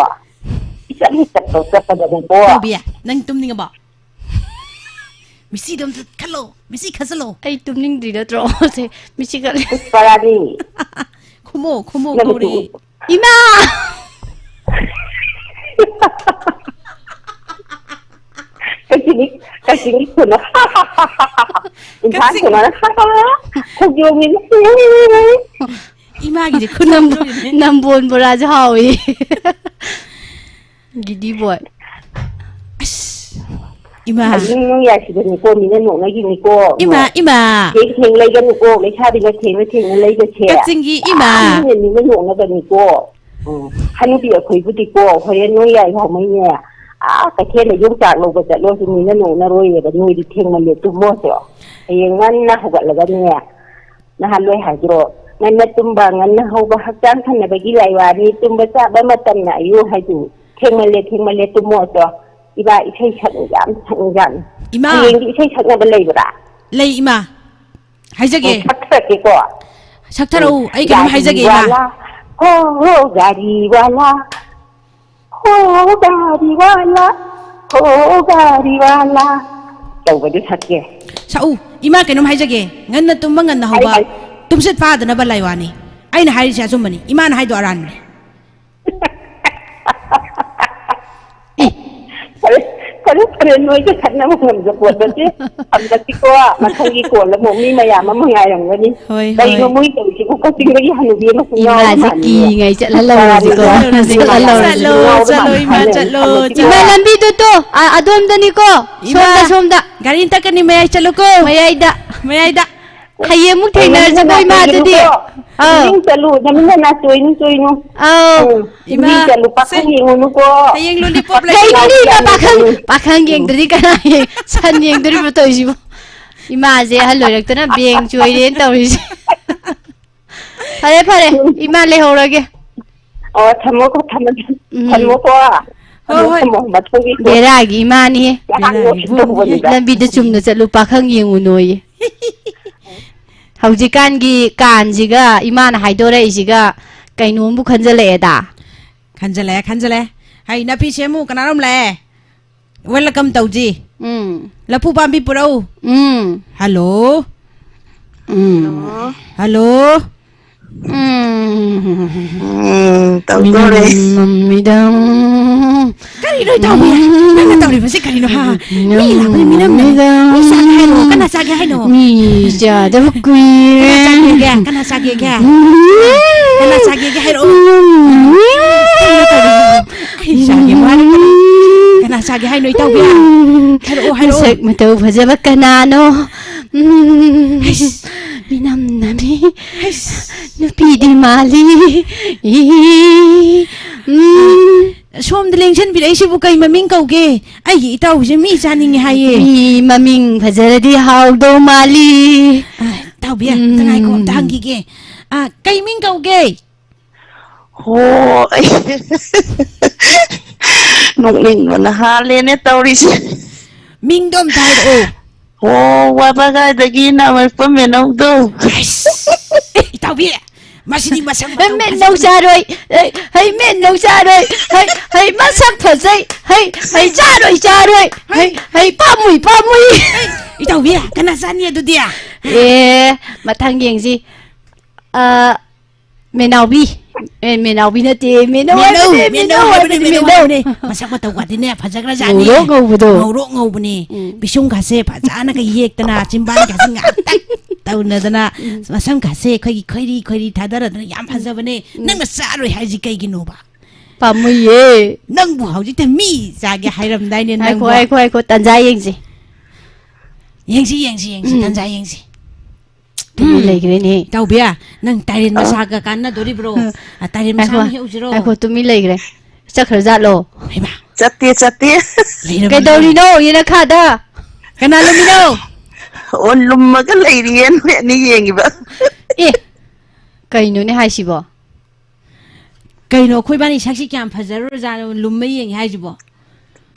ꯏꯆꯠ ꯍꯦꯛ ꯆꯠꯄ ꯆꯠꯄꯗꯅꯦꯀꯣ꯫ ꯇꯧꯕꯤ, ꯅꯪ ꯇꯨꯝꯅꯤꯡꯉꯕꯣ? ꯃꯤꯁꯤꯗꯣ ꯑꯝꯇ ꯈꯜꯂꯣ, ꯃꯤꯁꯤ ꯈꯠꯆꯜꯂꯣ꯫ ꯑꯩ ꯇꯨꯝꯅꯤꯡꯗ꯭ꯔꯤ ꯅꯠꯇ꯭ꯔꯣ? ꯁꯦ, ꯃꯤꯁꯤ ꯈꯠꯂꯦ꯫ ꯄꯨꯁꯄꯥꯔꯥꯅꯤ꯫ ꯈꯨꯃꯣ, ꯈꯨꯃꯣ ꯅꯪ ꯀꯧꯔꯦ꯫ ꯇꯨ-, ꯏꯃꯥ! ꯀꯛꯆꯤꯡꯒꯤ, ꯀꯛꯆꯤꯡꯒꯤ ꯈꯨꯅꯣ꯫ ꯏꯝꯐꯥꯜ ꯀꯛꯆꯤꯡ ꯈꯨꯅꯣꯅ꯫ ꯈꯣꯡꯖꯣꯝꯒꯤ ꯏꯃꯥꯒꯤꯗꯤ ꯈꯨꯅꯝ ꯅꯝꯕꯣ-, ꯇꯧꯔꯤꯅꯦ꯫ ꯅꯝꯕꯣꯟ ꯕꯣꯔꯥꯁꯨ ꯍꯥꯎꯏ꯫ ꯒꯤꯗꯤ ꯕꯣꯏ꯫ ꯑꯁ, ꯏꯃꯥ꯫ ꯍꯌꯦꯡ ꯅꯣꯏ ꯌꯥꯏꯁꯤꯗꯅꯤꯀꯣ, ꯃꯤꯅ ꯅꯣꯛꯅꯈꯤꯅꯤꯀꯣ꯫ ꯏꯃꯥ, ꯏꯃꯥ꯫ ꯊꯦꯡ ꯊꯦꯡ ꯂꯩꯒꯅꯨꯀꯣ, ꯂꯩꯁꯥꯕꯤꯅ ꯊꯦꯡꯅ ꯊꯦꯡꯅ ꯂꯩꯕꯁꯦ꯫ ꯀꯛꯆꯤꯡꯒꯤ ꯏꯃꯥ꯫ ꯌꯥꯝꯅ ꯃꯤꯅ ꯅꯣꯛꯅꯒꯅꯤꯀꯣ꯫ ꯎꯝ꯫ ꯍꯅꯨꯕꯤ ꯑꯩꯈꯣꯏꯕꯨꯗꯤꯀꯣ, ꯍꯣꯔꯦꯟ ꯅꯣꯏ ꯌꯥꯏ ꯐꯥꯎꯃꯩꯅꯦ, ꯑꯥ ꯀꯩꯊꯦꯜꯗ ꯌꯣꯡꯆꯥꯛ ꯂꯧꯕ ꯆꯠꯂꯣꯁꯨ ꯃꯤꯅ ꯅꯣꯛꯅꯔꯣꯏꯌꯦꯕ, ꯅꯣꯏꯗꯤ ꯊꯦꯡꯃꯜꯂꯦ ꯇꯨꯝꯃꯣꯁꯨ꯫ ꯍꯌꯦꯡ ꯉꯟꯅ ꯍꯧꯒꯠꯂꯒꯅꯦ, ꯅꯍꯥꯟꯋꯥꯏ ꯍꯥꯏꯗ꯭ꯔꯣ, ꯉꯟꯅ ꯇꯨꯝꯕ ꯉꯟꯅ ꯍꯧꯕ ꯍꯛꯆꯥꯡ ꯐꯅꯕꯒꯤ ꯂꯥꯏꯋꯥꯅꯤ, ꯇꯨꯝꯕ ꯆꯥꯕ ꯃꯇꯝꯅ ꯑꯌꯨꯛ ꯍꯥꯏꯗꯨ꯫ ꯊꯦꯡꯃꯜꯂꯦ ꯊꯦꯡꯃꯜꯂꯦ ꯇꯨꯝꯃꯣꯁꯨ꯫ ꯏꯃꯥ ꯏꯁꯩ ꯁꯛꯅ ꯌꯥꯝ ꯁꯛꯅꯤꯡꯖꯥꯠꯅꯤ꯫ ꯏꯃꯥ! ꯍꯌꯦꯡꯗꯤ ꯏꯁꯩ ꯁꯛꯅꯕ ꯂꯩꯕ꯭ꯔꯥ? ꯂꯩ ꯏꯃꯥ꯫ ꯍꯥꯏꯖꯒꯦ꯫ ꯑꯣ, ꯁꯛꯊꯔꯛꯀꯦꯀꯣ꯫ ꯁꯛꯊꯔꯛꯎ, ꯎꯝ, ꯑꯩ ꯀꯩꯅꯣꯝ ꯒꯥꯔꯤ ꯍꯥꯏꯖꯒꯦ, ꯏꯃꯥ꯫ ꯋꯥꯂꯥ, ꯍꯣ, ꯍꯣ, ꯒꯥꯔꯤ ꯋꯥꯂꯥ, ꯍꯣ, ꯒꯥꯔꯤ ꯋꯥꯂꯥ, ꯍꯣ, ꯒꯥꯔꯤ ꯋꯥꯂꯥ꯫ ꯇꯧꯕꯗꯨ ꯁꯛꯀꯦ꯫ ꯁꯛꯎ, ꯏꯃꯥ, ꯀꯩꯅꯣꯝ ꯍꯥꯏꯖꯒꯦ꯫ ꯉꯟꯅ ꯇꯨꯝꯕ, ꯉꯟꯅ ꯍꯥꯏ, ꯍꯧꯕ, ꯍꯥꯏ꯫ ꯇꯨꯝꯁꯤꯠ ꯐꯥꯗꯅꯕ ꯂꯥꯏꯋꯥꯅꯤ꯫ ꯑꯩꯅ ꯍꯥꯏꯔꯤꯁꯦ ꯑꯆꯨꯝꯕꯅꯤ, ꯏꯃꯥꯅ ꯍꯥꯏꯗꯣ ꯑꯔꯥꯟꯕꯅꯤ꯫ ꯏ꯫ ꯐꯔꯦ, ꯐꯔꯦ, ꯐꯔꯦ, ꯅꯣꯏꯒ ꯈꯠꯅꯕ ꯉꯝꯖꯄꯣꯠ ꯅꯠꯇꯦ꯫ ꯊꯝꯃꯁꯤꯀꯣ, ꯃꯊꯪꯒꯤ ꯀꯣꯜ ꯑꯃꯨꯛ ꯃꯤ ꯃꯌꯥꯝ ꯑꯃ ꯉꯥꯏꯔꯝꯒꯅꯤ꯫ ꯍꯣꯏ, ꯀꯩꯅꯣ ꯍꯣꯏ꯫ ꯃꯣꯏ ꯇꯧꯔꯤꯁꯤꯕꯨ? ꯀꯛꯆꯤꯡꯗꯒꯤ ꯍꯅꯨꯕꯤ ꯑꯃꯁꯨ ꯌꯥꯎꯕ ꯏꯃꯥꯁꯦ ꯃꯥꯜꯂꯤꯌꯦ꯫ ꯀꯤꯉꯩ ꯆꯠꯍꯜꯍꯧꯔꯁꯤꯀꯣ꯫ ꯀꯔꯤꯅꯣ? ꯆꯠꯍꯜꯍꯧꯔꯁꯤ꯫ ꯆꯠꯂꯣ, ꯉꯥꯎꯕ ꯆꯠꯂꯣ, ꯃꯥꯜꯂꯤ꯫ ꯏꯃꯥ, ꯍꯥꯏꯅ ꯆꯠꯂꯣ, ꯊꯝꯃꯁꯤꯀꯣ꯫ ꯏꯃꯥ, ꯂꯝꯕꯤꯗꯨ ꯇꯣ, ꯑ-, ꯑꯗꯣꯝꯗꯅꯤꯀꯣ꯫ ꯏꯃꯥ, ꯁꯣꯝꯗ, ꯁꯣꯝꯗ꯫ ꯒꯥꯔꯤ ꯍꯟꯇꯛꯀꯅꯤ, ꯃꯌꯥꯏ ꯆꯠꯂꯨꯀꯣ꯫ ꯃꯌꯥꯏꯗ꯫ ꯃꯌꯥꯏꯗ꯫ ꯍꯌꯦꯡꯃꯨꯛ ꯑꯣ, ꯊꯦꯡꯅꯔꯁꯤꯀꯣ, ꯅꯃꯤꯠꯅ ꯏꯃꯥ, ꯑꯗꯨꯗꯤ꯫ ꯅꯥꯇꯣꯏꯒꯤꯅꯨꯀꯣ꯫ ꯑꯥꯎ꯫ ꯅꯤꯡ ꯆꯠꯂꯨ, ꯅꯃꯤꯠꯅ ꯅꯥꯇꯣꯏꯅꯨ, ꯇꯣꯏꯅꯨ꯫ ꯑꯥꯎ꯫ ꯎꯝ, ꯏꯃꯥ, ꯅꯤꯡ ꯆꯠꯂꯨ, ꯁꯦ꯫ ꯄꯥꯈꯪ ꯌꯦꯡꯉꯨꯅꯨꯀꯣ꯫ ꯍꯌꯦꯡ lollipop ꯄꯥꯈꯪ ꯂꯩꯔꯦ꯫ ꯀꯩꯅꯣ, ꯌꯥꯝ ꯏꯃꯥ, ꯄꯥꯈꯪ, ꯅꯣꯛꯀꯅꯨ꯫ ꯄꯥꯈꯪ ꯌꯦꯡꯗ꯭ꯔꯗꯤ ꯀꯅꯥ ꯌꯦꯡ-, ꯁꯟ ꯌꯦꯡꯗꯣꯔꯤꯕ ꯇꯧꯔꯤꯁꯤꯕꯣ? ꯏꯃꯥꯁꯦ ꯑꯍꯜ ꯑꯣꯏꯔꯛꯇꯅ ꯕꯦꯡ ꯆꯣꯏꯔꯦꯅ ꯇꯧꯔꯤꯁꯦ꯫ ꯐꯔꯦ, ꯐꯔꯦ, ꯏꯃꯥ ꯂꯩꯍꯧꯔꯒꯦ꯫ ꯑꯣ, ꯊꯝꯃꯣꯀꯣ, ꯊꯝꯃꯣ, ꯎꯝ꯫ ꯊꯝꯃꯣꯀꯣ꯫ ꯍꯣꯏ, ꯊꯝꯃꯣ, ꯍꯣꯏ꯫ ꯊꯝꯃꯣ, ꯃꯊꯪꯒꯤ ꯀꯣꯜ ꯕꯦꯔꯥꯒꯤ ꯏꯃꯥꯅꯤꯍꯦ꯫ ꯉꯥꯏꯍꯥꯛ ꯕꯦꯔꯥꯒꯤ ꯅꯣꯛꯀꯦ ꯏꯕꯨꯡꯅꯤꯍꯦ꯫ ꯇꯧꯕꯅꯤꯗ꯫ ꯂꯝꯕꯤꯗ ꯆꯨꯝꯅ ꯆꯠꯂꯨ, ꯄꯥꯈꯪ ꯌꯦꯡꯉꯨꯅꯣꯌꯦ꯫ ꯍꯧꯖꯤꯛꯀꯥꯟꯒꯤ ꯀꯥꯟꯁꯤꯒ ꯏꯃꯥꯅ ꯍꯥꯏꯗꯣꯔꯛꯏꯁꯤꯒ ꯀꯩꯅꯣꯝꯕꯨ ꯈꯟꯖꯜꯂꯛꯑꯦꯗ꯫ ꯈꯟꯖꯜꯂꯛꯑꯦ, ꯈꯟꯖꯜꯂꯛꯑꯦ꯫ ꯍꯩ, ꯅꯥꯄꯤ ꯁꯦꯝꯃꯨ, ꯀꯅꯥꯅꯣꯝ ꯂꯥꯛꯑꯦ꯫ Welcome ꯇꯧꯁꯤ꯫ ꯎꯝ꯫ ꯂꯐꯨ ꯄꯥꯝꯕꯤ ꯄꯨꯔꯛꯎ꯫ ꯎꯝ꯫ Hello꯫ ꯎꯝ꯫ Hello꯫ ꯎꯝ꯫ ꯎꯝ, ꯇꯧꯗꯣꯔꯦ꯫ ꯃꯤꯅꯝ ꯅꯝꯃꯤꯗꯝ꯫ ꯀꯔꯤꯅꯣ ꯏꯇꯥꯎꯕꯤ? ꯅꯪꯅ ꯇꯧꯔꯤꯕꯁꯤ ꯀꯔꯤꯅꯣ, ꯍꯥ? ꯃꯤ ꯂꯥꯛꯄꯗ ꯃꯤꯅꯝ ꯅꯝꯃꯤ꯫ ꯃꯤ ꯆꯥꯒꯦ ꯍꯥꯏꯔꯣ? ꯀꯅꯥ ꯆꯥꯒꯦ ꯍꯥꯏꯅꯣ? ꯃꯤ ꯆꯥꯗꯕ ꯀꯨꯏꯔꯦ꯫ ꯀꯅꯥ ꯆꯥꯒꯦꯒꯦ? ꯀꯅꯥ ꯆꯥꯒꯦꯒꯦ? ꯎꯝ꯫ ꯀꯅꯥ ꯆꯥꯒꯦꯒꯦ ꯍꯥꯏꯔꯛꯑꯣ꯫ ꯎꯝ꯫ ꯀꯔꯤꯅꯣ ꯇꯧꯔꯤꯁꯤꯕꯣ? ꯑꯩ ꯆꯥꯒꯦ ꯍꯥꯏꯔꯛꯀꯅꯤ꯫ ꯀꯅꯥ ꯆꯥꯒꯦ ꯍꯥꯏꯅꯣ ꯏꯇꯥꯎꯕꯤ? ꯍꯥꯏꯔꯛꯑꯣ, ꯍꯥꯏꯔꯛꯑꯣ꯫ ꯃꯁꯛ ꯃꯇꯧ ꯐꯖꯕ ꯀꯅꯥꯅꯣ? ꯎꯝ꯫ ꯍꯩꯁ꯫ ꯃꯤꯅꯝ ꯅꯝꯃꯤ꯫ ꯍꯩꯁ꯫ ꯅꯨꯄꯤꯗꯤ ꯃꯥꯜꯂꯤ꯫ ꯏ꯫ ꯎꯝ꯫ ꯁꯣꯝꯗ ꯂꯦꯡꯁꯤꯟꯕꯤꯔꯛꯏꯁꯤꯕꯨ ꯀꯩ ꯃꯃꯤꯡ ꯀꯧꯒꯦ? ꯑꯩꯒꯤ ꯏꯇꯥꯎꯁꯦ ꯃꯤ ꯆꯥꯅꯤꯡꯉꯦ ꯍꯥꯏꯌꯦ꯫ ꯃꯤ ꯃꯃꯤꯡ ꯐꯖꯔꯗꯤ ꯍꯥꯎꯗꯧ ꯃꯥꯜꯂꯤ꯫ ꯑ, ꯏꯇꯥꯎꯕꯤ, ꯑꯝꯇ ꯉꯥꯏꯈꯣ, ꯑꯝꯇ ꯎꯝ꯫ ꯍꯪꯈꯤꯒꯦ꯫ ꯑ, ꯀꯩ ꯃꯤꯡ ꯀꯧꯒꯦ? ꯍꯣ, ꯑꯩ ꯅꯣꯛꯅꯤꯡꯕꯅ ꯍꯥꯜꯂꯦꯅꯦ ꯇꯧꯔꯤꯁꯦ꯫ ꯃꯤꯡꯗꯣ ꯑꯝꯇ ꯍꯥꯏꯔꯛꯑꯣ꯫ ꯍꯣ, ꯋꯥꯕꯒꯥꯏꯗꯒꯤ ꯅꯥꯃꯩꯄꯝ ꯃꯦꯅꯧꯗꯣ꯫ ꯑꯩꯁ! ꯏꯇꯥꯎꯕꯤ, ꯃꯁꯤꯗꯤ ꯃꯁꯛ ꯃꯇꯧ ꯃꯦꯅꯧ ꯐꯖꯕ ꯆꯥꯔꯣꯏ꯫ ꯑꯩ, ꯍꯩ ꯃꯦꯅꯧ ꯆꯥꯔꯣꯏ꯫ ꯍꯩ, ꯍꯩ ꯃꯁꯛ ꯐꯖꯩ꯫ ꯍꯩ, ꯍꯩ ꯆꯥꯔꯣꯏ, ꯆꯥꯔꯣꯏ꯫ ꯍꯩ, ꯍꯩ ꯄꯥꯝꯃꯨꯏ, ꯄꯥꯝꯃꯨꯏ꯫ ꯏꯇꯥꯎꯕꯤ, ꯀꯅꯥ ꯆꯥꯅꯤ ꯑꯗꯨꯗꯤ? ꯑꯦ, ꯃꯊꯪ ꯌꯦꯡꯁꯤ꯫ ꯑ, ꯃꯦꯅꯥꯎꯕꯤ꯫ ꯑꯦ, ꯃꯦꯅꯥꯎꯕꯤ ꯅꯠꯇꯦ, ꯃꯦꯅꯧ ꯃꯦꯅꯧ, ꯍꯥꯏꯕꯅꯦ, ꯃꯦꯅꯧ ꯃꯦꯅꯧ ꯍꯥꯏꯕꯅꯦ, ꯍꯥꯏꯕꯅꯦ, ꯃꯦꯅꯧ ꯃꯦꯅꯧ꯫ ꯍꯥꯏꯕꯅꯦ꯫ ꯃꯁꯛ ꯃꯇꯧꯒꯗꯤꯅꯦ, ꯐꯖꯈ꯭ꯔꯖꯥꯠꯅꯤ꯫ ꯉꯧꯔꯣꯛ ꯉꯧꯕꯗꯣ꯫ ꯉꯧꯔꯣꯛ ꯉꯧꯕꯅꯦ꯫ ꯎꯝ꯫ ꯄꯤꯁꯨꯝꯒꯁꯦ ꯐꯖꯅꯒ ꯌꯦꯛꯇꯅ, ꯆꯤꯝꯕꯥꯟꯒꯁꯦ ꯉꯥꯛꯇꯪ ꯇꯧꯅꯗꯅ, ꯎꯝ꯫ ꯃꯁꯝꯒꯁꯦ ꯑꯩꯈꯣꯏꯒꯤ ꯈꯣꯏꯔꯤ ꯈꯣꯏꯔꯤ ꯊꯥꯗꯔꯗꯅ ꯌꯥꯝ ꯎꯝ꯫ ꯐꯖꯕꯅꯦ꯫ ꯎꯝ꯫ ꯅꯪꯅ ꯆꯥꯔꯣꯏ ꯍꯥꯏꯁꯤ ꯀꯩꯒꯤꯅꯣꯕ? ꯄꯥꯝꯃꯨꯏꯌꯦ꯫ ꯅꯪꯕꯨ ꯍꯧꯖꯤꯛꯇ ꯃꯤ ꯆꯥꯒꯦ ꯍꯥꯏꯔꯝꯗꯥꯏꯅꯦ ꯉꯥꯏꯈꯣ, ꯅꯪꯕꯨ꯫ ꯉꯥꯏꯈꯣ, ꯉꯥꯏꯈꯣ, ꯇꯟꯖꯥ ꯌꯦꯡꯁꯤ꯫ ꯌꯦꯡꯁꯤ, ꯌꯦꯡꯁꯤ, ꯌꯦꯡꯁꯤ, ꯎꯝ꯫ ꯇꯟꯖꯥ ꯌꯦꯡꯁꯤ꯫ ꯇꯨꯃꯤꯟ ꯎꯝ꯫ ꯂꯩꯈ꯭ꯔꯦꯅꯦ꯫ ꯏꯇꯥꯎꯕꯤ, ꯅꯪ ꯇꯥꯏꯔꯦꯟ ꯑ꯫ ꯃꯁꯥꯒ ꯀꯥꯟꯅꯗꯣꯔꯤꯕ꯭ꯔꯣ? ꯑ, ꯇꯥꯏꯔꯦꯟ ꯃꯁꯥ ꯉꯥꯏꯈꯣ, ꯑꯃ ꯍꯦꯛꯎꯁꯤꯔꯣ? ꯉꯥꯏꯈꯣ, ꯇꯨꯃꯤꯟ ꯂꯩꯈ꯭ꯔꯦ꯫ ꯆꯠꯈ꯭ꯔꯖꯥꯠꯂꯣ? ꯍꯩꯃꯥ꯫ ꯆꯠꯇꯦ, ꯆꯠꯇꯦ꯫ ꯂꯩꯔꯝꯃꯦ꯫ ꯀꯩꯗꯧꯔꯤꯅꯣ, ꯌꯦꯅꯈꯥꯗ? ꯀꯅꯥ ꯂꯨꯝꯃꯤꯅꯣ? ꯑꯣ, ꯂꯨꯝꯃꯒ ꯂꯩꯔꯤꯌꯦ, ꯅꯣꯏ ꯑꯅꯤ ꯌꯦꯡꯉꯤꯕ꯫ ꯑꯦ, ꯀꯩꯅꯣꯅꯦ ꯍꯥꯏꯁꯤꯕꯣ? ꯀꯩꯅꯣ, ꯑꯩꯈꯣꯏ ꯏꯕꯥꯅꯤ ꯁꯛꯁꯤ ꯀꯌꯥꯝ ꯐꯖꯔꯨꯔꯖꯥꯠꯅꯣ, ꯂꯨꯝꯃ ꯌꯦꯡꯉꯤ ꯍꯥꯏꯁꯤꯕꯣ?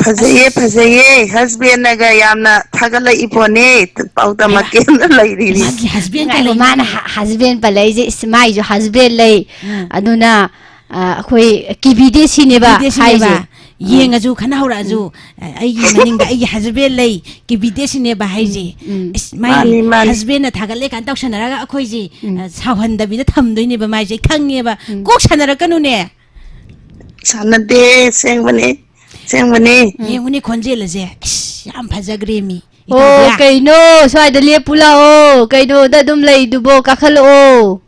ꯐꯖꯩꯌꯦ, ꯑꯁ꯫ ꯐꯖꯩꯌꯦ꯫ ꯍꯁꯕꯦꯟꯅꯒ ꯌꯥꯝꯅ ꯊꯥꯒꯠꯂꯛꯏ ꯄꯣꯠꯅꯤ꯫ ꯄꯥꯎ ꯍꯩꯃꯥ, ꯇꯝꯃꯛꯀꯦꯅ ꯂꯩꯔꯤꯅꯤ꯫ ꯃꯥꯒꯤ ꯍꯁꯕꯦꯟ ꯀ ꯉꯥꯏꯈꯣ, ꯂꯩꯅꯤ꯫ ꯃꯥꯅ ꯍ-, ꯍꯁꯕꯦꯟ ꯄꯜꯂꯛꯏꯁꯦ, ꯏꯁ, ꯃꯥꯏꯁꯨ ꯍꯁꯕꯦꯟ ꯂꯩ꯫ ꯎꯝ꯫ ꯑꯗꯨꯅ, ꯑ, ꯑꯩꯈꯣꯏ ꯀꯤꯕꯤꯗꯦ ꯁꯤꯅꯦꯕ ꯀꯤꯕꯤꯗꯦ ꯁꯤꯅꯦꯕ꯫ ꯍꯥꯏꯁꯦ꯫ ꯌꯦꯡꯉꯁꯨ ꯈꯟꯅꯍꯧꯔꯛꯑꯁꯨ, ꯎꯝ꯫ ꯑ, ꯑꯩꯒꯤ ꯃꯅꯤꯡꯗ ꯑꯩꯒꯤ ꯍꯁꯕꯦꯟ ꯂꯩ, ꯀꯤꯕꯤꯗꯦ ꯁꯤꯅꯦꯕ ꯍꯥꯏꯁꯦ꯫ ꯎꯝ, ꯎꯝ꯫ ꯏꯁ, ꯃꯥꯏ ꯃꯥꯅꯤ, ꯃꯥꯅꯤ꯫ ꯍꯁꯕꯦꯟꯅ ꯊꯥꯒꯠꯂꯦ ꯀꯥꯏꯅ ꯇꯧꯁꯟꯅꯔꯒ ꯑꯩꯈꯣꯏꯁꯦ, ꯎꯝ꯫ ꯑ, ꯁꯥꯎꯍꯟꯗꯕꯤꯗ ꯊꯝꯗꯣꯏꯅꯦꯕ ꯃꯥꯏꯁꯦ꯫ ꯑꯩ ꯈꯪꯉꯦꯕ꯫ ꯎꯝ꯫ ꯀꯣꯛ ꯁꯥꯟꯅꯔꯛꯀꯅꯨꯅꯦ꯫ ꯁꯥꯟꯅꯗꯦ, ꯑꯁꯦꯡꯕꯅꯦ, ꯑꯁꯦꯡꯕꯅꯦ꯫ ꯎꯝ꯫ ꯌꯦꯡꯉꯨꯅꯦ ꯈꯣꯟꯖꯦꯜ ꯑꯁꯦ꯫ ꯏꯁ, ꯌꯥꯝ ꯐꯖꯈ꯭ꯔꯦꯃꯤ꯫ ꯑꯣ, ꯏꯇꯥꯎꯕꯤꯌꯥ꯫ ꯀꯩꯅꯣ? ꯁ꯭ꯋꯥꯏꯗ ꯂꯦꯞꯄꯨ ꯂꯥꯛꯑꯣ꯫ ꯀꯩꯅꯣꯗ ꯑꯗꯨꯝ ꯂꯩꯗꯨꯕꯣ? ꯀꯥꯈꯠꯂꯛꯑꯣ꯫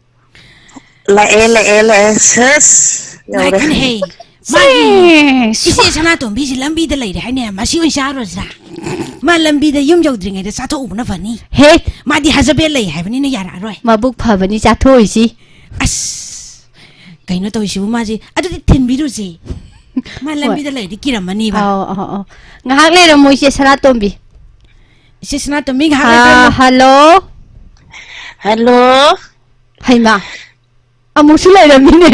ꯂꯥꯛꯑꯦ, ꯂꯥꯛꯑꯦ, ꯂꯥꯛꯑꯦ꯫ ꯁꯦꯁ! ꯌꯧꯔꯦ꯫ ꯉꯥꯏꯈꯣꯅꯦꯍꯦ꯫ ꯃꯥꯒꯤ ꯁꯦꯁ! ꯏꯆꯦ ꯁꯅꯥꯇꯣꯝꯕꯤꯁꯦ ꯂꯝꯕꯤꯗ ꯂꯩꯔꯦ ꯍꯥꯏꯅꯦ꯫ ꯃꯁꯤ ꯑꯣꯏꯅ ꯆꯥꯔꯨꯔꯁꯤꯔꯥ? ꯃꯥ ꯂꯝꯕꯤꯗ ꯌꯨꯝ ꯌꯧꯗ꯭ꯔꯤꯉꯩꯗ ꯆꯥꯊꯣꯛꯎꯕꯅ ꯐꯅꯤ꯫ ꯍꯦ! ꯃꯥꯗꯤ ꯍꯖꯕꯦꯟ ꯂꯩ ꯍꯥꯏꯕꯅꯤꯅ ꯌꯥꯔꯛꯑꯔꯣꯏ꯫ ꯃꯕꯨꯛ ꯐꯕꯅꯤ ꯆꯥꯊꯣꯛꯏꯁꯤ꯫ ꯑꯁ! ꯀꯩꯅꯣ ꯇꯧꯔꯤꯁꯤꯕꯨ ꯃꯥꯁꯤ? ꯑꯗꯨꯗꯤ ꯊꯤꯟꯕꯤꯔꯨꯁꯤ꯫ ꯃꯥ ꯍꯣꯏ꯫ ꯂꯝꯕꯤꯗ ꯂꯩꯔꯗꯤ ꯀꯤꯔꯝꯃꯅꯤꯕ꯫ ꯑꯧ, ꯑꯧ, ꯑꯧ꯫ ꯉꯥꯏꯍꯥꯛ ꯂꯩꯔꯝꯃꯣ, ꯏꯆꯦ ꯁꯅꯥꯇꯣꯝꯕꯤ꯫ ꯏꯆꯦ ꯁꯅꯥꯇꯣꯝꯕꯤ, ꯉꯥꯏꯍꯥꯛ ꯑꯥ, ꯂꯩꯔꯝꯃꯣ꯫ ꯍꯜꯂꯣ꯫ ꯍꯜꯂꯣ꯫ ꯍꯩꯃꯥ, ꯑꯃꯨꯛꯁꯨ ꯂꯩꯔꯝꯃꯤꯅꯦ꯫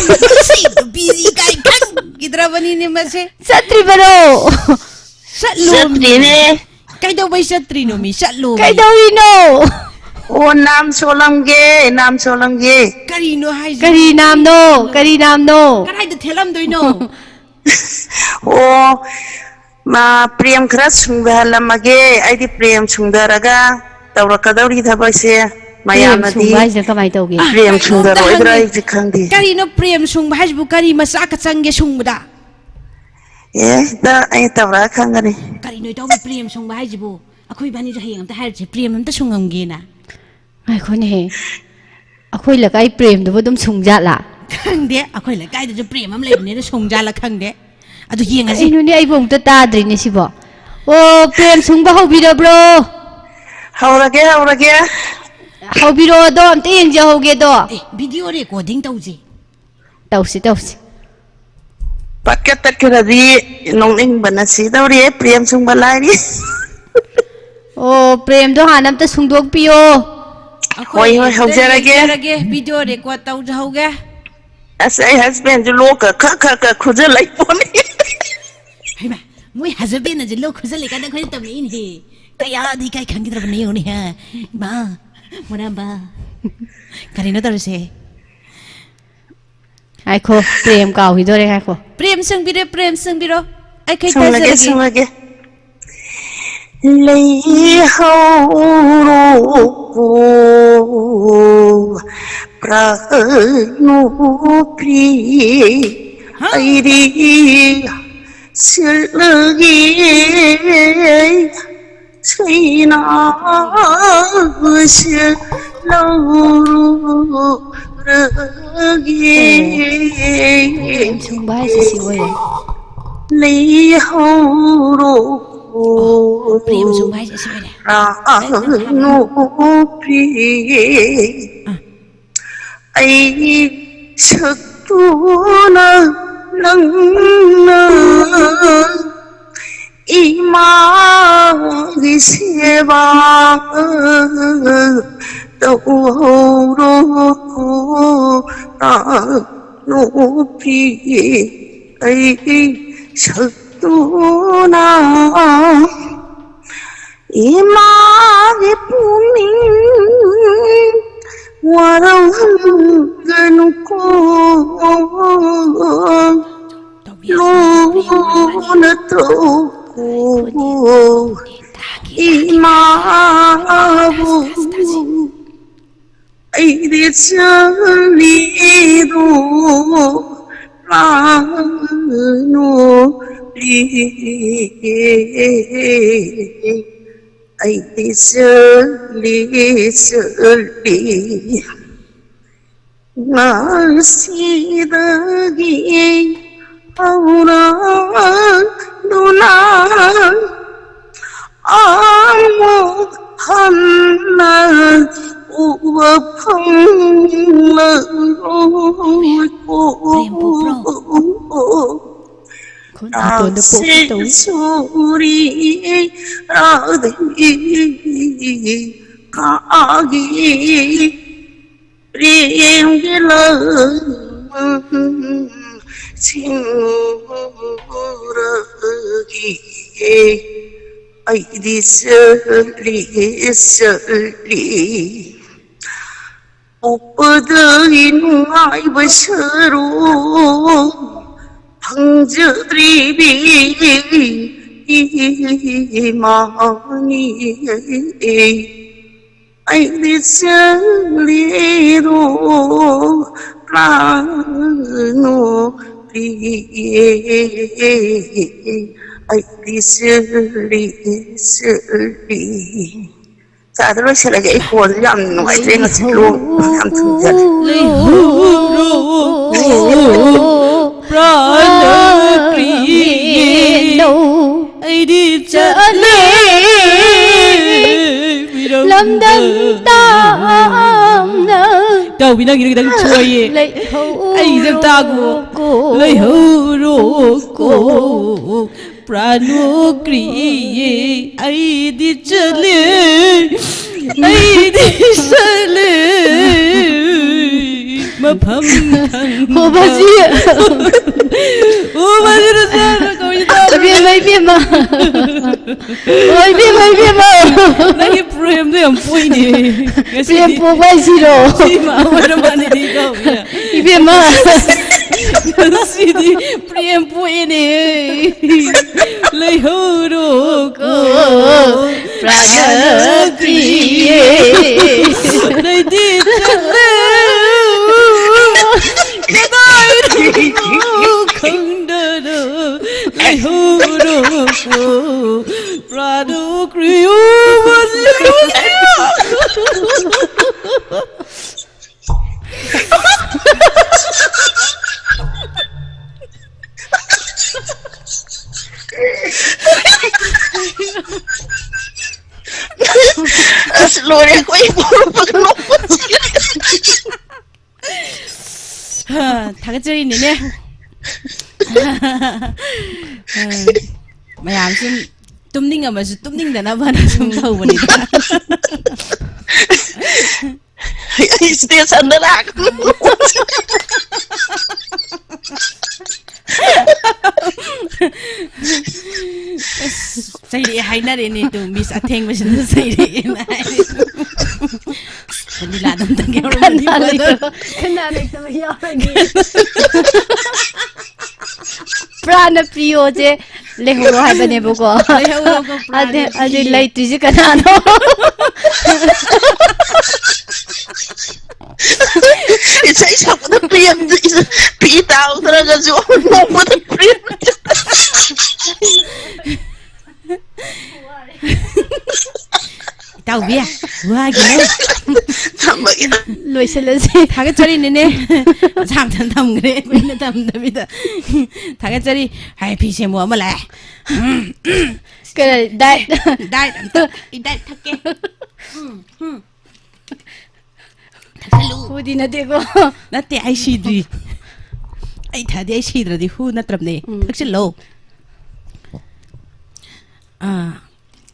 ꯃꯁꯤ ꯅꯨꯄꯤꯁꯤ ꯏꯀꯥꯏ ꯈꯪꯈꯤꯗ꯭ꯔꯕꯅꯤꯅꯦ ꯃꯁꯦ꯫ ꯆꯠꯇ꯭ꯔꯤꯕꯔꯣ? ꯆꯠꯂꯣꯃꯤ꯫ ꯆꯠꯇ꯭ꯔꯤꯅꯦ꯫ ꯀꯩꯗꯧꯕꯩ ꯆꯠꯇ꯭ꯔꯤꯅꯣ ꯃꯤ? ꯆꯠꯂꯣꯃꯤ꯫ ꯀꯩꯗꯧꯔꯤꯅꯣ? ꯑꯣ, ꯅꯥꯝ ꯁꯣꯜꯂꯝꯒꯦ, ꯅꯥꯝ ꯁꯣꯜꯂꯝꯒꯦ꯫ ꯀꯔꯤꯅꯣ ꯍꯥꯏꯁꯤꯕꯣ? ꯀꯔꯤ ꯅꯥꯝꯅꯣ? ꯀꯔꯤ ꯅꯥꯝꯅꯣ? ꯀꯗꯥꯏꯗ ꯊꯦꯠꯂꯝꯗꯣꯏꯅꯣ? ꯑꯣ, ꯃꯥ, ꯄ꯭ꯔꯦꯝ ꯈꯔ ꯁꯨꯡꯊꯍꯜꯂꯝꯃꯒꯦ꯫ ꯑꯩꯗꯤ ꯄ꯭ꯔꯦꯝ ꯁꯨꯡꯊꯔꯒ ꯇꯧꯔꯛꯀꯗꯧꯔꯤ ꯊꯕꯛꯁꯦ꯫ ꯄ꯭ꯔꯦꯝ ꯃꯌꯥꯝꯅꯗꯤ ꯁꯨꯡꯕ ꯍꯥꯏꯁꯦ ꯀꯃꯥꯏꯅ ꯇꯧꯒꯦ? ꯑ, ꯄ꯭ꯔꯦꯝ ꯀꯩꯅꯣꯝꯇ ꯁꯨꯡꯊꯔꯣꯏꯗ꯭ꯔꯥ ꯍꯪꯒꯦ꯫ ꯑꯩꯁꯦ ꯈꯪꯗꯦ꯫ ꯀꯔꯤꯅꯣ ꯄ꯭ꯔꯦꯝ ꯁꯨꯡꯕ ꯍꯥꯏꯁꯤꯕꯨ? ꯀꯔꯤ ꯃꯆꯥꯛꯀ ꯆꯪꯒꯦ ꯁꯨꯡꯕꯗ? ꯑꯦ, ꯗ ꯑꯩ ꯇꯧꯔꯛꯑ ꯈꯪꯒꯅꯤ꯫ ꯀꯔꯤꯅꯣ ꯏꯇꯥꯎꯕꯤ, ꯄ꯭ꯔꯦꯝ ꯁꯨꯡꯕ ꯍꯥꯏꯁꯤꯕꯨ? ꯑꯩꯈꯣꯏ ꯏꯕꯥꯅꯤꯁꯨ ꯍꯌꯦꯡ ꯑꯝꯇ ꯍꯥꯏꯔꯨꯁꯦ, ꯄ꯭ꯔꯦꯝ ꯑꯝꯇ ꯁꯨꯡꯉꯝꯒꯦꯅ꯫ ꯉꯥꯏꯈꯣꯅꯦꯍꯦ, ꯑꯩꯈꯣꯏ ꯂꯩꯀꯥꯏ ꯄ꯭ꯔꯦꯝꯗꯨꯕꯨ ꯑꯗꯨꯝ ꯁꯨꯡꯖꯥꯠꯂꯥ? ꯈꯪꯗꯦ, ꯑꯩꯈꯣꯏ ꯂꯩꯀꯥꯏꯗꯁꯨ ꯄ꯭ꯔꯦꯝ ꯑꯃ ꯂꯩꯕꯅꯤꯅ ꯁꯨꯡꯖꯥꯠꯂ ꯈꯪꯗꯦ꯫ ꯑꯗꯨ ꯌꯦꯡꯉꯁꯤ꯫ ꯀꯩꯅꯣꯅꯦ, ꯑꯩꯕꯨ ꯑꯝꯇ ꯇꯥꯗ꯭ꯔꯤꯅꯦ ꯁꯤꯕꯣ꯫ ꯑꯣ, ꯄ꯭ꯔꯦꯝ ꯁꯨꯡꯕ ꯍꯧꯕꯤꯔꯕ꯭ꯔꯣ? ꯍꯧꯔꯒꯦ, ꯍꯧꯔꯒꯦ꯫ ꯍꯧꯕꯤꯔꯛꯑꯣꯗꯣ, ꯑꯝꯇ ꯌꯦꯡꯖꯍꯧꯒꯦꯗꯣ꯫ ꯑꯦ, video recording ꯇꯧꯁꯦ꯫ ꯇꯧꯁꯤ, ꯇꯧꯁꯤ꯫ ꯄꯠꯀ ꯇꯠꯈ꯭ꯔꯗꯤ ꯅꯣꯛꯅꯤꯡꯕꯅ ꯁꯤꯗꯧꯔꯦ, ꯄ꯭ꯔꯦꯝ ꯁꯨꯡꯕ ꯂꯥꯏꯔꯤ꯫ ꯑꯣ, ꯄ꯭ꯔꯦꯝꯗꯣ ꯍꯥꯟꯅ ꯑꯝꯇ ꯁꯨꯡꯗꯣꯛꯄꯤꯌꯣ꯫ ꯑꯩꯈꯣꯏ ꯍꯣꯏ, ꯍꯣꯏ, ꯑꯝꯇ ꯍꯧꯖꯔꯒꯦ꯫ ꯌꯦꯡꯖꯔꯒꯦ, video record ꯇꯧꯖꯍꯧꯒꯦ꯫ ꯑꯁ, ꯑꯩ husbandꯁꯨ ꯂꯣꯛꯀ ꯈ ꯈ ꯈ ꯈꯨꯖꯜꯂꯛꯏ ꯄꯣꯠꯅꯤ꯫ ꯍꯩꯃꯥ, ꯃꯣꯏ husbandꯅꯁꯨ ꯂꯣꯛ ꯈꯨꯖꯜꯂꯤ ꯀꯥꯟꯗ ꯑꯩꯈꯣꯏꯅ ꯇꯝꯃꯛꯏꯅꯦꯍꯦ꯫ ꯀꯌꯥꯗꯤ ꯏꯀꯥꯏ ꯈꯪꯈꯤꯗ꯭ꯔꯕꯅꯦ ꯌꯦꯡꯉꯨꯅꯦꯍꯦ꯫ ꯏꯃꯥ, ꯃꯣꯔꯥꯝꯕ꯫ ꯀꯔꯤꯅꯣ ꯇꯧꯔꯤꯁꯦ? ꯉꯥꯏꯈꯣ, ꯄ꯭ꯔꯦꯝ ꯀꯥꯎꯈꯤꯗꯣꯔꯦ, ꯉꯥꯏꯈꯣ꯫ ꯄ꯭ꯔꯦꯝ ꯁꯪꯕꯤꯔꯦ, ꯄ꯭ꯔꯦꯝ ꯁꯪꯕꯤꯔꯣ꯫ ꯑꯩ ꯀꯩ ꯁꯪꯂꯒꯦ, ꯇꯥꯖꯔꯒꯦ? ꯁꯪꯂꯒꯦ꯫ ꯂꯩꯍꯧꯔꯣ, ꯄ꯭ꯔꯥꯅꯣ ꯄ꯭ꯔꯤ, ꯍꯥ? ꯑꯩꯗꯤ ꯁꯤꯠꯂꯒꯦ꯫ ꯁꯩꯅꯥꯁꯦ ꯂꯧꯔꯨꯔꯒꯦ꯫ ꯑꯣ, ꯄ꯭ꯔꯦꯝ ꯁꯨꯡꯕ ꯍꯥꯏꯁꯦ ꯁꯤ ꯑꯣꯏꯔꯦ꯫ ꯂꯩꯍꯧꯔꯣ꯫ ꯑꯣ, ꯄ꯭ꯔꯦꯝ ꯁꯨꯡꯕ ꯍꯥꯏꯁꯦ ꯁꯤ ꯑꯣꯏꯔꯦ꯫ ꯔꯥꯅꯣ ꯄ꯭ꯔꯤ꯫ ꯑꯥ꯫ ꯑꯩ ꯁꯛꯇꯨꯅ ꯅꯪꯅ ꯏꯃꯥꯒꯤ ꯁꯦꯕꯥ ꯇꯧꯍꯧꯔꯣ ꯅꯨꯄꯤ꯫ ꯑꯩꯒꯤ ꯁꯛꯇꯨꯅ ꯏꯃꯥꯒꯤ ꯄꯨꯛꯅꯤꯡ ꯋꯥꯔꯧꯍꯟꯒꯅꯨꯀꯣ꯫ ꯂꯨꯅ ꯇꯧꯀꯣ ꯏꯃꯥꯕꯨ꯫ ꯑꯩꯗꯤ ꯆꯠꯂꯤꯗꯣ ꯂꯥꯛꯅꯣꯔꯤ꯫ ꯑꯩꯗꯤ ꯆꯠꯂꯤ ꯆꯠꯂꯤ ꯉꯁꯤꯗꯒꯤ ꯍꯧꯔꯗꯨꯅ ꯑꯃꯨꯛ ꯍꯟꯅ ꯎꯕ ꯐꯪꯂꯔꯣꯏꯀꯣ꯫ ꯈꯨꯟ ꯅꯥꯇꯣꯟꯗ ꯄꯣꯛꯀꯦ ꯇꯧꯏ꯫ ꯁꯨꯔꯤ ꯔꯥꯙꯦ ꯀꯥꯒꯤ ꯄ꯭ꯔꯦꯝꯒꯤ ꯂꯪ ꯁꯤꯡꯔꯒꯤ ꯑꯩꯗꯤ ꯆꯠꯂꯤ ꯆꯠꯂꯤ꯫ ꯄꯣꯛꯄꯗꯒꯤ ꯅꯨꯡꯉꯥꯏꯕ ꯁꯔꯨꯛ ꯐꯪꯖꯗ꯭ꯔꯤꯕꯤ ꯏꯃꯥꯅꯤ꯫ ꯑꯩꯗꯤ ꯆꯠꯂꯤꯔꯣ ꯂꯥꯛꯅꯣ ꯄꯤꯌꯦ꯫ ꯑꯩꯗꯤ ꯆꯠꯂꯤ ꯆꯠꯂꯤ꯫ ꯆꯥꯗ ꯂꯣꯏꯁꯤꯜꯂꯒꯦ꯫ ꯑꯩ ꯈꯣꯟꯁꯦ ꯌꯥꯝ ꯅꯨꯡꯉꯥꯏꯇ꯭ꯔꯦ ꯉꯁꯤ꯫ ꯂꯣꯛ ꯌꯥꯝ ꯊꯨꯡꯖꯜꯂꯦ꯫ ꯂꯩꯍꯧꯔꯣ ꯄ꯭ꯔꯥꯅ ꯄ꯭ꯔꯤꯌꯦ꯫ ꯑꯩꯗꯤ ꯆꯠꯂꯦ ꯃꯤꯔꯝꯗ꯫ ꯂꯝꯗꯝ ꯇꯥꯝꯅ ꯏꯇꯥꯎꯕꯤ, ꯅꯪꯒꯤꯗꯣ ꯈꯤꯇꯪ ꯁꯣꯏꯌꯦ꯫ ꯂꯩꯍꯧꯔꯣ꯫ ꯑꯩ ꯖꯞ ꯇꯥꯒꯣ꯫ ꯂꯩꯍꯧꯔꯣꯀꯣ, ꯄ꯭ꯔꯥꯅꯣ ꯀ꯭ꯔꯤꯌꯦ, ꯑꯩꯗꯤ ꯆꯠꯂꯦ, ꯑꯩꯗꯤ ꯆꯠꯂꯦ, ꯃꯐꯝ ꯈꯪꯗ꯫ ꯍꯣ, ꯕꯥꯖꯤ꯫ ꯑꯣ, ꯕꯥꯖꯤ, ꯅꯆꯥꯅ ꯀꯧꯏꯗꯣ꯫ ꯏꯕꯦꯝꯃ, ꯏꯕꯦꯝꯃ꯫ ꯑꯣ, ꯏꯕꯦꯝꯃ, ꯏꯕꯦꯝꯃ꯫ ꯅꯪꯒꯤ ꯄ꯭ꯔꯦꯝꯗꯣ ꯌꯥꯝ ꯄꯣꯛꯏꯅꯦ꯫ ꯉꯁꯤꯗꯤ ꯄ꯭ꯔꯦꯝ ꯄꯣꯛꯄ ꯍꯥꯏꯁꯤꯔꯣ? ꯁꯤ ꯃꯥ ꯑꯣꯏꯔ ꯃꯥꯜꯂꯦꯅꯦ, ꯏꯇꯥꯎꯕꯤ꯫ ꯏꯕꯦꯝꯃ꯫ ꯉꯁꯤꯗꯤ ꯄ꯭ꯔꯦꯝ ꯄꯣꯛꯑꯦꯅꯦ꯫ ꯂꯩꯍꯧꯔꯣꯀꯣ, ꯄ꯭ꯔꯥꯅ ꯄ꯭ꯔꯤꯌꯦ꯫ ꯂꯩꯗꯤ ꯆꯠꯂꯦ꯫ ꯀꯗꯥꯏꯗꯅꯣ ꯈꯪꯗꯅ ꯂꯩꯍꯧꯔꯣꯀꯣ꯫ ꯄ꯭ꯔꯥꯗꯣ ꯀ꯭ꯔꯤꯌꯣ꯫ ꯑꯁ, ꯂꯣꯏꯔꯦ, ꯑꯩꯈꯣꯏ ꯄꯣꯔꯛꯄꯒ ꯅꯣꯛꯄꯁꯤ꯫ ꯍꯥ, ꯊꯥꯒꯠꯆꯔꯤꯅꯤꯅꯦ꯫ ꯃꯌꯥꯝ ꯁꯨꯝ ꯇꯨꯝꯅꯤꯡꯉꯝꯃꯁꯨ ꯇꯨꯝꯅꯤꯡꯗꯅꯕꯅ ꯁꯨꯝ ꯇꯧꯕꯅꯤꯗ꯫ ꯑꯩ ꯁ꯭ꯇꯦꯁꯟꯗ ꯂꯥꯛꯀꯅꯨ꯫ ꯑꯁ, ꯆꯩꯔꯛꯑꯦ ꯍꯥꯏꯅꯔꯦꯅꯦ ꯇꯨ, ꯃꯤꯁ ꯑꯊꯦꯡꯕꯁꯤꯅ ꯆꯩꯔꯛꯑꯦꯅ ꯍꯥꯏꯔꯦ꯫ ꯚꯅꯤꯂꯥꯗꯣ ꯑꯝꯇꯪ ꯌꯥꯎꯔꯝꯃꯗꯤ ꯀꯅꯥ ꯐꯗꯧꯅꯤ꯫ ꯂꯩꯇꯕ, ꯀꯅꯥ ꯂꯩꯇꯕ ꯌꯥꯎꯔꯒꯦ? ꯄ꯭ꯔꯥꯅ ꯄ꯭ꯔꯤꯌꯣꯁꯦ ꯂꯩꯍꯧꯔꯣ ꯍꯥꯏꯕꯅꯦꯕꯀꯣ꯫ ꯂꯩꯍꯧꯔꯣꯀꯣ, ꯄ꯭ꯔꯥꯅ ꯑꯗꯨ, ꯑꯗꯨ ꯄ꯭ꯔꯤꯌꯦ꯫ ꯂꯩꯇ꯭ꯔꯤꯁꯦ ꯀꯅꯥꯅꯣ? ꯏꯁꯩ ꯁꯛꯄꯗ ꯄ꯭ꯔꯦꯝ, ꯄꯤ ꯇꯥꯍꯧꯗ꯭ꯔꯒꯁꯨ ꯅꯣꯡꯃꯗ ꯄ꯭ꯔꯦꯝ꯫ ꯏꯇꯥꯎꯕꯤ, ꯋꯥꯒꯤꯅꯨ꯫ ꯊꯝꯃꯒꯦ꯫ ꯂꯣꯏꯁꯤꯜꯂꯁꯤ꯫ ꯊꯥꯒꯠꯆꯔꯤꯅꯤꯅꯦ꯫ ꯁꯥꯝꯇꯅ ꯊꯝꯈ꯭ꯔꯦ, ꯀꯨꯏꯅ ꯊꯝꯗꯕꯤꯗ꯫ ꯊꯥꯒꯠꯆꯔꯤ꯫ ꯍꯥꯏ, ꯐꯤ ꯁꯦꯝꯃꯣ ꯑꯃ ꯂꯥꯛꯑꯦ꯫ ꯀꯔꯤ, ꯗꯥꯏꯠ? ꯗꯥꯏꯠ ꯑꯝꯇ, ꯑꯩ ꯗꯥꯏꯠ ꯊꯛꯀꯦ꯫ ꯎꯝ, ꯎꯝ꯫ ꯊꯛꯆꯜꯂꯨ꯫ ꯍꯨꯗꯤ ꯅꯠꯇꯦꯀꯣ꯫ ꯅꯠꯇꯦ, ꯑꯩ ꯁꯤꯗ꯭ꯔꯤ꯫ ꯑꯩ ꯊꯛꯑꯗꯤ ꯑꯩ ꯁꯤꯗ꯭ꯔꯗꯤ ꯍꯨ ꯅꯠꯇ꯭ꯔꯕꯅꯦ꯫ ꯎꯝ꯫ ꯊꯛꯆꯤꯜꯂꯣ꯫ ꯑꯥ,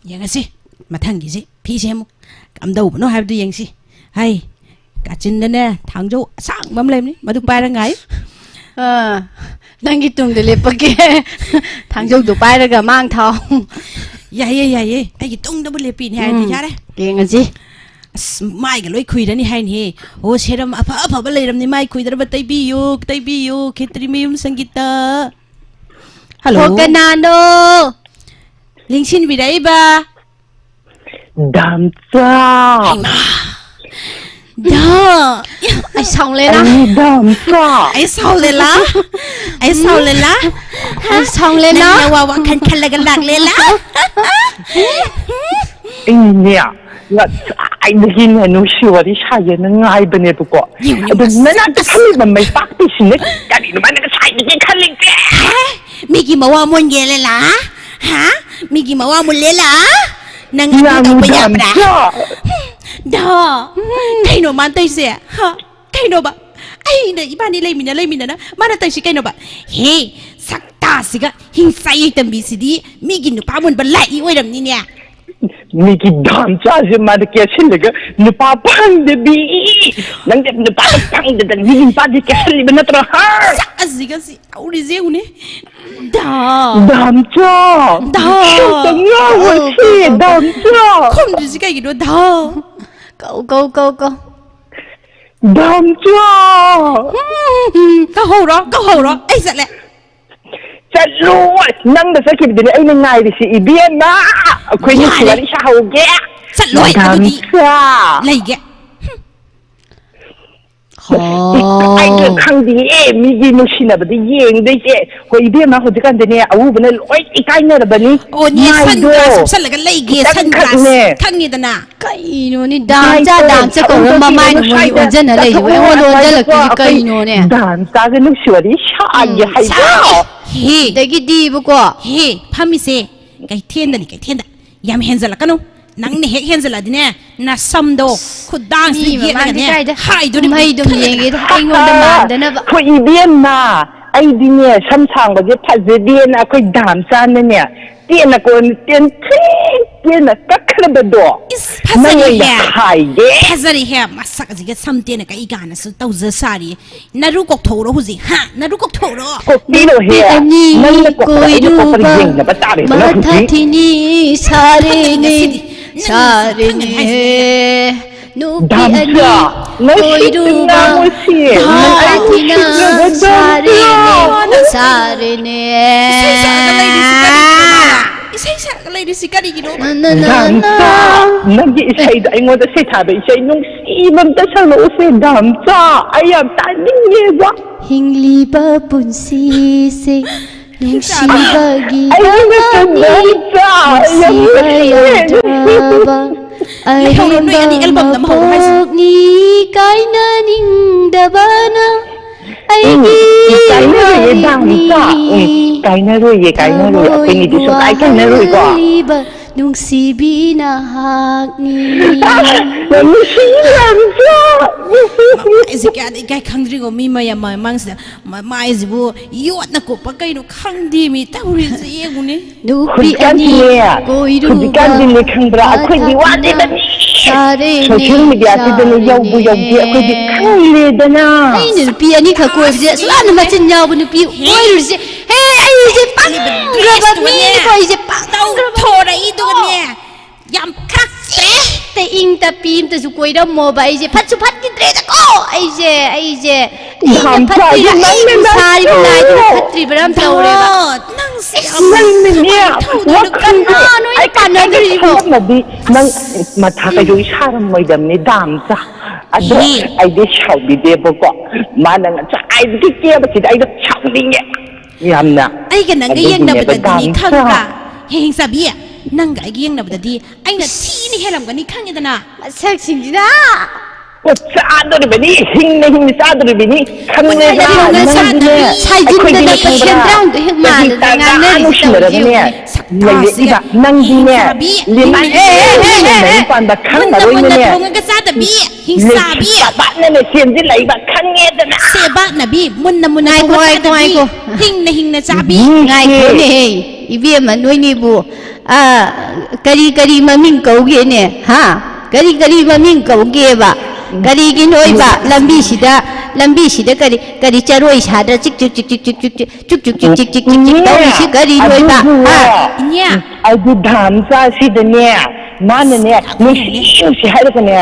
ꯌꯦꯡꯉꯁꯤ꯫ ꯃꯊꯪꯒꯤꯁꯤ ꯐꯤꯁꯦ ꯑꯃꯨꯛ ꯀꯝꯗꯧꯕꯅꯣ ꯍꯥꯏꯕꯗꯨ ꯌꯦꯡꯁꯤ꯫ ꯍꯥꯏ, ꯀꯥꯆꯤꯟꯗꯅꯦ ꯊꯥꯡꯖꯧ ꯑꯁꯥꯡꯕ ꯑꯃ ꯂꯩꯕꯅꯤ, ꯃꯗꯨ ꯄꯥꯏꯔ ꯉꯥꯏ꯫ ꯑꯥ, ꯅꯪꯒꯤ ꯇꯨꯡꯗ ꯂꯦꯞꯄꯒꯦ꯫ ꯊꯥꯡꯖꯧꯗꯣ ꯄꯥꯏꯔꯒ ꯃꯥꯡ ꯊꯥꯎ꯫ ꯌꯥꯏꯌꯦ, ꯌꯥꯏꯌꯦ꯫ ꯑꯩꯒꯤ ꯇꯨꯡꯗꯕꯨ ꯂꯦꯞꯄꯤꯅꯦ ꯍꯥꯏꯔꯗꯤ ꯎꯝ, ꯌꯥꯔꯦ꯫ ꯌꯦꯡꯉꯁꯤ꯫ ꯑꯁ, ꯃꯥꯏꯒ ꯂꯣꯏ ꯈꯨꯏꯔꯅꯤ ꯍꯥꯏꯅꯦꯍꯦ꯫ ꯑꯣ, ꯁꯦꯔꯝ ꯑꯐ ꯑꯐꯕ ꯂꯩꯔꯝꯅꯤ, ꯃꯥꯏ ꯈꯨꯏꯗꯅꯕ꯫ ꯇꯩꯕꯤꯌꯨ, ꯇꯩꯕꯤꯌꯨ, ꯈꯦꯇ꯭ꯔꯤ ꯃꯌꯨꯝ ꯁꯪꯒꯤꯇꯥ꯫ ꯍꯜꯂꯣ꯫ ꯍꯣ, ꯀꯅꯥꯅꯣ? ꯂꯦꯡꯁꯤꯟꯕꯤꯔꯛꯏꯕ? ꯗꯥꯝꯆꯥ! ꯍꯩꯃꯥ! ꯗꯥ! ꯑꯩ ꯁꯥꯎꯂꯦꯅ꯫ ꯑꯩ ꯗꯥꯝꯆꯥ! ꯑꯩ ꯁꯥꯎꯂꯦꯂꯥ! ꯑꯩ ꯁꯥꯎꯂꯦꯂꯥ! ꯑꯩ ꯁꯥꯎꯂꯦꯅ꯫ ꯅꯪꯅ ꯋꯥ ꯋꯥꯈꯜ ꯈꯜꯂꯒ ꯂꯥꯛꯂꯦꯂꯥ! ꯑꯩꯅꯦ, ꯉꯁꯥꯏꯗꯒꯤꯅꯦ ꯅꯨꯡꯁꯤ ꯋꯥꯔꯤ ꯁꯥꯒꯦꯅ ꯉꯥꯏꯕꯅꯦꯕꯀꯣ꯫ ꯌꯦꯡꯉꯨꯅꯦ, ꯑꯗꯨ ꯃꯁꯛ ꯅꯅꯥꯛꯇ ꯑꯁ! ꯐꯝꯃꯤꯕ ꯃꯩꯄꯥꯛꯄꯤꯁꯤꯅ ꯀꯔꯤꯅꯣ ꯃꯥꯅ ꯉꯁꯥꯏꯗꯒꯤ ꯈꯜꯂꯤꯁꯦ? ꯍꯦ? ꯃꯤꯒꯤ ꯃꯋꯥ ꯃꯣꯟꯒꯦ ꯂꯦꯂꯥ? ꯍꯥ? ꯃꯤꯒꯤ ꯃꯋꯥ ꯃꯨꯜꯂꯦꯂꯥ? ꯅꯪ ꯑꯗꯨ ꯉꯥꯡꯉꯨ ꯇꯧꯕ ꯌꯥꯕ꯭ꯔꯥ? ꯗꯥꯝꯆꯥ! ꯗꯥ, ꯀꯩꯅꯣ ꯃꯥꯅ ꯇꯧꯔꯤꯁꯦ? ꯍꯥ? ꯀꯩꯅꯣꯕ? ꯑꯩꯅ ꯏꯕꯥꯅꯤ ꯂꯩꯃꯤꯟꯅ ꯂꯩꯃꯤꯟꯅꯅ ꯃꯥꯅ ꯇꯧꯔꯤꯁꯤ ꯀꯩꯅꯣꯕ? ꯍꯦ, ꯁꯛꯇꯥꯁꯤꯒ ꯍꯤꯡꯆꯥꯏ ꯌꯩꯇꯝꯕꯤꯁꯤꯗꯤ ꯃꯤꯒꯤ ꯅꯨꯄꯥ ꯃꯨꯟꯕ ꯂꯥꯛꯏ ꯑꯣꯏꯔꯝꯅꯤꯅꯦ꯫ ꯃꯤꯒꯤ ꯗꯥꯝꯆꯥꯁꯦ ꯃꯥꯗ ꯀꯦꯁꯤꯜꯂꯒ ꯅꯨꯄꯥ ꯐꯪꯗꯕꯤ꯫ ꯅꯪꯗꯤ ꯅꯨꯄꯥ ꯐꯪꯗꯗꯅ ꯃꯤꯒꯤ ꯅꯨꯄꯥꯗꯤ ꯀꯦꯁꯤꯜꯂꯤꯕ ꯅꯠꯇ꯭ꯔꯣ? ꯍꯥ? ꯁꯛ ꯑꯁꯤꯒ ꯁꯤ ꯇꯧꯔꯤꯁꯦ ꯌꯦꯡꯉꯨꯅꯦ꯫ ꯗꯥ꯫ ꯗꯥꯝꯆꯥ! ꯗꯥ꯫ ꯁꯤꯗ ꯉꯥꯎꯔꯁꯤ, ꯀꯧ, ꯀꯧ, ꯀꯧ꯫ ꯗꯥꯝꯆꯥ! ꯈꯨꯝꯗ꯭ꯔꯤꯁꯤ ꯀꯩꯒꯤꯅꯣ, ꯗꯥ? ꯀꯧ, ꯀꯧ, ꯀꯧ, ꯀꯧ꯫ ꯗꯥꯝꯆꯥ! ꯀꯧꯍꯧꯔꯣ, ꯀꯧꯍꯧꯔꯣ, ꯑꯩ ꯆꯠꯂꯦ꯫ ꯆꯠꯂꯣ! ꯅꯪꯅ ꯆꯠꯈꯤꯕꯗꯨꯅꯦ ꯑꯩꯅ ꯉꯥꯏꯔꯤꯁꯤ, ꯏꯕꯦꯝꯃ! ꯑꯩꯈꯣꯏ ꯅꯨꯡꯁꯤ ꯌꯥꯔꯦ꯫ ꯋꯥꯔꯤ ꯁꯥꯍꯧꯒꯦ꯫ ꯆꯠꯂꯣꯏ, ꯑꯗꯨꯗꯤ ꯗꯥꯝꯆꯥ! ꯂꯩꯒꯦ꯫ ꯍꯣ꯫ ꯏꯀꯥꯏꯗ꯭ꯔꯥ ꯈꯪꯗꯤꯌꯦ, ꯃꯤꯒꯤ ꯅꯨꯡꯁꯤꯅꯕꯗ ꯌꯦꯡꯗꯣꯏꯁꯦ꯫ ꯍꯣꯏ, ꯏꯕꯦꯝꯃ, ꯍꯧꯖꯤꯛꯀꯥꯟꯗꯤꯅꯦ, ꯑꯎꯕꯅ ꯂꯣꯏ ꯏꯀꯥꯏꯅꯔꯕꯅꯤ꯫ ꯑꯣ, ꯅꯦ, ꯃꯥꯏꯗꯣ sunglass ꯎꯞꯁꯜꯂꯒ ꯂꯩꯒꯦ, ꯈꯤꯇꯪꯈꯛꯅꯦ꯫ Sunglass꯫ ꯈꯪꯉꯤꯗꯅ꯫ ꯀꯩꯅꯣꯅꯦ, ꯗꯥꯝꯆꯥ, ꯃꯥꯏꯗꯣ ꯗꯥꯝꯆꯥ ꯈꯤꯇꯪ ꯀꯧꯔꯒ ꯃꯃꯥꯏ ꯆꯠꯄꯤꯔꯨꯅꯨ ꯅꯣꯏ ꯁ꯭ꯋꯥꯏꯗ꯫ ꯑꯣꯟꯖꯟꯅ ꯂꯩꯔꯤꯕ, ꯆꯠꯊꯣꯛꯑꯣ ꯑꯩꯉꯣꯟꯗ ꯑꯁ꯭ꯋꯥꯏꯗꯀꯣ, ꯑꯣꯟꯖꯜꯂꯛꯇꯣꯏꯁꯤ ꯑꯩꯈꯣꯏ ꯀꯩꯅꯣꯅꯦ? ꯗꯥꯝꯆꯥꯒ ꯅꯨꯡꯁꯤ ꯋꯥꯔꯤ ꯁꯥꯒꯦ ꯎꯝ, ꯍꯥꯏꯕ꯭ꯔꯣ? ꯁꯥꯒꯦ꯫ ꯍꯦ꯫ ꯑꯗꯒꯤꯗꯤꯕꯀꯣ꯫ ꯍꯦ, ꯐꯝꯃꯤꯁꯦ ꯀꯩꯊꯦꯟꯗꯅꯤ, ꯀꯩꯊꯦꯟꯗ꯫ ꯌꯥꯝ ꯍꯦꯟꯖꯜꯂꯛꯀꯅꯨ꯫ ꯅꯪꯅ ꯍꯦꯛ ꯍꯦꯟꯖꯜꯂꯛꯑꯗꯤꯅꯦ, ꯅꯁꯝꯗꯣ ꯈꯨꯗꯥꯡꯁꯤꯗ ꯃꯤ ꯃꯃꯥꯡꯗꯤ ꯌꯦꯠꯂꯒꯅꯦ ꯀꯥꯏꯗ ꯍꯥꯏꯗꯣꯔꯤꯕꯅꯤ, ꯀꯨꯝꯍꯩꯗꯨꯝ ꯈꯪꯉꯦꯗꯅ? ꯌꯦꯡꯒꯦꯗ ꯑꯩꯉꯣꯟꯗ ꯃꯥꯟꯗꯅꯕ꯫ ꯍꯣꯏ ꯏꯕꯦꯝꯃ, ꯑꯩꯗꯤꯅꯦ ꯁꯝ ꯁꯥꯡꯕꯁꯦ ꯐꯖꯗꯦꯅ ꯑꯩꯈꯣꯏ ꯗꯥꯝꯆꯥꯅꯅꯦ ꯇꯦꯟꯅ ꯀꯣꯟ ꯇꯦꯟꯊ꯭ꯔꯤꯛ ꯇꯦꯟꯅ ꯀꯛꯈ꯭ꯔꯕꯗꯣ ꯏꯁ, ꯐꯖꯔꯤꯍꯦ꯫ ꯅꯪꯉꯣꯟꯗ ꯍꯥꯏꯒꯦ꯫ ꯐꯖꯔꯤꯍꯦ, ꯃꯁꯛ ꯑꯁꯤꯒ ꯁꯝ ꯇꯦꯟꯅ ꯀꯛꯏ ꯀꯥꯏꯅꯁꯨ ꯇꯧꯖ ꯁꯥꯔꯤ꯫ ꯅꯔꯨ ꯀꯣꯛꯊꯣꯛꯎꯔꯣ ꯍꯧꯖꯤꯛ, ꯍꯥ? ꯅꯔꯨ ꯀꯣꯛꯊꯣꯛꯎꯔꯣ꯫ ꯀꯣꯛꯄꯤꯔꯣꯍꯦ꯫ ꯅꯨꯄꯤ ꯑꯅꯤ ꯅꯪꯅ ꯀꯣꯛꯄꯗ ꯑꯩꯅ ꯀꯣꯛꯄꯗ ꯀꯣꯏꯔꯨꯕ ꯌꯦꯡꯅꯕ ꯇꯥꯔꯦꯗꯅ ꯃꯊꯥ ꯍꯧꯖꯤꯛ꯫ ꯊꯤꯅꯤ ꯁꯥꯔꯦꯅꯦ꯫ ꯉꯁꯤꯗꯤ ꯅꯪ ꯉꯁꯤ ꯈꯪꯒꯅꯤ ꯍꯥꯏꯁꯤꯅꯦ꯫ ꯁꯥꯔꯦꯅꯦ꯫ ꯅꯨꯄꯤ ꯑꯅꯤ ꯗꯥꯝꯆꯥ, ꯅꯪ ꯀꯣꯏꯔꯨꯕ ꯁꯤꯠꯇꯅ ꯉꯁꯤ ꯅꯪ ꯃꯊꯥ ꯑꯩ ꯊꯤꯅ ꯅꯨꯡꯁꯤꯖꯕ ꯁꯥꯔꯦꯅꯦ꯫ ꯗꯥꯝꯆꯥ꯫ ꯁꯥꯔꯦꯅꯦ꯫ ꯏꯁꯩ ꯁꯛꯑꯒ ꯂꯩꯔꯤꯁꯤ ꯀꯔꯤꯒꯤꯅꯣ? ꯏꯁꯩ ꯁꯛꯑꯒ ꯂꯩꯔꯤꯁꯤ ꯀꯔꯤꯒꯤꯅꯣ? ꯅ, ꯅ, ꯅ, ꯅ꯫ ꯗꯥꯝꯆꯥ, ꯅꯪꯒꯤ ꯏꯁꯩꯗꯣ ꯑꯩꯉꯣꯟꯗ ꯁꯩꯊꯥꯕ ꯏꯁꯩ ꯅꯨꯡꯁꯤꯕ ꯑꯝꯇ ꯁꯛꯂꯛꯎꯁꯦ ꯗꯥꯝꯆꯥ, ꯑꯩ ꯌꯥꯝ ꯇꯥꯅꯤꯡꯉꯦꯕ꯫ ꯍꯤꯡꯂꯤꯕ ꯄꯨꯟꯁꯤꯁꯦ ꯅꯨꯡꯁꯤꯕꯒꯤ ꯑꯩ ꯅꯠꯇꯦ ꯊꯕꯛꯅꯤ꯫ ꯗꯥꯝꯆꯥ, ꯑꯩ ꯌꯥꯝ ꯅꯨꯡꯁꯤꯕ ꯅꯨꯡꯁꯤꯌꯦ, ꯌꯥꯎꯗ꯭ꯔꯕ ꯂꯩꯍꯧꯔꯣ, ꯅꯣꯏ ꯑꯅꯤ ꯑꯔꯦꯝꯕ ꯑꯦꯜꯕꯝ ꯅꯝꯍꯧꯔꯣ ꯍꯥꯏꯁꯤꯅꯦ꯫ ꯃꯄꯣꯛꯅꯤ꯫ ꯀꯥꯏꯅꯅꯤꯡꯗꯕꯅ ꯎꯝ, ꯑꯩꯒꯤ ꯀꯥꯏꯅꯔꯣꯏꯌꯦ ꯗꯥꯝꯆꯥ, ꯎꯝ, ꯋꯥꯔꯤꯅꯤ꯫ ꯀꯥꯏꯅꯔꯣꯏꯌꯦ, ꯀꯥꯏꯅꯔꯣꯏꯌꯦ, ꯑꯩꯈꯣꯏꯅꯤꯗꯤ ꯊꯃꯣꯏꯕꯨ ꯁꯨꯡꯀꯥꯏ ꯀꯥꯏꯅꯔꯣꯏꯀꯣ꯫ ꯋꯥꯍꯜꯂꯤꯕ ꯅꯨꯡꯁꯤꯕꯤ ꯅꯍꯥꯛꯅꯤ꯫ ꯌꯥꯝ ꯅꯨꯡꯁꯤꯌꯦ ꯗꯥꯝꯆꯥ꯫ ꯑꯩꯁꯦ ꯀꯌꯥꯗ ꯏꯀꯥꯏ ꯈꯪꯗ꯭ꯔꯤꯀꯣ, ꯃꯤ ꯃꯌꯥꯝ ꯃꯃꯥꯡꯁꯤꯗ꯫ ꯃ-, ꯃꯥꯏꯁꯤꯕꯨ ꯌꯣꯠꯅ ꯀꯣꯞꯄ ꯀꯩꯅꯣ ꯈꯪꯗꯦ, ꯃꯤ ꯇꯧꯔꯤꯁꯦ ꯌꯦꯡꯉꯨꯅꯦ꯫ ꯅꯨꯄꯤ ꯑꯅꯤ ꯍꯧꯖꯤꯛꯀꯥꯟꯗꯤꯅꯦ, ꯀꯣꯏꯔꯨꯕ ꯍꯧꯖꯤꯛꯀꯥꯟꯗꯤꯅꯦ ꯈꯪꯕ꯭ꯔꯥ, ꯑꯩꯈꯣꯏꯗꯤ ꯃꯊꯥ ꯋꯥꯠꯂꯤꯕꯅꯤ꯫ ꯁꯥꯔꯦꯅꯦ, ꯁꯣꯁꯤꯌꯦꯜ ꯃꯤꯗꯤꯌꯥꯁꯤꯗꯅꯦ ꯌꯧꯕꯨ ꯌꯧꯗꯦ, ꯑꯩꯈꯣꯏꯗꯤ ꯁꯥꯔꯦꯅꯦ꯫ ꯈꯪꯂꯦꯗꯅ꯫ ꯑꯩꯅ ꯅꯨꯄꯤ ꯑꯅꯤꯈꯛ ꯀꯣꯏꯕꯁꯦ ꯑꯁꯨꯛ ꯌꯥꯝꯅ ꯃꯆꯤꯟ ꯌꯥꯎꯕ ꯅꯨꯄꯤ ꯀꯣꯏꯔꯨꯔꯤꯁꯦ꯫ ꯍꯦ, ꯑꯩꯁꯦ ꯄꯪꯈ꯭ꯔꯕ ꯃꯤꯅꯤꯀꯣ, ꯑꯩꯁꯦ ꯄꯪꯈ꯭ꯔꯕ ꯇꯧꯊꯣꯔꯛꯏꯗꯨꯒꯅꯦ, ꯌꯥꯝ ꯈꯛꯁꯦ꯫ ꯇ ꯏꯪ ꯇꯞꯄꯤ ꯑꯝꯇꯁꯨ ꯀꯣꯏꯔꯝꯃꯣꯕ꯫ ꯑꯩꯁꯦ ꯐꯠꯁꯨ ꯐꯠꯈꯤꯗ꯭ꯔꯦꯗꯀꯣ꯫ ꯑꯩꯁꯦ, ꯑꯩꯁꯦ ꯑꯩꯅ ꯌꯥꯝ ꯐꯠꯇ꯭ꯔꯤꯔꯥ, ꯐꯩ, ꯅꯪꯅ ꯑꯩꯕꯨ ꯁꯥꯔꯤꯕ ꯅꯠꯇ꯭ꯔꯣ? ꯂꯥꯏꯗꯨꯅ ꯐꯠꯇ꯭ꯔꯤꯕ꯭ꯔꯥ ꯑꯃ ꯇꯧꯔꯦꯕ꯫ ꯑꯣ, ꯅꯪꯁꯦ ꯌꯥꯝ ꯅꯪꯅꯅꯦ, ꯀꯃꯥꯏꯅ ꯇꯧꯗꯣꯏꯅꯣ? ꯋꯥꯈꯜꯗꯣ ꯀꯅꯥꯅꯣ ꯑꯩꯅ ꯑꯩ ꯀꯩꯝꯇ ꯄꯥꯟꯅꯗꯣꯔꯤꯕꯣ? ꯈꯜꯂꯝꯃꯗꯤ ꯅꯪ ꯃꯊꯥ ꯀꯩꯗꯧ ꯁꯥꯔꯝꯃꯣꯏꯗꯕꯅꯤ ꯗꯥꯝꯆꯥ꯫ ꯑꯗꯣ ꯏꯍꯦ꯫ ꯑꯩꯗꯤ ꯁꯥꯎꯕꯤꯗꯦꯕꯀꯣ, ꯃꯥꯅ ꯉꯁꯥꯏꯗꯒꯤ ꯀꯦꯕꯁꯤꯗ ꯑꯩꯗꯣ ꯁꯥꯎꯅꯤꯡꯉꯦ ꯌꯥꯝꯅ꯫ ꯑꯩꯒ ꯅꯪꯒ ꯑꯗꯨꯒꯤꯅꯦꯕ ꯌꯦꯡꯅꯕꯗꯗꯤꯅꯦ ꯗꯥꯝꯆꯥ꯫ ꯈꯪꯕ꯭ꯔꯥ? ꯍꯦ, ꯍꯤꯡꯆꯥꯕꯤ, ꯅꯪꯒ ꯑꯩꯒ ꯌꯦꯡꯅꯕꯗꯗꯤ ꯑꯩꯅ ꯊꯤꯅ ꯍꯦꯜꯂꯝꯒꯅꯤ ꯈꯪꯉꯦꯗꯅ꯫ ꯃꯁꯛꯁꯤꯡꯁꯤꯅ꯫ ꯆꯥꯗꯣꯔꯤꯕꯅꯤ, ꯍꯤꯡꯅ ꯍꯤꯡꯅ ꯆꯥꯗꯣꯔꯤꯕꯅꯤ꯫ ꯈꯪꯉꯦꯗꯅ? ꯅꯪꯗꯤꯅꯦ, ꯁꯥꯏꯖꯤꯟꯗꯅ ꯑꯩꯈꯣꯏꯗꯤꯅꯦ, ꯈꯪꯕ꯭ꯔꯥ? ꯁꯦꯟꯗ꯭ꯔꯥꯡꯗꯣ ꯍꯦꯛ ꯆꯍꯤ ꯃꯥꯜꯂꯗꯅ ꯇꯔꯥ ꯉꯥꯡꯅꯔꯤꯁꯦ ꯇꯧꯔꯤꯁꯦ ꯅꯨꯡꯁꯤꯅꯔꯒꯅꯦ ꯌꯦꯡꯉꯨꯅꯦ꯫ ꯁꯛꯇꯥꯁꯤꯒ꯫ ꯂꯩꯔꯛꯏꯕ꯫ ꯅꯪꯗꯤꯅꯦ, ꯍꯤꯡꯆꯥꯕꯤ, ꯂꯤꯃꯥꯏ ꯍꯤꯡ-, ꯑꯦ, ꯑꯦ, ꯑꯦ, ꯑꯦ, ꯑꯦ, ꯃꯌꯨꯝ ꯄꯥꯟꯕ ꯃꯨꯟꯅ ꯃꯨꯟꯅ ꯈꯪꯉꯔꯣꯏꯅꯦ꯫ ꯊꯣꯡꯉꯒ ꯆꯥꯗꯕꯤ, ꯍꯤꯡꯆꯥꯕꯤ꯫ ꯂꯩꯁꯥꯕꯥꯠꯅꯅꯦ ꯆꯦꯟꯁꯤꯜꯂꯛꯏꯕ, ꯈꯪꯉꯦꯗꯅ? ꯁꯦꯕꯥꯠꯅꯕꯤ, ꯃꯨꯟꯅ ꯃꯨꯟꯅ ꯉꯥꯏꯈꯣ, ꯊꯣꯡꯉꯒ ꯉꯥꯏꯈꯣ, ꯆꯥꯗꯕꯤ, ꯉꯥꯏꯈꯣ꯫ ꯍꯤꯡꯅ ꯍꯤꯡꯅ ꯆꯥꯕꯤ꯫ ꯃꯤꯁꯦ꯫ ꯉꯥꯏꯈꯣꯅꯦꯍꯦ, ꯏꯕꯦꯝꯃ, ꯅꯣꯏꯅꯤꯕꯨ꯫ ꯑ, ꯀꯔꯤ ꯀꯔꯤ ꯃꯃꯤꯡ ꯀꯧꯒꯦꯅꯦ? ꯍꯥ? ꯀꯔꯤ ꯀꯔꯤ ꯃꯃꯤꯡ ꯀꯧꯒꯦꯕ? ꯎꯝ꯫ ꯀꯔꯤꯒꯤꯅꯣꯏꯕ? ꯎꯝ꯫ ꯂꯝꯕꯤꯁꯤꯗ, ꯂꯝꯕꯤꯁꯤꯗ ꯀꯔꯤ, ꯀꯔꯤ ꯆꯔꯣꯏ ꯁꯥꯗ꯭ꯔ ꯆꯤꯛ ꯆꯤꯛ ꯆꯤꯛ ꯆꯤꯛ ꯆꯤꯛ ꯆꯤꯛ ꯆꯤꯛ ꯆꯤꯛ ꯆꯤꯛ ꯆꯤꯛ ꯆꯤꯛ ꯆꯤꯛ ꯏꯅꯦ, ꯇꯧꯔꯤꯁꯤ ꯀꯔꯤꯅꯣꯏꯕ? ꯑꯗꯨꯕꯨꯅꯦ, ꯍꯥ? ꯏꯅꯦ꯫ ꯑꯗꯨ ꯗꯥꯝꯆꯥꯁꯤꯗꯅꯦ, ꯃꯥꯅꯅꯦ, ꯑꯁ, ꯑꯗꯨꯅꯅꯦ꯫ ꯅꯨꯡꯁꯤ ꯅꯨꯡꯁꯤ ꯍꯥꯏꯔꯒꯅꯦ,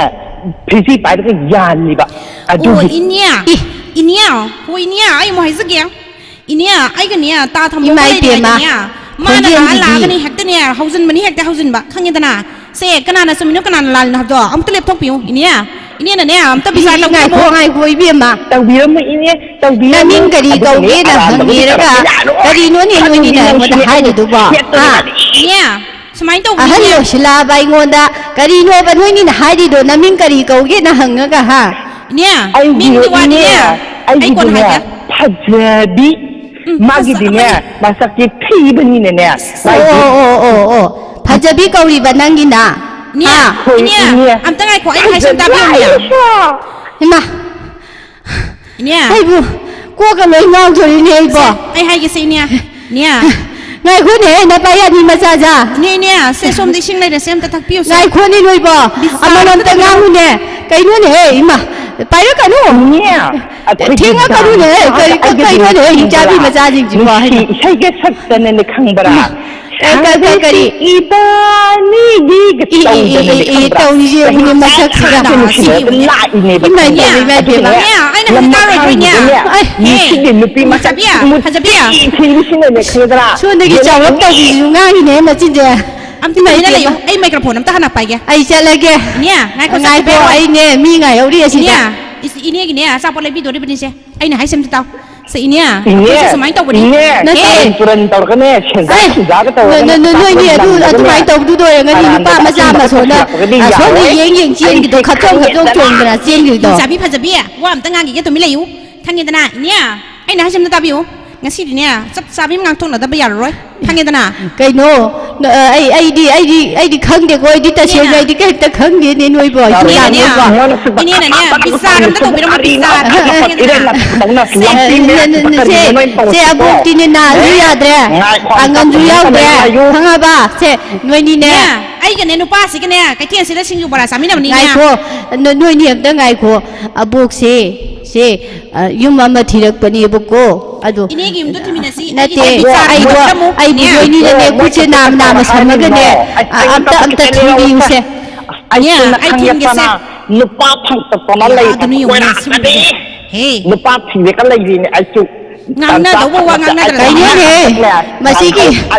ꯐꯤꯖꯤ ꯄꯥꯏꯔꯒ ꯌꯥꯜꯂꯤꯕ꯫ ꯑꯣ, ꯑꯗꯨꯒꯤ ꯏꯅꯦ꯫ ꯏ꯫ ꯏꯅꯦ, ꯍꯣ, ꯏꯅꯦ, ꯑꯩ ꯑꯃꯨꯛ ꯍꯥꯏꯖꯒꯦ꯫ ꯏꯅꯦ, ꯑꯩꯒꯅꯦ, ꯇꯥ ꯊꯝꯃꯣ ꯏꯃꯥ ꯂꯩꯔꯦ ꯏꯕꯦꯝꯃ, ꯍꯥꯏꯗꯤꯅꯦ, ꯃꯥꯅ ꯂꯥꯛꯑ ꯈꯣꯟꯖꯦꯜꯁꯤꯗꯤ꯫ ꯂꯥꯛꯑꯒꯅꯦ ꯍꯦꯛꯇꯅꯦ, ꯍꯧꯖꯤꯟꯕꯅꯤ, ꯍꯦꯛꯇ ꯍꯧꯖꯤꯟꯕ, ꯈꯪꯉꯦꯗꯅ? ꯁꯦ, ꯀꯅꯥꯅ ꯆꯨꯝꯃꯤꯅꯣ, ꯀꯅꯥꯅ ꯂꯥꯜꯂꯤꯅꯣ ꯍꯥꯏꯕꯗꯣ ꯑꯃꯨꯛꯇ ꯂꯦꯞꯊꯣꯛꯄꯤꯌꯨ, ꯏꯅꯦ꯫ ꯏꯅꯦꯅꯅꯦ, ꯑꯝꯇ ꯕꯤꯆꯥꯔ ꯏ, ꯇꯧꯕꯤꯔꯝꯃꯣ꯫ ꯉꯥꯏꯈꯣ, ꯉꯥꯏꯈꯣ, ꯏꯕꯦꯝꯃ꯫ ꯇꯧꯕꯤꯔꯝꯃꯣ, ꯏꯅꯦ, ꯇꯧꯕꯤꯔꯝꯃꯣ꯫ ꯅꯃꯤꯡ ꯀꯔꯤ ꯑꯗꯨꯒꯅꯦ, ꯀꯧꯒꯦꯅ ꯑꯔꯥꯟꯕꯗꯨꯗꯤ ꯍꯪꯉꯦꯔꯒ, ꯇꯧꯔꯛꯄ ꯌꯥꯔꯣꯏ꯫ ꯀꯔꯤꯅꯣꯅꯦ ꯈꯪꯉꯤ ꯅꯣꯏꯅꯤꯅ ꯑꯩꯉꯣꯟꯗ ꯅꯪꯁꯨꯅꯦ, ꯑꯩꯕꯨ ꯍꯥꯏꯔꯤꯗꯨꯕꯣ? ꯍꯦꯛꯇꯅꯦ ꯍꯥ? ꯃꯥꯗꯤ ꯏꯅꯦ, ꯁꯨꯃꯥꯏꯅ ꯇꯧꯕꯅꯤꯅꯦ꯫ ꯑꯍꯜ ꯑꯣꯏꯁꯤꯜꯂꯛꯑꯕ ꯑꯩꯉꯣꯟꯗ ꯀꯔꯤꯅꯣꯕ ꯅꯣꯏꯅꯤꯅ ꯍꯥꯏꯔꯤꯗꯣ? ꯅꯃꯤꯡ ꯀꯔꯤ ꯀꯧꯒꯦꯅ ꯍꯪꯉꯒ, ꯍꯥ? ꯏꯅꯦ, ꯑꯩꯒꯤꯗꯣ ꯃꯤꯡꯒꯤ ꯏꯅꯦ, ꯋꯥꯗꯤꯅꯦ, ꯑꯩ ꯀꯣꯟꯅ ꯑꯩꯒꯤꯗꯤꯅꯦ, ꯍꯥꯏꯒꯦ꯫ ꯐꯖꯕꯤ, ꯎꯝ, ꯃꯥꯒꯤꯗꯤꯅꯦ, ꯐꯖꯕꯅꯤ꯫ ꯃꯁꯛꯁꯦ ꯊꯤꯕꯅꯤꯅꯅꯦ, ꯑꯣ, ꯃꯥꯒꯤꯗꯤ ꯑꯣ, ꯑꯣ, ꯑꯣ, ꯑꯣ꯫ ꯐꯖꯕꯤ ꯀꯧꯔꯤꯕ ꯅꯪꯒꯤꯅ? ꯏꯅꯦ, ꯍꯥ? ꯍꯣꯏ, ꯏꯅꯦ, ꯏꯅꯦ꯫ ꯑꯝꯇ ꯉꯥꯏꯈꯣ, ꯑꯩꯅ ꯍꯥꯏꯁꯦ ꯑꯝꯇ ꯐꯖꯕꯤ ꯇꯥꯕꯤꯌꯨꯅꯦ꯫ ꯑꯩꯁꯨ꯫ ꯏꯃꯥ꯫ ꯏꯅꯦ꯫ ꯑꯩꯕꯨ ꯀꯣꯛꯀ ꯂꯣꯏ ꯉꯥꯎꯗꯣꯔꯤꯅꯦ ꯑꯩꯕꯣ꯫ ꯁꯦ, ꯑꯩ ꯍꯥꯏꯒꯦꯁꯦ, ꯏꯅꯦ꯫ ꯏꯅꯦ꯫ ꯉꯥꯏꯈꯣꯅꯦ, ꯅꯄꯥ ꯌꯥꯅꯤ ꯃꯆꯥꯖꯥ꯫ ꯏꯅꯦ, ꯏꯅꯦ, ꯁꯦ, ꯁꯣꯝꯗ ꯏꯁꯤꯡ ꯂꯩꯔꯦ, ꯁꯦ, ꯑꯝꯇ ꯊꯛꯄꯤꯌꯨꯁꯦ꯫ ꯉꯥꯏꯈꯣꯅꯦ ꯅꯣꯏꯕꯣ, ꯕꯤꯁꯥ ꯑꯃꯃꯝꯇ ꯑꯝꯇ ꯉꯥꯡꯉꯨꯅꯦ꯫ ꯀꯩꯅꯣꯅꯦꯍꯦ, ꯏꯃꯥ, ꯄꯥꯏꯔꯛꯀꯅꯨ꯫ ꯏꯅꯦ, ꯑꯩꯈꯣꯏꯒꯤ ꯊꯦꯡꯉꯛꯀꯅꯨꯅꯦ, ꯗꯥꯝꯆꯥ ꯀꯔꯤ, ꯀ-, ꯑꯩꯒꯤꯗꯤꯅꯦ ꯀꯩꯅꯣꯅꯦ, ꯈꯪꯕ꯭ꯔꯥ? ꯏꯆꯥꯕꯤ ꯃꯆꯥꯁꯤꯡꯁꯤꯕꯣ, ꯅꯨꯡꯁꯤ ꯍꯥꯏꯃ꯫ ꯏꯁꯩꯒ ꯁꯛꯇꯅꯅꯦ, ꯈꯪꯕ꯭ꯔꯥ? ꯏꯃꯥ, ꯑꯦ, ꯀ-, ꯀ-, ꯁꯥꯕꯤꯁꯤ ꯀꯔꯤ? ꯏꯕꯥꯅꯤꯒꯤꯒ E, E, E, ꯇꯧꯗꯅꯅꯦ, E, E, ꯈꯪꯕ꯭ꯔꯥ? ꯇꯧꯔꯤꯁꯦ ꯆꯍꯤ ꯌꯦꯡꯉꯨꯅꯦ, ꯇꯔꯥ ꯃꯁꯛꯁꯤꯒ꯫ ꯅꯨꯡꯁꯤꯅꯔꯒ ꯂꯥꯛꯏꯅꯦꯕ, ꯏꯃꯥ, ꯈꯪꯕ꯭ꯔꯥ? ꯏꯃꯥ, ꯏꯃꯥ, ꯑꯗꯨꯒꯅꯦ, ꯏꯃꯥ, ꯏꯃꯥ꯫ ꯏꯅꯦ, ꯑꯩꯅ ꯍꯥꯏꯖ ꯇꯥꯔꯣꯏꯗ꯭ꯔꯣ, ꯏꯅꯦ? ꯂꯝꯃꯈꯥꯡꯗꯨꯗꯅꯦ, ꯑꯦ, ꯅꯨꯡꯁꯤꯠꯀꯤ ꯅꯨꯄꯤ ꯃꯁꯛ ꯐꯖꯕꯤ, ꯃꯨꯇꯤ ꯐꯖꯕꯤ꯫ ꯊꯤꯕꯤꯁꯤꯅꯅꯦ, ꯈꯪꯉꯗ꯭ꯔꯥ? ꯁꯣꯝꯗꯒꯤ ꯌꯦꯡꯉꯣ, ꯆꯥꯎꯔꯞ ꯇꯧꯕꯤꯁꯤꯁꯨ ꯉꯥꯡꯉꯤꯅꯦ ꯃꯆꯤꯟꯁꯦ꯫ ꯑꯝꯇ ꯏꯃꯥ, ꯇꯨꯃꯤꯟꯅ ꯂꯩꯌꯨ, ꯏꯕꯦꯝꯃ꯫ ꯑꯩ microphone ꯑꯝꯇ ꯍꯥꯟꯅ ꯄꯥꯏꯒꯦ꯫ ꯑꯩ ꯆꯠꯂꯒꯦ꯫ ꯏꯅꯦ, ꯉꯥꯏꯈꯣ, ꯉꯥꯏꯈꯣ, ꯆꯠꯄꯤꯔꯣ꯫ ꯑꯩꯅꯦ, ꯃꯤ ꯉꯥꯏꯍꯧꯔꯤ ꯑꯁꯤꯗ꯫ ꯏꯅꯦ, ꯏꯁ, ꯏꯅꯦꯒꯤꯅꯦ, ꯑꯆꯥꯄꯣꯠ ꯂꯩꯕꯤꯗꯣꯔꯤꯕꯅꯤꯁꯦ꯫ ꯑꯩꯅ ꯍꯥꯏꯁꯦ ꯑꯝꯇ ꯇꯥꯎ꯫ ꯁꯦ, ꯏꯅꯦ, ꯏꯅꯦ, ꯑꯩꯈꯣꯏꯁꯦ ꯁꯨꯃꯥꯏꯅ ꯇꯧꯕꯅꯤ꯫ ꯏꯅꯦ, ꯅꯠꯇꯦ꯫ ꯀꯥꯔꯟ ꯇꯨꯔꯟ ꯇꯧꯔꯛꯀꯅꯦ, ꯁꯦꯟꯖꯥ ꯑꯦ, ꯁꯦꯟꯖꯥꯒ ꯇꯧꯔꯒ ꯅꯣꯏ, ꯅꯣꯏ, ꯅꯣꯏ, ꯅꯣꯏꯅꯦ ꯑꯗꯨ, ꯅꯪꯅꯅꯦ ꯑꯗꯨꯃꯥꯏꯅ ꯇꯧꯕꯗꯨꯗ ꯑꯣꯏꯔꯒꯗꯤ ꯑꯔꯥꯟꯕ ꯅꯨꯄꯥ ꯃꯆꯥ ꯑꯆꯨꯝꯕ ꯑꯃ ꯁꯣꯟꯅ, ꯄꯨꯁꯤꯜꯂꯛꯄꯒꯗꯤ ꯑ, ꯁꯣꯟꯅ ꯌꯥꯔꯣꯏ꯫ ꯌꯦꯡ ꯌꯦꯡ ꯆꯦꯟꯈꯤꯗꯣ, ꯑꯩ ꯈꯞꯆꯣꯡ ꯈꯞꯆꯣꯡ ꯈꯪꯉꯦꯗꯅ꯫ ꯆꯣꯡꯗꯅ ꯆꯦꯟꯈꯤꯗꯣ꯫ ꯂꯩꯁꯥꯕꯤ ꯐꯖꯕꯤ, ꯋꯥ ꯑꯝꯇ ꯉꯥꯡꯈꯤꯒꯦ, ꯇꯨꯃꯤꯟ ꯂꯩꯌꯨ꯫ ꯈꯪꯉꯦꯗꯅ, ꯏꯅꯦ, ꯑꯩꯅ ꯍꯥꯏꯁꯦ ꯑꯝꯇ ꯇꯥꯕꯤꯌꯨ꯫ ꯉꯁꯤꯗꯤꯅꯦ, ꯆꯞ ꯆꯥꯕꯤ ꯑꯃ ꯉꯥꯡꯊꯣꯛꯅꯗꯕ ꯌꯥꯔꯔꯣꯏ꯫ ꯈꯪꯉꯦꯗꯅ? ꯀꯩꯅꯣ? ꯅ-, ꯑ, ꯑꯩ, ꯑꯩꯗꯤ, ꯑꯩꯗꯤ, ꯑꯩꯗꯤ ꯈꯪꯗꯦꯀꯣ, ꯑꯩꯗꯤ ꯇꯁꯦꯡꯅ ꯏꯅꯦꯅ ꯑꯩꯗꯤ ꯀꯩꯝꯇ ꯈꯪꯗꯦꯅꯦ ꯅꯣꯏꯕꯣ꯫ ꯏꯅꯦꯅꯅꯦ, ꯌꯥꯅꯤꯕ? ꯏꯅꯦꯅꯅꯦ, ꯕꯤꯆꯥꯔ ꯑꯝꯇ ꯇꯧꯕꯤꯔꯝꯃꯣ, ꯕꯤꯆꯥꯔ꯫ ꯈꯪꯉꯦꯗꯅ? ꯁꯦ, ꯅ-, ꯅ-, ꯅ-, ꯁꯦ, ꯁꯦ, ꯑꯕꯣꯛꯇꯤꯅꯦ ꯅꯥꯁꯨ ꯌꯥꯗ꯭ꯔꯦ, ꯄꯥꯡꯒꯟꯁꯨ ꯌꯥꯎꯗ꯭ꯔꯦ, ꯈꯪꯉꯕ? ꯁꯦ, ꯅꯣꯏꯅꯤꯅꯦ꯫ ꯏꯅꯦ, ꯑꯩꯒꯅꯦ ꯅꯨꯄꯥꯁꯤꯒꯅꯦ ꯀꯩꯊꯦꯜꯁꯤꯗ ꯁꯤꯡꯖꯨ ꯕꯣꯔꯥ ꯆꯥꯃꯤꯟꯅꯕꯅꯤꯅꯦ꯫ ꯉꯥꯏꯈꯣ, ꯅ-, ꯅꯣꯏꯅꯤ ꯑꯝꯇ ꯉꯥꯏꯈꯣ꯫ ꯑꯕꯣꯛꯁꯦ, ꯁꯦ, ꯑ, ꯌꯨꯝ ꯑꯃ ꯊꯤꯔꯛꯄꯅꯦꯕꯀꯣ꯫ ꯑꯗꯣ ꯏꯅꯦꯒꯤ ꯌꯨꯝꯗꯣ ꯊꯤꯃꯤꯟꯅꯁꯤ, ꯅꯠꯇꯦ, ꯑꯩꯒꯤꯁꯦ ꯕꯤꯆꯥꯔ ꯑꯩꯗꯣ, ꯇꯧꯕꯤꯔꯝꯃꯨ, ꯑꯩꯕꯨ ꯏꯅꯦ꯫ ꯅꯣꯏꯅꯤꯅꯅꯦ ꯈꯨꯠꯁꯦ ꯅꯥꯝ ꯅꯥꯝꯃ ꯁꯝꯃꯒꯅꯦ, ꯑ, ꯑꯝꯇ, ꯑꯝꯇ ꯊꯤꯕꯤꯌꯨꯁꯦ꯫ ꯏꯅꯦ, ꯑꯩ ꯊꯤꯟꯒꯦꯁꯦ꯫ ꯅꯨꯄꯥ ꯐꯪꯇꯠꯇꯅ ꯂꯩꯕ ꯌꯥꯗꯨꯅ ꯌꯦꯡꯉꯨꯅꯦ, ꯀꯣꯏꯔꯥꯡꯒꯅꯤ꯫ ꯁꯤꯒꯨꯝꯕꯁꯦ꯫ ꯍꯦ꯫ ꯅꯨꯄꯥ ꯊꯤꯔꯒ ꯂꯩꯔꯤꯅꯦ ꯑꯩꯁꯨ꯫ ꯉꯥꯡꯅꯗꯧꯕ ꯋꯥ ꯉꯥꯡꯅꯗ꯭ꯔꯗꯤ꯫ ꯀꯩꯅꯣꯅꯦ? ꯃꯁꯤꯒꯤ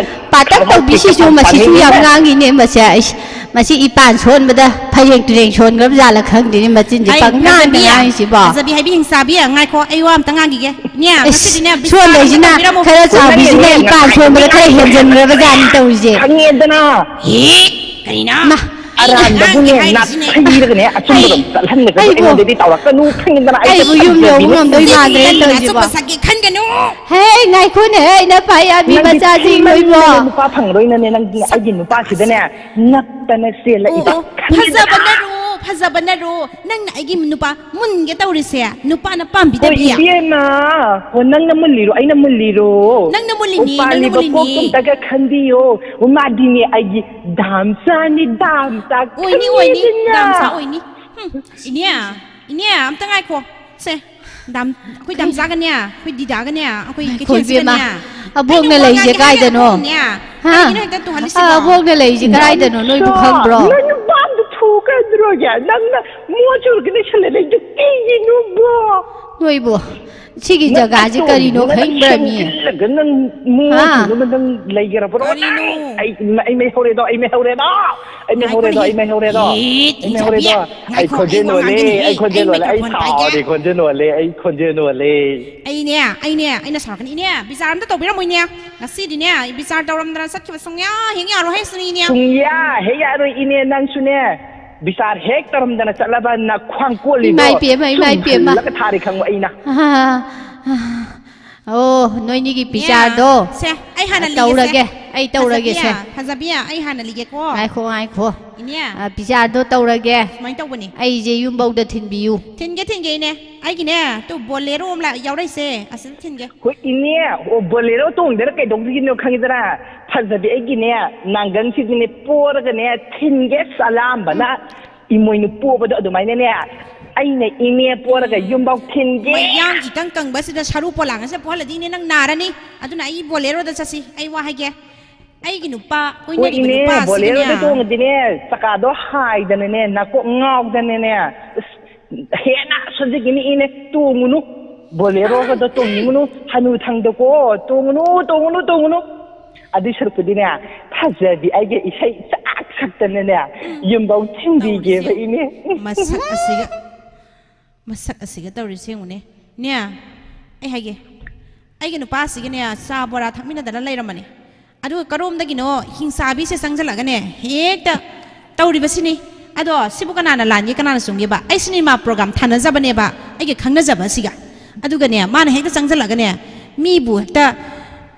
ꯄꯥꯇꯛ ꯇꯧꯕꯤꯁꯤꯁꯨ, ꯃꯁꯤꯁꯨ ꯌꯥꯝ ꯉꯥꯡꯉꯤꯅꯦ ꯃꯁꯦ꯫ ꯑꯩꯁ, ꯃꯁꯤ ꯏꯄꯥꯟ ꯁꯣꯟꯕꯗ ꯐꯌꯦꯡ ꯇꯨꯔꯦꯡ ꯁꯣꯟꯈ꯭ꯔꯕ ꯖꯥꯠꯂ ꯈꯪꯗꯦꯅꯦ, ꯃꯆꯤꯟꯁꯦ ꯑꯩ ꯄꯪꯉꯥꯡꯗ ꯐꯖꯕꯤ, ꯉꯥꯡꯉꯤꯁꯤꯕꯣ꯫ ꯐꯖꯕꯤ ꯍꯥꯏꯕꯤ ꯍꯤꯡꯆꯥꯕꯤ, ꯉꯥꯏꯈꯣ, ꯑꯩ ꯋꯥ ꯑꯝꯇ ꯉꯥꯡꯈꯤꯒꯦ꯫ ꯏꯅꯦ, ꯑꯩꯁ, ꯉꯁꯤꯗꯤꯅꯦ, ꯕꯤꯁꯥꯜ ꯑꯝꯇ ꯁꯣꯟꯕꯩꯁꯤꯅ ꯇꯧꯕꯤꯔꯝꯃꯨ꯫ ꯈꯔ ꯆꯥꯎꯕꯤꯁꯤꯅ ꯏꯄꯥꯟ ꯁꯣꯟꯕꯗ ꯈꯔ ꯍꯦꯟꯖꯟꯈ꯭ꯔꯕ ꯖꯥꯠꯅꯤ ꯇꯧꯔꯤꯁꯦ꯫ ꯈꯪꯉꯦꯗꯅ꯫ ꯍꯦ, ꯀꯔꯤꯅꯣ? ꯃꯥ, ꯑꯩꯅ ꯑꯔꯥꯟꯕꯕꯨꯅꯦ, ꯉꯥꯡꯒꯦ ꯍꯥꯏꯔꯤꯁꯤꯅꯦ꯫ ꯅꯥꯊꯩꯔꯒꯅꯦ, ꯑꯆꯨꯝꯕꯗꯣ ꯑꯩ, ꯆꯠꯍꯟꯒꯗꯕ ꯑꯩꯕꯨ, ꯑꯩꯉꯣꯟꯗꯗꯤ ꯇꯧꯔꯛꯀꯅꯨ, ꯈꯪꯉꯦꯗꯅ꯫ ꯑꯩ ꯑꯩꯕꯨ ꯌꯨꯝ ꯌꯧꯕ ꯉꯝꯗꯣꯏ ꯃꯥꯟꯗ꯭ꯔꯦ ꯀꯔꯤꯅꯣ? ꯇꯧꯔꯤꯁꯤꯕꯣ꯫ ꯑꯆꯨꯝꯕ ꯁꯛꯀꯦ ꯈꯟꯒꯅꯨ꯫ ꯍꯦ, ꯉꯥꯏꯈꯣꯅꯦ, ꯅꯄꯥ ꯌꯥꯕꯤ ꯅꯪꯗꯤ ꯃꯆꯥꯁꯤꯡ ꯊꯤꯃꯟꯗꯅꯅꯦ ꯂꯣꯏꯕꯣ꯫ ꯅꯨꯄꯥ ꯐꯪꯉꯔꯣꯏꯅꯅꯦ, ꯅꯪꯗꯤ ꯁꯛ ꯑꯩꯒꯤ ꯅꯨꯄꯥꯁꯤꯗꯅꯦ ꯅꯞꯇꯅ ꯑꯣ, ꯆꯦꯜꯂꯛꯏꯗꯣ, ꯑꯣ, ꯈꯪꯉꯦꯗꯅ꯫ ꯐꯖꯕꯅꯔꯣ, ꯐꯖꯕꯅꯔꯣ, ꯅꯪꯅ ꯑꯩꯒꯤ ꯅꯨꯄꯥ ꯃꯨꯟꯒꯦ ꯇꯧꯔꯤꯁꯦ, ꯅꯨꯄꯥꯅ ꯍꯣꯏ, ꯄꯥꯝꯕꯤꯗꯕꯤ꯫ ꯏꯕꯦꯝꯃ, ꯍꯣ, ꯅꯪꯅ ꯃꯨꯜꯂꯤꯔꯣ, ꯑꯩꯅ ꯃꯨꯜꯂꯤꯔꯣ? ꯅꯪꯅ ꯃꯨꯜꯂꯤꯅꯤ, ꯅꯪꯅ ꯄꯥꯜꯂꯤꯕ ꯃꯨꯜꯂꯤꯅꯤ꯫ ꯄꯣꯠꯇꯨ ꯑꯝꯇꯒ ꯈꯟꯕꯤꯌꯣ꯫ ꯍꯣ, ꯃꯥꯗꯤꯅꯦ ꯑꯩꯒꯤ ꯗꯥꯝꯆꯥꯅꯤ, ꯗꯥꯝꯆꯥ ꯑꯣꯏꯅꯤ, ꯑꯣꯏꯅꯤ, ꯈꯪꯉꯦꯗꯅ꯫ ꯗꯥꯝꯆꯥ ꯑꯣꯏꯅꯤ꯫ ꯍꯨꯝ, ꯏꯅꯦ, ꯏꯅꯦ, ꯑꯝꯇ ꯉꯥꯏꯈꯣ꯫ ꯁꯦ, ꯗꯥꯝ-, ꯑꯩꯈꯣꯏ ꯗꯥꯝꯆꯥꯒꯅꯦ, ꯑꯩꯈꯣꯏ ꯗꯤꯗꯥꯒꯅꯦ, ꯑꯩꯈꯣꯏ ꯉꯥꯏꯈꯣ, ꯀꯩꯊꯦꯜꯁꯤꯗꯅꯦ꯫ ꯏꯕꯦꯝꯃ, ꯑꯕꯣꯛꯅ ꯑꯩꯅ ꯋꯥ ꯂꯩꯁꯦ ꯉꯥꯡꯒꯦ ꯍꯥꯏꯔꯒ ꯀꯥꯏꯗꯅꯣ? ꯑꯕꯣꯛꯅꯦ꯫ ꯍꯥ? ꯀꯔꯤꯒꯤꯅꯣ ꯍꯦꯛꯇ ꯇꯨꯍꯜꯂꯤꯁꯤꯕꯣ? ꯑꯕꯣꯛꯅ ꯂꯩꯁꯦ ꯀꯗꯥꯏꯗꯅꯣ? ꯅꯣꯏꯕꯨ ꯈꯪꯕ꯭ꯔꯣ? ꯅꯪ ꯅꯨꯄꯥ ꯑꯝꯇ ꯊꯨ ꯀꯩꯗꯧꯔꯒꯦ? ꯅꯪꯅ ꯃꯣꯠ ꯆꯨꯔꯒ ꯂꯩꯁꯜꯂ ꯂꯩꯗꯣ ꯀꯩꯒꯤꯅꯣꯕ? ꯅꯣꯏꯕꯨ ꯁꯤꯒꯤ ꯅꯪ ꯖꯒꯥꯁꯤ ꯑꯇꯣꯝꯕꯤꯗꯨ ꯀꯔꯤꯅꯣ ꯅꯪ ꯈꯪꯕ꯭ꯔꯃꯤ? ꯁꯦꯝꯖꯤꯜꯂꯒ ꯅꯪ ꯃꯣꯠꯇꯨꯅ ꯅꯪ ꯂꯩꯈ꯭ꯔꯕ꯭ꯔꯣ? ꯀꯔꯤꯅꯣ? ꯑꯩ, ꯑꯩ ꯃꯩ ꯍꯧꯔꯦꯗꯣ, ꯑꯩ ꯃꯩ ꯍꯧꯔꯦꯗꯣ, ꯑꯩ ꯃꯩ ꯍꯧꯔꯦꯗꯣ, ꯉꯥꯏꯈꯣꯅꯦꯍꯦ꯫ ꯑꯩ ꯃꯩ ꯍꯧꯔꯦꯗꯣ, ꯏꯠ, ꯑꯩ ꯃꯩ ꯏꯟꯖꯥꯕꯤ, ꯍꯧꯔꯦꯗꯣ꯫ ꯑꯩ ꯉꯥꯏꯈꯣ, ꯈꯣꯟꯖꯦꯜ ꯉꯥꯏꯈꯣ, ꯅꯣꯜꯂꯦ, ꯉꯥꯡꯒꯦꯅꯦꯍꯦ꯫ ꯑꯩ ꯈꯣꯟꯖꯦꯜ ꯑꯩ ꯅꯣꯜꯂꯦ, ꯑꯩ ꯃꯥꯏꯀ꯭ꯔꯣꯐꯣꯟ ꯄꯥꯏꯒꯦ꯫ ꯁꯥꯎꯔꯦ, ꯈꯣꯟꯖꯦꯜ ꯅꯣꯜꯂꯦ, ꯑꯩ ꯈꯣꯟꯖꯦꯜ ꯅꯣꯜꯂꯦ꯫ ꯑꯩꯅꯦ, ꯑꯩꯅꯦ, ꯑꯩꯅ ꯁꯥꯎꯔꯛꯀꯅꯤ꯫ ꯏꯅꯦ, ꯕꯤꯆꯥꯔ ꯑꯝꯇ ꯇꯧꯕꯤꯔꯝꯃꯣ ꯏꯅꯦ꯫ ꯉꯁꯤꯗꯤꯅꯦ, ꯕꯤꯆꯥꯔ ꯇꯧꯔꯝꯗꯅ ꯆꯠꯈꯤꯕ ꯁꯨꯡꯌꯥ ꯍꯦꯛ ꯌꯥꯔꯣꯏ ꯍꯥꯏꯁꯤꯅꯤ ꯏꯅꯦ꯫ ꯁꯨꯡꯌꯥ ꯍꯦꯛ ꯌꯥꯔꯣꯏ ꯏꯅꯦ, ꯅꯪꯁꯨꯅꯦ꯫ ꯕꯤꯆꯥꯔ ꯍꯦꯛ ꯇꯧꯔꯝꯗꯅ ꯆꯠꯂꯕ ꯅꯈ꯭ꯋꯥꯡ ꯀꯣꯜꯂꯤꯗꯣ ꯏꯃꯥꯏ ꯄꯦꯝꯃ, ꯏꯃꯥꯏ ꯄꯦꯝꯃ꯫ ꯆꯨꯝꯍꯜꯂꯒ ꯊꯥꯔꯦ ꯈꯪꯕ ꯑꯩꯅ꯫ ꯑꯣ, ꯅꯣꯏꯅꯤꯒꯤ ꯕꯤꯆꯥꯔꯗꯣ ꯁꯦ, ꯑꯩ ꯍꯥꯟꯅ ꯂꯤꯒꯦꯁꯦ꯫ ꯇꯧꯔꯒꯦ, ꯑꯩ ꯇꯧꯔꯒꯦꯁꯦ꯫ ꯐꯖꯕꯤ, ꯐꯖꯕꯤ, ꯑꯩ ꯍꯥꯟꯅ ꯂꯤꯒꯦꯀꯣ꯫ ꯉꯥꯏꯈꯣ, ꯉꯥꯏꯈꯣ꯫ ꯏꯅꯦ꯫ ꯑ, ꯕꯤꯆꯥꯔꯗꯣ ꯇꯧꯔꯒꯦ꯫ ꯁꯨꯃꯥꯏꯅ ꯇꯧꯕꯅꯤ꯫ ꯑꯩꯁꯦ ꯌꯨꯝꯐꯧꯗ ꯊꯤꯟꯕꯤꯌꯨ꯫ ꯊꯤꯟꯒꯦ, ꯊꯤꯟꯒꯦ ꯏꯅꯦ꯫ ꯑꯩꯒꯤꯅꯦ, ꯇꯨ ꯕꯣꯂꯦꯔꯣ ꯑꯃ ꯂꯥꯛ-, ꯌꯥꯎꯔꯛꯏꯁꯦ꯫ ꯑꯁꯤꯗ ꯊꯤꯟꯒꯦ꯫ ꯍꯣꯏ ꯏꯅꯦ, ꯑꯣ ꯕꯣꯂꯦꯔꯣ ꯇꯣꯡꯗꯅ ꯀꯩꯗꯧꯗꯣꯏꯅꯣ ꯈꯪꯉꯤꯗꯅ? ꯐꯖꯕꯤ ꯑꯩꯒꯤꯅꯦ, ꯅꯥꯡꯒꯟꯁꯤꯗꯤꯅꯦ ꯄꯣꯔꯒꯅꯦ ꯊꯤꯟꯒꯦ ꯆꯂꯥꯝꯕꯅ ꯏꯃꯣꯏꯅꯨ ꯄꯣꯕꯗꯣ ꯑꯗꯨꯃꯥꯏꯅꯅꯦ ꯑꯩꯅ ꯏꯅꯦ ꯄꯣꯔꯒ ꯌꯨꯝꯐꯧ ꯊꯤꯟꯒꯦ꯫ ꯃꯌꯥꯡ ꯏꯀꯪ ꯀꯪꯕꯁꯤꯗ ꯁꯔꯨ ꯄꯣꯂꯥꯡ ꯑꯁꯦ ꯄꯣꯍꯜꯂꯗꯤ ꯏꯅꯦ ꯅꯪ ꯅꯥꯔꯅꯤ꯫ ꯑꯗꯨꯅ ꯑꯩ ꯕꯣꯂꯦꯔꯣꯗ ꯆꯠꯁꯤ꯫ ꯑꯩ ꯋꯥ ꯍꯥꯏꯒꯦ꯫ ꯑꯩꯒꯤ ꯅꯨꯄꯥ ꯍꯣꯏ ꯀꯣꯏꯅꯔꯤꯕ ꯏꯅꯦ, ꯅꯨꯄꯥꯁꯤꯒꯅꯦ꯫ ꯕꯣꯂꯦꯔꯣꯗ ꯇꯣꯡꯉꯗꯤꯅꯦ ꯆꯀꯥꯗꯣ ꯍꯥꯏꯗꯅꯅꯦ ꯅꯥꯀꯣꯛ ꯉꯥꯎꯗꯅꯅꯦ ꯑꯁ, ꯍꯦꯟꯅ ꯁꯣꯟꯖꯈꯤꯅꯤ ꯏꯅꯦ꯫ ꯇꯣꯡꯉꯨꯅꯨ, ꯕꯣꯂꯦꯔꯣꯒꯗꯣ ꯇꯣꯡꯉꯨꯅꯨ꯫ ꯍꯅꯨ ꯊꯪꯗꯀꯣ ꯇꯣꯡꯉꯨꯅꯨ, ꯇꯣꯡꯉꯨꯅꯨ, ꯇꯣꯡꯉꯨꯅꯨ꯫ ꯑꯗꯨꯏ ꯁꯔꯨꯛꯄꯨꯗꯤꯅꯦ ꯐꯖꯕꯤ ꯑꯩꯒꯤ ꯏꯁꯩ ꯆꯥꯛ ꯁꯛꯇꯅꯅꯦ ꯌꯨꯝꯐꯧ ꯊꯤꯟꯕꯤꯒꯦꯕ ꯇꯧꯔꯤꯁꯦ꯫ ꯏꯅꯦ꯫ ꯃꯁꯛ ꯑꯁꯤꯒ, ꯃꯁꯛ ꯑꯁꯤꯒ ꯇꯧꯔꯤꯁꯦ ꯌꯦꯡꯉꯨꯅꯦ꯫ ꯅꯦ, ꯑꯩ ꯍꯥꯏꯒꯦ, ꯑꯩꯒꯤ ꯅꯨꯄꯥꯁꯤꯒꯅꯦ ꯆꯥ ꯕꯣꯔꯥ ꯊꯛꯃꯤꯟꯅꯗꯅ ꯂꯩꯔꯝꯕꯅꯦ꯫ ꯑꯗꯨꯒ ꯀꯔꯣꯝꯗꯒꯤꯅꯣ ꯍꯤꯡꯆꯥꯕꯤꯁꯦ ꯆꯪꯁꯤꯜꯂꯒꯅꯦ ꯍꯦꯛꯇ ꯇꯧꯔꯤꯕꯁꯤꯅꯤ꯫ ꯑꯗꯣ ꯁꯤꯕꯨ ꯀꯅꯥꯅ ꯂꯥꯟꯒꯦ, ꯀꯅꯥꯅ ꯆꯨꯝꯒꯦꯕ? ꯑꯩ ꯁꯤꯅꯦꯃꯥ ꯄ꯭ꯔꯣꯒ꯭ꯔꯥꯝ ꯊꯥꯅꯖꯕꯅꯦꯕ ꯑꯩꯒ ꯈꯪꯅꯖꯕ ꯑꯁꯤꯒ꯫ ꯑꯗꯨꯒꯅꯦ ꯃꯥꯅ ꯍꯦꯛꯇ ꯆꯪꯁꯤꯜꯂꯒꯅꯦ ꯃꯤꯕꯨ ꯍꯦꯛꯇ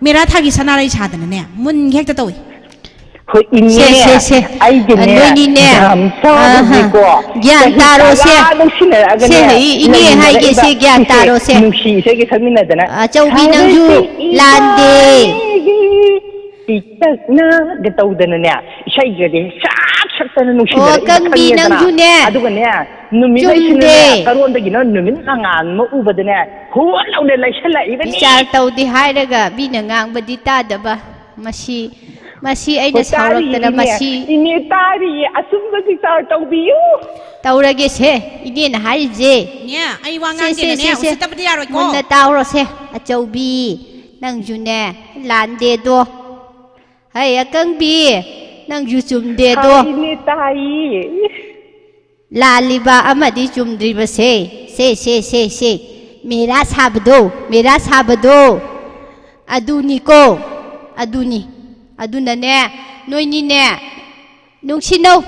ꯃꯦꯔꯥ ꯊꯥꯒꯤ ꯁꯅꯥꯔꯩ ꯁꯥꯗꯅꯅꯦ ꯃꯨꯟꯒꯦ ꯍꯦꯛꯇ ꯇꯧꯏ꯫ ꯍꯣꯏ ꯏꯅꯦ, ꯁꯦ, ꯁꯦ, ꯁꯦ꯫ ꯑꯩꯒꯤꯅꯦ ꯅꯣꯏꯅꯤꯅꯦ꯫ ꯌꯥꯝ ꯆꯥꯎꯕꯁꯦꯀꯣ ꯑꯍ꯫ ꯒ꯭ꯌꯥꯟ ꯆꯍꯤ ꯇꯥꯔꯣ, ꯁꯦ꯫ ꯇꯔꯥ ꯅꯨꯡꯁꯤꯅꯔꯛꯑꯒꯅꯦ ꯁꯦ, ꯍꯩ, ꯏꯅꯦ ꯍꯥꯏꯒꯦ, ꯂꯩꯃꯤꯟꯅꯔꯛꯏꯕ ꯁꯦ, ꯒ꯭ꯌꯥꯟ ꯏꯆꯦ ꯇꯥꯔꯣ, ꯁꯦ꯫ ꯅꯨꯡꯁꯤ ꯏꯁꯩꯒ ꯁꯛꯃꯤꯟꯅꯗꯅ ꯑꯆꯧꯕꯤ, ꯅꯪꯁꯨ ꯁꯥꯔꯁꯤ ꯂꯥꯟꯗꯦ꯫ ꯏꯕꯥꯅꯤꯒꯤ ꯄꯤꯛꯇꯛꯅꯒ ꯇꯧꯗꯅꯅꯦ ꯏꯁꯩꯒꯗꯤ ꯁꯛ ꯁꯛꯇꯅ ꯑꯣ, ꯅꯨꯡꯁꯤꯅꯔꯛꯏꯕ ꯀꯪꯕꯤ, ꯈꯪꯉꯦꯗꯅ꯫ ꯅꯪꯁꯨꯅꯦ꯫ ꯑꯗꯨꯒꯅꯦ ꯆꯨꯝꯗꯦ꯫ ꯅꯨꯃꯤꯠꯁꯤꯅꯅꯦ ꯀꯔꯣꯟꯗꯒꯤꯅ ꯅꯨꯃꯤꯠ ꯃꯉꯥꯜ ꯑꯃ ꯎꯕꯗꯅꯦ ꯍꯨ ꯂꯥꯎꯅ ꯂꯩꯁꯜꯂꯛꯏꯕꯅꯤ꯫ ꯕꯤꯆꯥꯔ ꯇꯧꯗꯦ ꯍꯥꯏꯔꯒ ꯃꯤꯅ ꯉꯥꯡꯕꯗꯤ ꯇꯥꯗꯕ꯫ ꯃꯁꯤ ꯃꯁꯤ ꯑꯩꯅ ꯍꯣꯏ, ꯁꯥꯎꯔꯛꯇꯅ ꯇꯥꯔꯤꯌꯦ, ꯏꯅꯦ꯫ ꯃꯁꯤ ꯏꯅꯦ, ꯇꯥꯔꯤꯌꯦ, ꯑꯆꯨꯝꯕ ꯕꯤꯆꯥꯔ ꯇꯧꯕꯤꯌꯨ꯫ ꯇꯧꯔꯒꯦꯁꯦ, ꯏꯅꯦꯅ ꯍꯥꯏꯔꯤꯁꯦ꯫ ꯏꯅꯦ, ꯑꯩ ꯋꯥ ꯁꯦ, ꯁꯦ, ꯉꯥꯡꯒꯦꯅꯅꯦ, ꯁꯦ, ꯁꯦ꯫ ꯎꯁꯤꯠꯇꯕꯗꯤ ꯌꯥꯔꯣꯏꯀꯣ꯫ ꯃꯨꯟꯅ ꯇꯥꯎꯔꯣꯁꯦ, ꯑꯆꯧꯕꯤ꯫ ꯅꯪꯁꯨꯅꯦ, ꯂꯥꯟꯗꯦꯗꯣ꯫ ꯍꯩ, ꯑꯀꯪꯕꯤ, ꯅꯪꯁꯨ ꯆꯨꯝꯗꯦꯗꯣ꯫ ꯍꯥꯏꯅꯦ, ꯇꯥꯏꯌꯦ꯫ ꯂꯥꯜꯂꯤꯕ ꯑꯃꯗꯤ ꯆꯨꯝꯗ꯭ꯔꯤꯕꯁꯦ, ꯁꯦ, ꯁꯦ, ꯁꯦ, ꯁꯦ, ꯃꯦꯔꯥ ꯁꯥꯕꯗꯣ, ꯃꯦꯔꯥ ꯁꯥꯕꯗꯣ, ꯑꯗꯨꯅꯤꯀꯣ, ꯑꯗꯨꯅꯤ꯫ ꯑꯗꯨꯅꯅꯦ, ꯅꯣꯏꯅꯤꯅꯦ, ꯅꯨꯡꯁꯤꯅꯧ꯫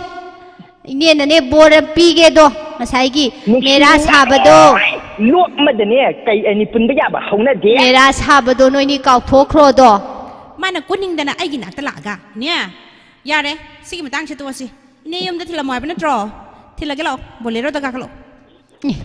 ꯏꯅꯦꯅꯅꯦ, ꯕꯣꯔ ꯄꯤꯒꯦꯗꯣ, ꯉꯁꯥꯏꯒꯤ ꯃꯦꯔꯥ ꯅꯨꯡꯁꯤꯅꯤꯡꯉꯥꯏ ꯁꯥꯕꯗꯣ꯫ ꯂꯣꯛ ꯑꯃꯗꯅꯦ ꯀꯩ ꯑꯅꯤ ꯄꯨꯟꯕ ꯌꯥꯕ ꯍꯧꯅꯗꯦ꯫ ꯃꯦꯔꯥ ꯁꯥꯕꯗꯣ ꯅꯣꯏꯅꯤ ꯀꯥꯎꯊꯣꯛꯈ꯭ꯔꯣꯗꯣ꯫ ꯃꯥꯅ ꯀꯣꯟꯅꯤꯡꯗꯅ ꯑꯩꯒꯤ ꯅꯥꯛꯇ ꯂꯥꯛꯑꯒ, ꯅꯦ, ꯌꯥꯔꯦ, ꯁꯤꯒꯤ ꯃꯇꯥꯡꯁꯦ ꯇꯣꯛꯑꯁꯤ꯫ ꯏꯅꯦ ꯌꯨꯝꯗ ꯊꯤꯜꯂꯝꯃꯣ ꯍꯥꯏꯕ ꯅꯠꯇ꯭ꯔꯣ? ꯊꯤꯜꯂꯒꯦ ꯂꯥꯛꯑꯣ, ꯕꯣꯂꯦꯔꯣꯗ ꯀꯥꯈꯠꯂꯛꯑꯣ꯫ ꯑꯦ,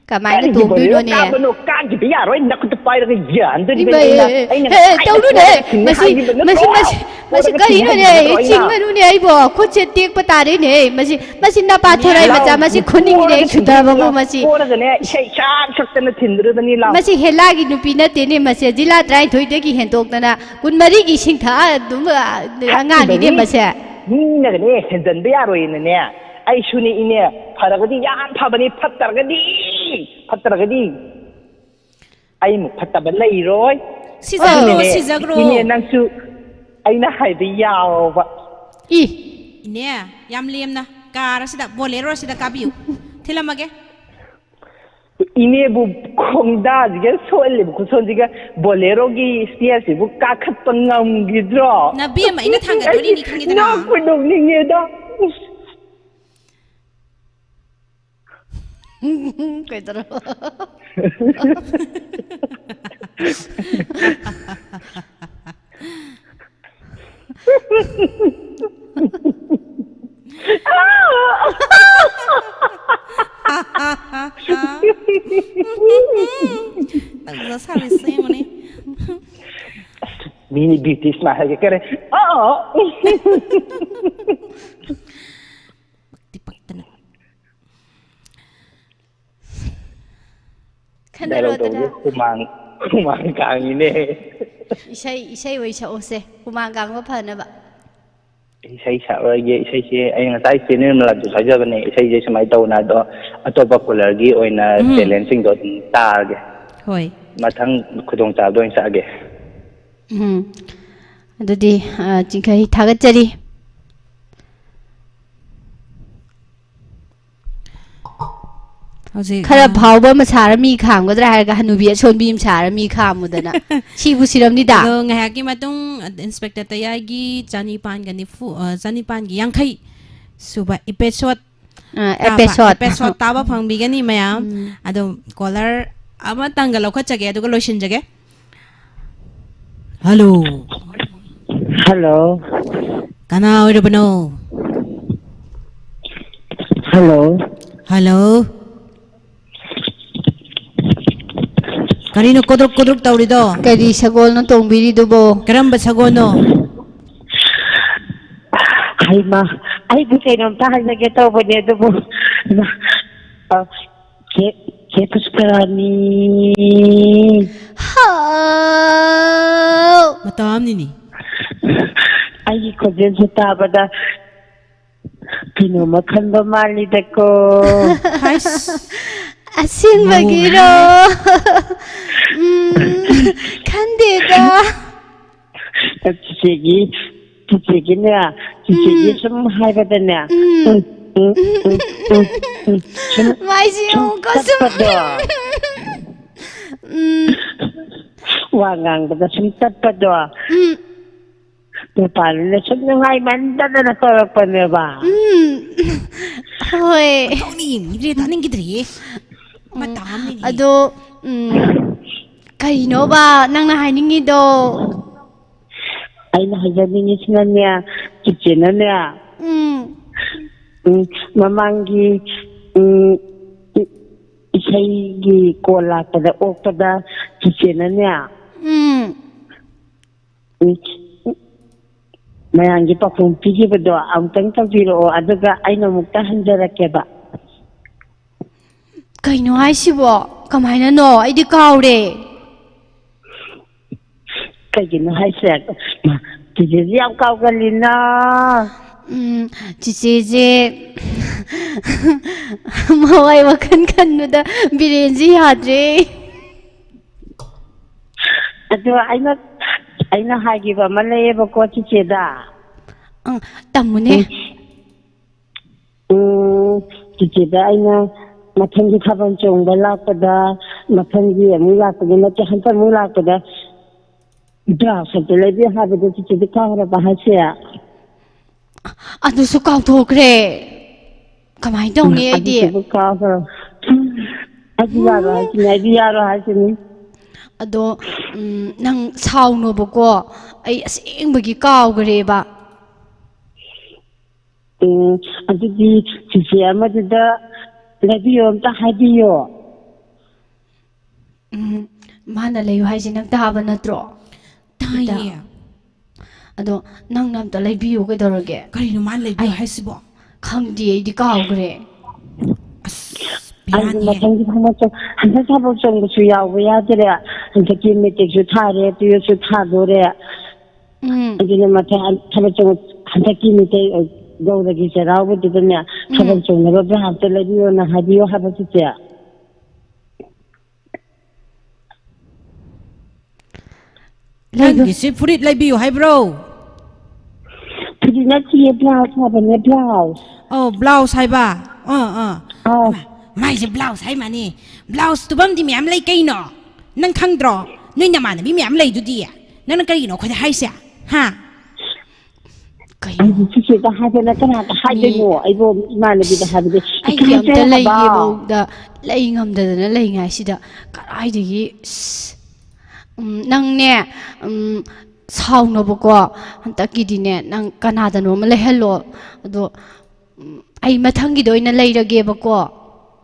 ꯀꯃꯥꯏꯅ ꯀꯔꯤꯒꯤ ꯕꯣꯂꯦꯔꯣ ꯇꯣꯡꯗꯣꯏꯅꯣꯅꯦ? ꯀꯥꯞꯄꯅꯣ? ꯀꯥꯞꯈꯤꯕ ꯌꯥꯔꯣꯏ, ꯅꯈꯨꯠꯇ ꯄꯥꯏꯔꯒ ꯌꯥꯟꯗꯣꯔꯤꯕꯅꯤ ꯏꯃꯥ, ꯑꯩꯅ꯫ ꯑꯩꯅ ꯑꯦ, ꯉꯁꯥꯏ ꯇꯧꯅꯨꯅꯦ꯫ ꯊꯣꯛꯑꯒ ꯊꯤꯟꯅꯤ ꯃꯁꯤ, ꯍꯥꯏꯈꯤꯕ ꯃꯁꯤ, ꯅꯠꯇ꯭ꯔꯣ? ꯃꯁꯤ, ꯃꯁꯤ ꯊꯣꯛꯑꯒ ꯊꯤꯟꯅꯤ ꯀꯔꯤꯅꯣꯅꯦ? ꯍꯥꯏꯈꯤꯕ ꯅꯠꯇ꯭ꯔꯣ ꯑꯩꯅ? ꯆꯤꯡꯒꯅꯨꯅꯦ ꯑꯩꯕꯣ꯫ ꯈꯨꯠꯁꯦ ꯇꯦꯛꯄ ꯇꯥꯔꯦꯅꯦ꯫ ꯃꯁꯤ, ꯃꯁꯤ ꯅꯄꯥ ꯊꯣꯔꯥꯏ ꯂꯥꯎ, ꯃꯆꯥ, ꯃꯁꯤ ꯈꯨꯅꯤꯡꯒꯤꯅꯦ ꯊꯣꯛꯑꯒ ꯑꯩ ꯊꯤꯟꯗꯣꯔꯤꯕꯅꯤ ꯁꯨꯗꯕꯕꯨ ꯂꯥꯎ꯫ ꯃꯁꯤ꯫ ꯊꯣꯛꯑꯒꯅꯦ ꯏꯁꯩ ꯁꯛ ꯁꯛꯇꯅ ꯊꯤꯟꯗꯣꯔꯤꯕꯅꯤ ꯂꯥꯎ꯫ ꯃꯁꯤ ꯍꯦꯂꯥꯒꯤ ꯅꯨꯄꯤ ꯅꯠꯇꯦꯅꯦ, ꯃꯁꯦ ꯖꯤꯂꯥ ꯇꯔꯥꯅꯤꯊꯣꯏꯗꯒꯤ ꯍꯦꯟꯗꯣꯛꯇꯅ ꯀꯨꯟꯃꯔꯤꯒꯤ ꯏꯁꯤꯡ ꯊꯛꯑ ꯑꯗꯨꯝ, ꯑ, ꯑꯉꯥꯡꯅꯤꯅꯦ ꯊꯛꯏꯕꯅꯤ꯫ ꯃꯁꯦ꯫ ꯃꯤꯅꯒꯅꯦ ꯍꯦꯟꯖꯟꯕ ꯌꯥꯔꯣꯏꯅꯅꯦ, ꯑꯩꯁꯨꯅꯦ ꯏꯅꯦ, ꯐꯔꯒꯗꯤ ꯌꯥꯝ ꯐꯕꯅꯤ, ꯐꯠꯇ꯭ꯔꯒꯗꯤ, ꯐꯠꯇ꯭ꯔꯒꯗꯤ ꯑꯩꯃꯨꯛ ꯐꯠꯇꯕ ꯂꯩꯔꯣꯏ꯫ ꯁꯤꯖꯈ꯭ꯔꯣ, ꯑꯗꯨꯅꯅꯦ, ꯁꯤꯖꯈ꯭ꯔꯣ꯫ ꯏꯅꯦ ꯅꯪꯁꯨ ꯑꯩꯅ ꯍꯥꯏꯕ ꯌꯥꯎꯕ꯫ ꯏ꯫ ꯏꯅꯦ, ꯌꯥꯝ ꯂꯦꯝꯅ ꯀꯥꯔ ꯑꯁꯤꯗ, ꯕꯣꯂꯦꯔꯣ ꯑꯁꯤꯗ ꯀꯥꯕꯤꯌꯨ꯫ ꯊꯤꯜꯂꯝꯃꯒꯦ꯫ ꯏꯅꯦꯕꯨ ꯈꯣꯡꯗꯥꯁꯤꯒ ꯁꯣꯜꯂꯤꯕ ꯈꯨꯁꯣꯟꯁꯤꯒ ꯕꯣꯂꯦꯔꯣꯒꯤ ꯁ꯭ꯇꯦꯖꯁꯤꯕꯨ ꯀꯥꯈꯠꯄ ꯉꯝꯈꯤꯗ꯭ꯔꯣ? ꯅꯕꯦꯝꯃ, ꯑꯩꯅ ꯊꯥꯡꯒꯠꯇꯣꯔꯤꯅꯤ, ꯑꯩ ꯈꯪꯉꯤꯗꯅ꯫ ꯅꯣꯛꯄꯨ ꯅꯣꯛꯅꯤꯡꯉꯦꯗ꯫ ꯀꯩꯗꯧꯔꯕ? ꯇꯧꯖ ꯁꯥꯕꯤꯁꯦ ꯌꯦꯡꯉꯨꯅꯦ꯫ ꯃꯤꯅꯤ ꯕ꯭ꯌꯨꯇꯤ ꯁ꯭ꯃꯥꯏꯜ ꯍꯥꯏꯒꯦ ꯀꯔꯦ꯫ ꯑꯥ꯫ ꯄꯛꯇꯤ ꯄꯛꯇꯅ꯫ ꯈꯟꯅꯔꯣꯗꯅ꯫ ꯗꯥꯏꯂꯣꯛ ꯇꯧꯕꯁꯦ ꯍꯨꯃꯥꯡ, ꯍꯨꯃꯥꯡ ꯀꯥꯡꯉꯤꯅꯦ꯫ ꯏꯁꯩ, ꯏꯁꯩ ꯑꯣꯏ ꯁꯛꯑꯣꯁꯦ, ꯍꯨꯃꯥꯡ ꯀꯥꯡꯕ ꯐꯅꯕ꯫ ꯏꯁꯩ ꯁꯛꯑꯔꯣꯏꯒꯦ꯫ ꯏꯁꯩꯁꯦ ꯑꯩ ꯉꯁꯥꯏ ꯆꯦ ꯅꯤꯔꯃꯂꯥꯗꯁꯨ ꯍꯥꯏꯖꯕꯅꯦ, ꯏꯁꯩꯁꯦ ꯁꯨꯃꯥꯏꯅ ꯇꯧꯅ, ꯑꯗꯣ ꯑꯇꯣꯞꯄ ꯀꯣꯂꯔꯒꯤ ꯑꯣꯏꯅ ꯎꯝ꯫ ꯇꯦꯂꯦꯟꯁꯤꯡꯗꯣ ꯑꯗꯨꯝ ꯇꯥꯔꯒꯦ꯫ ꯍꯣꯏ꯫ ꯃꯊꯪ ꯈꯨꯗꯣꯡꯆꯥꯕꯗ ꯑꯣꯏꯅ ꯁꯛꯑꯒꯦ꯫ ꯎꯝ꯫ ꯑꯗꯨꯗꯤ, ꯑ, ꯆꯤꯡꯈꯩ ꯊꯥꯒꯠꯆꯔꯤ꯫ ꯍꯧꯖꯤꯛ, ꯈꯔ ꯑ, ꯐꯥꯎꯕ ꯑꯃ ꯁꯥꯔ ꯃꯤ ꯈꯥꯝꯒꯗ꯭ꯔꯥ ꯍꯥꯏꯔꯒ ꯍꯅꯨꯕꯤ ꯑꯁꯣꯟꯕꯤ ꯑꯃ ꯁꯥꯔ ꯃꯤ ꯈꯥꯝꯃꯨꯗꯅ꯫ ꯁꯤꯕꯨ ꯁꯤꯔꯝꯅꯤꯗ꯫ ꯑꯗꯣ ꯉꯥꯏꯍꯥꯛꯀꯤ ꯃꯇꯨꯡ, ꯑ, ꯏꯟꯁꯄꯦꯛꯇꯔ ꯇꯌꯥꯏꯒꯤ ꯆꯅꯤꯄꯥꯟꯒ ꯅꯤꯐꯨ, ꯑ, ꯆꯅꯤꯄꯥꯟꯒꯤ ꯌꯥꯡꯈꯩ ꯁꯨꯕ ꯏꯄꯤꯁꯣꯗ ꯑ, ꯇꯥꯕ, ꯑꯦꯄꯤꯁꯣꯗ꯫ ꯏꯄꯤꯁꯣꯗ ꯇꯥꯕ ꯐꯪꯕꯤꯒꯅꯤ ꯃꯌꯥꯝ꯫ ꯎꯝ꯫ ꯑꯗꯣ ꯀꯣꯂꯔ ꯑꯃꯇꯪꯒ ꯂꯧꯈꯠꯆꯒꯦ, ꯑꯗꯨꯒ ꯂꯣꯏꯁꯤꯟꯖꯒꯦ꯫ ꯍꯜꯂꯣ꯫ ꯍꯜꯂꯣ꯫ ꯀꯅꯥ ꯑꯣꯏꯔꯕꯅꯣ? ꯍꯜꯂꯣ꯫ ꯍꯜꯂꯣ꯫ ꯀꯔꯤꯅꯣ ꯀꯣꯗ꯭ꯔꯨꯛ ꯀꯣꯗ꯭ꯔꯨꯛ ꯇꯧꯔꯤꯗꯣ? ꯀꯔꯤ ꯁꯒꯣꯜꯅꯣ ꯇꯣꯡꯕꯤꯔꯤꯗꯨꯕꯣ? ꯀꯔꯝꯕ ꯁꯒꯣꯜꯅꯣ? ꯍꯩꯃ, ꯑꯩꯕꯨ ꯀꯩꯅꯣꯝꯇ ꯍꯥꯏꯖꯒꯦ ꯇꯧꯕꯅꯦ, ꯑꯗꯨꯕꯨ, ꯑ, ꯆꯦ, ꯆꯦ ꯄꯨꯁꯄꯔꯥꯅꯤ꯫ ꯍꯥꯎ! ꯃꯇꯥ ꯑꯃꯅꯤꯅꯦ꯫ ꯑꯩꯒꯤ ꯈꯣꯟꯖꯦꯜꯁꯦ ꯇꯥꯕꯗ ꯀꯩꯅꯣꯝꯃ ꯈꯟꯕ ꯃꯥꯜꯂꯤꯗꯀꯣ꯫ ꯍꯥꯏꯁ꯫ ꯑꯁꯦꯡꯕꯒꯤꯔꯣ? ꯎꯝ, ꯈꯟꯗꯦꯗ꯫ ꯆꯤꯆꯦꯒꯤ, ꯆꯤꯆꯦꯒꯤꯅꯦ, ꯆꯤꯆꯦꯒꯤ ꯁꯨꯝ ꯍꯥꯏꯕꯗꯅꯦ, ꯎꯝ꯫ ꯎꯝ, ꯎꯝ, ꯎꯝ, ꯎꯝ, ꯎꯝ, ꯁꯨꯝ, ꯃꯥꯏꯁꯦ ꯁꯨꯝ ꯌꯦꯡꯉꯨꯀꯣ, ꯁꯨꯝ꯫ ꯇꯠꯄꯗꯣ, ꯎꯝ, ꯋꯥ ꯉꯥꯡꯕꯗ ꯁꯨꯝ ꯇꯠꯄꯗꯣ, ꯎꯝ, ꯃꯄꯥꯟꯗ ꯁꯨꯝ ꯅꯨꯡꯉꯥꯏꯃꯟꯗꯗꯅ ꯇꯧꯔꯛꯄꯅꯦꯕ꯫ ꯎꯝ꯫ ꯍꯣꯏ꯫ ꯊꯣꯛꯅ ꯌꯦꯡꯅꯤꯡꯗ꯭ꯔꯦ, ꯇꯥꯅꯤꯡꯈꯤꯗ꯭ꯔꯦ꯫ ꯃꯇꯥ ꯑꯃꯅꯤꯅꯦ꯫ ꯑꯗꯣ, ꯎꯝ, ꯀꯩꯅꯣꯕ ꯅꯪꯅ ꯍꯥꯏꯅꯤꯡꯉꯤꯗꯣ? ꯑꯩꯅ ꯍꯥꯏꯖꯅꯤꯡꯉꯤꯁꯤꯅꯅꯦ, ꯆꯤꯆꯦꯅꯅꯦ, ꯎꯝ, ꯎꯝ, ꯃꯃꯥꯡꯒꯤ, ꯎꯝ, ꯏ-, ꯏꯁꯩꯒꯤ ꯀꯣꯜ ꯂꯥꯛꯄꯗ ꯑꯣꯛꯄꯗ ꯆꯤꯆꯦꯅꯅꯦ, ꯎꯝ꯫ ꯎꯝ, ꯃꯌꯥꯝꯒꯤ ꯄꯥꯎꯈꯨꯝ ꯄꯤꯈꯤꯕꯗꯣ ꯑꯃꯨꯛꯇꯪ ꯇꯧꯕꯤꯔꯛꯑꯣ, ꯑꯗꯨꯒ ꯑꯩꯅ ꯑꯃꯨꯛꯇ ꯍꯟꯖꯔꯛꯀꯦꯕ꯫ ꯀꯩꯅꯣ ꯍꯥꯏꯁꯤꯕꯣ? ꯀꯃꯥꯏꯅꯅꯣ? ꯑꯩꯗꯤ ꯀꯥꯎꯔꯦ꯫ ꯀꯩꯒꯤꯅꯣ ꯍꯥꯏꯁꯦ? ꯃꯥ, ꯆꯤꯆꯦꯁꯦ ꯌꯥꯝ ꯀꯥꯎꯒꯜꯂꯤꯅ꯫ ꯎꯝ, ꯆꯤꯆꯦꯁꯦ ꯃꯋꯥꯏ ꯋꯥꯈꯜ ꯈꯟꯕꯗ ꯕꯤꯔꯦꯟꯁꯤ ꯌꯥꯗ꯭ꯔꯦ꯫ ꯑꯗꯣ ꯑꯩꯅ, ꯑꯩꯅ ꯍꯥꯏꯈꯤꯕ ꯑꯃ ꯂꯩꯌꯦꯕꯀꯣ ꯆꯤꯆꯦꯗ꯫ ꯑꯪ, ꯇꯝꯃꯨꯅꯦ꯫ ꯎꯝ꯫ ꯎꯝ, ꯆꯤꯆꯦꯗ ꯑꯩꯅ ꯃꯊꯪꯒꯤ ꯊꯥꯕꯜ ꯆꯣꯡꯕ ꯂꯥꯛꯄꯗ, ꯃꯊꯪꯒꯤ ꯑꯃꯨꯛ ꯂꯥꯛꯄꯗ ꯅꯠꯇꯦ, ꯍꯟꯇꯛ ꯑꯃꯨꯛ ꯂꯥꯛꯄꯗ ꯕ꯭ꯂꯥꯎꯁ ꯑꯝꯇ ꯂꯩꯕꯤꯌꯨ ꯍꯥꯏꯕꯗꯣ ꯆꯤꯆꯦꯗꯤ ꯀꯥꯎꯔꯕ ꯍꯥꯏꯁꯦ? ꯑꯗꯨꯁꯨ ꯀꯥꯎꯊꯣꯛꯈ꯭ꯔꯦ꯫ ꯀꯃꯥꯏꯅ ꯇꯧꯅꯤ ꯑꯩꯗꯤ? ꯑꯗꯨꯁꯨ ꯀꯥꯎꯈ꯭ꯔꯕ꯫ ꯑꯩꯗꯤ ꯌꯥꯔꯣꯏ ꯍꯥꯏꯁꯤꯅꯤ, ꯑꯩꯗꯤ ꯌꯥꯔꯣꯏ ꯍꯥꯏꯁꯤꯅꯤ꯫ ꯑꯗꯣ, ꯎꯝ, ꯅꯪ ꯁꯥꯎꯅꯣꯕꯀꯣ, ꯑꯩ ꯑꯁꯦꯡꯕꯒꯤ ꯀꯥꯎꯈ꯭ꯔꯦꯕ꯫ ꯎꯝ, ꯑꯗꯨꯗꯤ ꯆꯤꯆꯦ ꯑꯃꯗꯨꯗ ꯂꯩꯕꯤꯌꯣ, ꯑꯝꯇ ꯍꯥꯏꯕꯤꯌꯣ꯫ ꯎꯝ, ꯃꯥꯅ ꯂꯩꯌꯨ ꯍꯥꯏꯁꯦ ꯅꯪ ꯇꯥꯕ ꯅꯠꯇ꯭ꯔꯣ? ꯇꯥꯏꯌꯦ꯫ ꯏꯇꯥ꯫ ꯑꯗꯣ ꯅꯪꯅ ꯑꯝꯇ ꯂꯩꯕꯤꯌꯨ ꯀꯩꯗꯧꯔꯒꯦ? ꯀꯔꯤꯅꯣ ꯃꯥꯅ ꯂꯩꯕꯤꯌꯨ ꯑꯩ ꯍꯥꯏꯁꯤꯕꯣ? ꯈꯪꯗꯦ, ꯑꯩꯗꯤ ꯀꯥꯎꯈ꯭ꯔꯦ꯫ ꯑꯁ, ꯑꯩꯗꯤ ꯕꯦꯔꯥꯅꯤꯍꯦ꯫ ꯃꯊꯪꯒꯤ ꯊꯕꯛ ꯆꯪ-, ꯍꯟꯗꯛ ꯊꯕꯛ ꯆꯪꯕꯁꯨ ꯌꯥꯎꯕ ꯌꯥꯗ꯭ꯔꯦ꯫ ꯍꯟꯗꯛꯀꯤ ꯃꯦꯇ꯭ꯔꯤꯛꯁꯨ ꯊꯥꯔꯦ, ꯇꯨꯌꯦꯜꯐꯁꯨ ꯊꯥꯗꯣꯔꯦ꯫ ꯎꯝ꯫ ꯑꯗꯨꯅ ꯃꯊꯪ ꯊꯕꯛ ꯆꯪꯕ, ꯍꯟꯗꯛꯀꯤ ꯃꯦꯇ꯭ꯔꯤꯛ ꯒꯧꯔꯒꯤ ꯆꯩꯔꯥꯎꯕꯗꯨꯗꯅꯦ, ꯎꯝ꯫ ꯊꯥꯕꯜ ꯆꯣꯡꯅꯕ ꯕ꯭ꯔꯥ ꯑꯝꯇ ꯂꯩꯕꯤꯌꯣꯅ ꯍꯥꯏꯕꯤꯌꯣ ꯍꯥꯏꯕ ꯆꯤꯆꯦ꯫ ꯂꯩꯕ- ꯅꯪꯒꯤꯁꯤ ꯐꯨꯔꯤꯠ ꯂꯩꯕꯤꯌꯨ ꯍꯥꯏꯕ꯭ꯔꯣ? ꯐꯨꯔꯤꯠ ꯅꯠꯇꯤꯌꯦ, ꯕ꯭ꯂꯥꯎꯁ ꯍꯥꯏꯕꯅꯦ, ꯕ꯭ꯂꯥꯎꯁ꯫ ꯑꯣ, ꯕ꯭ꯂꯥꯎꯁ ꯍꯥꯏꯕ? ꯑꯥ, ꯑꯥ꯫ ꯑꯥꯎ꯫ ꯃꯥ-, ꯃꯥꯏꯁꯦ ꯕ꯭ꯂꯥꯎꯁ ꯍꯥꯏ ꯃꯥꯅꯤ꯫ ꯕ꯭ꯂꯥꯎꯁ ꯇꯨꯐꯝꯗꯤ ꯃꯌꯥꯝ ꯂꯩ ꯀꯩꯅꯣ? ꯅꯪ ꯈꯪꯗ꯭ꯔꯣ? ꯅꯣꯏ ꯅꯃꯥꯟꯅꯕꯤ ꯃꯌꯥꯝ ꯂꯩꯗꯨꯗꯤ꯫ ꯅꯪꯅ ꯀꯔꯤꯒꯤꯅꯣ ꯑꯩꯈꯣꯏꯗ ꯍꯥꯏꯁꯦ? ꯍꯥ? ꯀꯩꯅꯣ? ꯑꯩꯗꯤ ꯆꯤꯆꯦꯗ ꯍꯥꯏꯗꯅ ꯀꯅꯥꯗ ꯃꯤ ꯍꯥꯏꯗꯣꯏꯅꯣ? ꯑꯩꯕꯨ ꯏꯃꯥꯟꯅꯕꯤꯗ ꯍꯥꯏꯕꯗꯤ ꯑꯩꯒꯤ ꯏꯀꯥꯏꯖꯩ ꯑꯝꯇ ꯍꯥꯏꯕ꯫ ꯂꯩꯒꯦꯐꯥꯎꯗ ꯂꯩ ꯉꯝꯗꯗꯅ ꯂꯩꯉꯥꯏꯁꯤꯗ ꯀꯗꯥꯏꯗꯒꯤ, ꯏꯁ, ꯎꯝ, ꯅꯪꯅꯦ, ꯎꯝ, ꯁꯥꯎꯅꯣꯕꯀꯣ, ꯍꯟꯗꯛꯀꯤꯗꯤꯅꯦ ꯅꯪ ꯀꯅꯥꯗꯅꯣ ꯑꯃ ꯂꯩꯍꯜꯂꯣ꯫ ꯑꯗꯣ, ꯎꯝ, ꯑꯩ ꯃꯊꯪꯒꯤꯗ ꯑꯣꯏꯅ ꯂꯩꯔꯒꯦꯕꯀꯣ,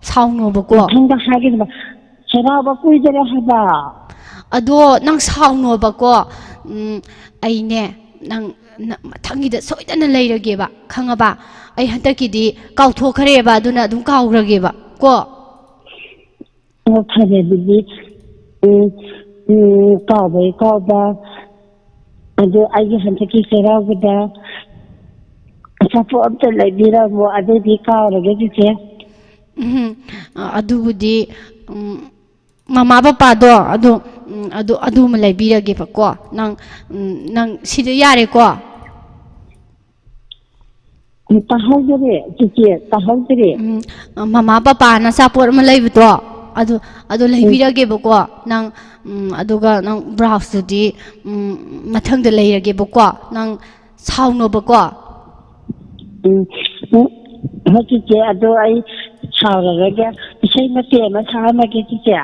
ꯁꯥꯎꯅꯣꯕꯀꯣ꯫ ꯃꯊꯪꯗ ꯍꯥꯏꯒꯗꯕ, ꯆꯩꯔꯥꯎꯕ ꯀꯨꯏꯗꯔꯦ ꯍꯥꯏꯕ꯫ ꯑꯗꯣ ꯅꯪ ꯁꯥꯎꯅꯣꯕꯀꯣ, ꯎꯝ, ꯑꯩꯅꯦ ꯅꯪ, ꯅ-, ꯃꯊꯪꯒꯤꯗ ꯁꯣꯏꯗꯅ ꯂꯩꯔꯒꯦꯕ, ꯈꯪꯉꯕ? ꯑꯩ ꯍꯟꯗꯛꯀꯤꯗꯤ ꯀꯥꯎꯊꯣꯛꯈ꯭ꯔꯦꯕ, ꯑꯗꯨꯅ ꯑꯗꯨꯝ ꯀꯥꯎꯈ꯭ꯔꯒꯦꯕ ꯀꯣ꯫ ꯑꯣ, ꯐꯔꯦ ꯑꯗꯨꯗꯤ꯫ ꯎꯝ, ꯎꯝ, ꯀꯥꯎꯕꯩ ꯀꯥꯎꯕ, ꯑꯗꯨ ꯑꯩꯒꯤ ꯍꯟꯗꯛꯀꯤ ꯆꯩꯔꯥꯎꯕꯗ ꯑꯆꯥꯄꯣꯠ ꯑꯝꯇ ꯂꯩꯕꯤꯔꯝꯃꯣ, ꯑꯗꯨꯗꯤ ꯀꯥꯎꯔꯒꯦ ꯆꯤꯆꯦ꯫ ꯎꯝ, ꯑ-, ꯑꯗꯨꯕꯨꯗꯤ, ꯎꯝ, ꯃꯃꯥ ꯄꯄꯥꯗꯣ ꯑꯗꯨ, ꯎꯝ, ꯑꯗꯨ, ꯑꯗꯨꯃ ꯂꯩꯕꯤꯔꯒꯦꯕꯀꯣ꯫ ꯅꯪ, ꯎꯝ, ꯅꯪ ꯁꯤꯗ ꯌꯥꯔꯦꯀꯣ? ꯎꯝ, ꯇꯥꯍꯧꯗꯔꯦ, ꯆꯤꯆꯦ, ꯇꯥꯍꯧꯗꯔꯦ꯫ ꯎꯝ, ꯃꯃꯥ ꯄꯄꯥꯅ ꯑꯆꯥꯄꯣꯠ ꯑꯃ ꯂꯩꯕꯗꯣ, ꯑꯗꯨ, ꯑꯗꯨ ꯎꯝ꯫ ꯂꯩꯕꯤꯔꯒꯦꯕꯀꯣ꯫ ꯅꯪ, ꯎꯝ, ꯑꯗꯨꯒ ꯅꯪ ꯕ꯭ꯂꯥꯎꯁꯇꯨꯗꯤ, ꯎꯝ, ꯃꯊꯪꯗ ꯂꯩꯔꯒꯦꯕꯀꯣ꯫ ꯅꯪ ꯁꯥꯎꯅꯣꯕꯀꯣ꯫ ꯎꯝ, ꯎꯝ, ꯍꯣꯏ, ꯆꯤꯆꯦ, ꯑꯗꯣ ꯑꯩ ꯁꯥꯎꯔꯔꯣꯏꯒꯦ꯫ ꯏꯁꯩ ꯃꯇꯦꯛ ꯑꯃ ꯁꯛꯍꯜꯂꯒꯦ, ꯆꯤꯆꯦ꯫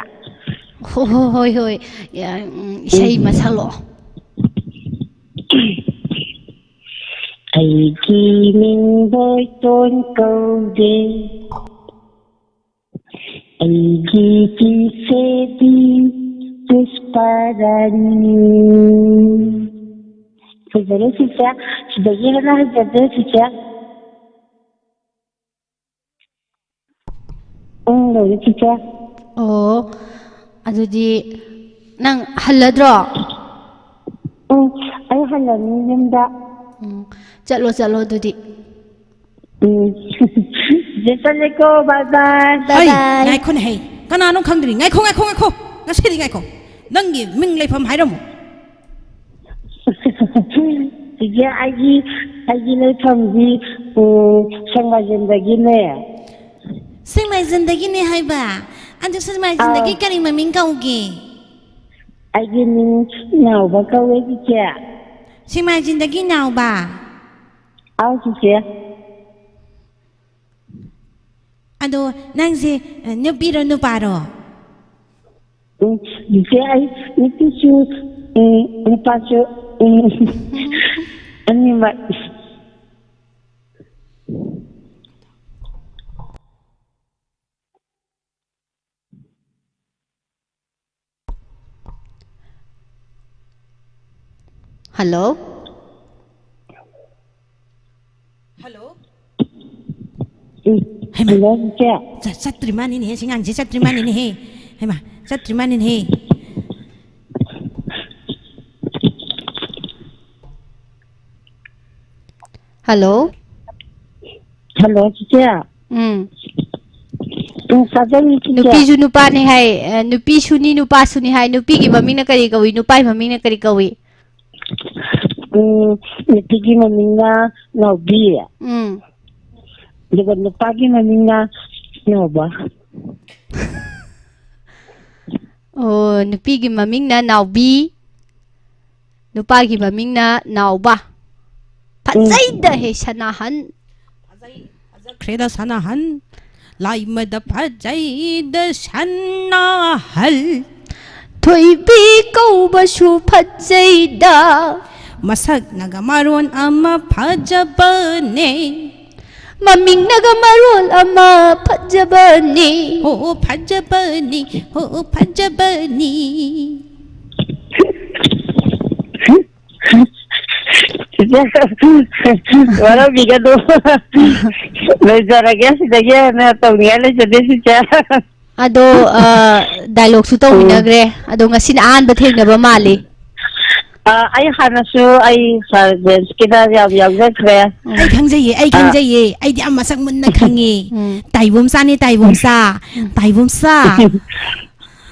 ꯍꯣ-, ꯍꯣ-, ꯍꯣꯏ, ꯍꯣꯏ꯫ ꯌꯥ-, ꯎꯝ, ꯏꯁꯩ ꯎꯝ꯫ ꯑꯃ ꯁꯛꯂꯛꯑꯣ꯫ ꯑꯩꯒꯤ ꯃꯤꯡ ꯕꯣꯏꯇꯣꯟ ꯀꯧꯗꯦ꯫ ꯑꯩꯒꯤ ꯆꯤꯆꯦꯗꯤ ꯄꯨꯁꯄꯥꯔꯥꯅꯤ꯫ ꯐꯖꯔꯦ ꯆꯤꯆꯦ꯫ ꯁꯤꯗꯒꯤ ꯍꯦꯟꯅ ꯍꯩꯖꯗ꯭ꯔꯦ ꯆꯤꯆꯦ꯫ ꯎꯝ, ꯂꯣꯏꯔꯦ ꯆꯤꯆꯦ꯫ ꯑꯣ, ꯑꯗꯨꯗꯤ ꯅꯪ ꯍꯜꯂꯗ꯭ꯔꯣ? ꯎꯝ, ꯑꯩ ꯍꯜꯂꯅꯤ ꯌꯨꯝꯗ꯫ ꯎꯝ, ꯆꯠꯂꯣ, ꯆꯠꯂꯣ ꯑꯗꯨꯗꯤ꯫ ꯎꯝ꯫ ꯆꯤꯆꯦ ꯆꯠꯂꯦꯀꯣ, bye bye, bye ꯍꯩ, bye꯫ ꯉꯥꯏꯈꯣꯅꯦ ꯍꯩ꯫ ꯀꯅꯥꯅꯣ ꯈꯪꯗ꯭ꯔꯤ꯫ ꯉꯥꯏꯈꯣ, ꯉꯥꯏꯈꯣ, ꯉꯥꯏꯈꯣ꯫ ꯉꯁꯤꯗꯤ ꯉꯥꯏꯈꯣ꯫ ꯅꯪꯒꯤ ꯃꯤꯡ ꯂꯩꯐꯝ ꯍꯥꯏꯔꯝꯃꯨ꯫ ꯆꯤꯆꯦ, ꯑꯩꯒꯤ, ꯑꯩꯒꯤ ꯂꯩꯐꯝꯗꯤ, ꯎꯝ, ꯁꯦꯡꯃꯥꯏꯖꯤꯟꯗꯒꯤꯅꯦ꯫ ꯁꯦꯡꯃꯥꯏꯖꯤꯟꯗꯒꯤꯅꯦ ꯍꯥꯏꯕ? ꯑꯗꯨ ꯁꯦꯡꯃꯥꯏꯖꯤꯟꯗꯒꯤ ꯑꯥ꯫ ꯀꯔꯤ ꯃꯃꯤꯡ ꯀꯧꯒꯦ? ꯑꯩꯒꯤ ꯃꯤꯡ ꯅꯥꯎꯕ ꯀꯧꯋꯦ, ꯆꯤꯆꯦ꯫ ꯁꯦꯡꯃꯥꯏꯖꯤꯟꯗꯒꯤ ꯅꯥꯎꯕ? ꯑꯥꯎ, ꯆꯤꯆꯦ꯫ ꯑꯗꯣ ꯅꯪꯁꯦ, ꯑ, ꯅꯨꯄꯤꯔꯣ ꯅꯨꯄꯥꯔꯣ? ꯎꯝ, ꯆꯤꯆꯦ, ꯑꯩ ꯅꯨꯄꯤꯁꯨ, ꯎꯝ, ꯅꯨꯄꯥꯁꯨ, ꯎꯝ, ꯑꯅꯤꯃꯛ꯫ ꯍꯜꯂꯣ? ꯍꯜꯂꯣ? ꯎꯝ, ꯍꯩꯃꯥ! ꯍꯜꯂꯣ, ꯆꯤꯆꯦ꯫ ꯆ-, ꯆꯠꯇ꯭ꯔꯤ ꯃꯥꯅꯤꯅꯦꯍꯦ, ꯁꯤ ꯑꯉꯥꯡꯁꯦ ꯆꯠꯇ꯭ꯔꯤ ꯃꯥꯅꯤꯅꯦꯍꯦ꯫ ꯍꯩꯃꯥ, ꯆꯠꯇ꯭ꯔꯤ ꯃꯥꯅꯤꯅꯦꯍꯦ꯫ ꯍꯜꯂꯣ꯫ ꯍꯜꯂꯣ, ꯆꯤꯆꯦ꯫ ꯎꯝ꯫ ꯎꯝ, ꯇꯥꯖꯔꯤ, ꯆꯤꯆꯦ꯫ ꯅꯨꯄꯤꯁꯨ ꯅꯨꯄꯥꯅꯤ ꯍꯥꯏ, ꯑ, ꯅꯨꯄꯤꯁꯨꯅꯤ ꯅꯨꯄꯥꯁꯨꯅꯤ ꯍꯥꯏ꯫ ꯅꯨꯄꯤꯒꯤ ꯃꯃꯤꯡꯅ ꯀꯔꯤ ꯀꯧꯏ? ꯅꯨꯄꯥꯒꯤ ꯃꯃꯤꯡꯅ ꯀꯔꯤ ꯀꯧꯏ? ꯎꯝ, ꯅꯨꯄꯤꯒꯤ ꯃꯃꯤꯡꯅ ꯅꯥꯎꯕꯤ꯫ ꯎꯝ꯫ ꯑꯗꯨꯒ ꯅꯨꯄꯥꯒꯤ ꯃꯃꯤꯡꯅ ꯅꯥꯎꯕ꯫ ꯑꯣ, ꯅꯨꯄꯤꯒꯤ ꯃꯃꯤꯡꯅ ꯅꯥꯎꯕꯤ, ꯅꯨꯄꯥꯒꯤ ꯃꯃꯤꯡꯅ ꯅꯥꯎꯕ꯫ ꯎꯝ꯫ ꯐꯖꯩꯗ ꯍꯦ ꯁꯅꯥꯍꯟ꯫ ꯐꯖꯩ, ꯐꯖꯈ꯭ꯔꯦꯗ ꯁꯅꯥꯍꯟ꯫ ꯂꯥꯏꯃꯗ ꯐꯖꯩꯗ ꯁꯅꯥꯍꯜ꯫ ꯊꯣꯏꯕꯤ ꯀꯧꯕꯁꯨ ꯐꯖꯩꯗ꯫ ꯃꯁꯛꯅꯒ ꯃꯔꯣꯟ ꯑꯃ ꯐꯖꯕꯅꯦ꯫ ꯃꯃꯤꯡꯅꯒ ꯃꯔꯣꯜ ꯑꯃ ꯐꯖꯕꯅꯤ꯫ ꯍꯣ ꯐꯖꯕꯅꯤ, ꯍꯣ ꯐꯖꯕꯅꯤ꯫ ꯆꯤꯆꯦ, ꯋꯥꯔꯧꯕꯤꯒꯅꯨ꯫ ꯂꯣꯏꯖꯔꯒꯦ, ꯁꯤꯗꯒꯤ ꯍꯦꯟꯅ ꯇꯧꯅꯤꯡꯉꯥꯏ ꯂꯩꯖꯗꯦ, ꯆꯤꯆꯦ꯫ ꯑꯗꯣ, ꯑ, ꯗꯥꯏꯂꯣꯒꯁꯨ ꯇꯧꯃꯤꯟꯅꯈ꯭ꯔꯦ꯫ ꯎꯝ꯫ ꯑꯗꯣ ꯉꯁꯤꯅ ꯑꯍꯥꯟꯕ ꯊꯦꯡꯅꯕ ꯃꯥꯜꯂꯤ꯫ ꯑ, ꯑꯩ ꯍꯥꯟꯅꯁꯨ ꯑꯩ ꯁꯥꯔ ꯖꯦꯝꯁꯀꯤꯗ ꯌꯥꯝ ꯌꯥꯎꯖꯈ꯭ꯔꯦ꯫ ꯎꯝ꯫ ꯑꯩ ꯈꯪꯖꯩꯌꯦ, ꯑꯩ ꯑ꯫ ꯈꯪꯖꯩꯌꯦ꯫ ꯑꯩꯗꯤ ꯌꯥꯝ ꯃꯁꯛ ꯃꯨꯟꯅ ꯈꯪꯉꯦ꯫ ꯎꯝ꯫ ꯇꯥꯏꯕꯣꯝꯆꯥꯅꯦ, ꯇꯥꯏꯕꯣꯝꯆꯥ꯫ ꯎꯝ꯫ ꯇꯥꯏꯕꯣꯝꯆꯥ꯫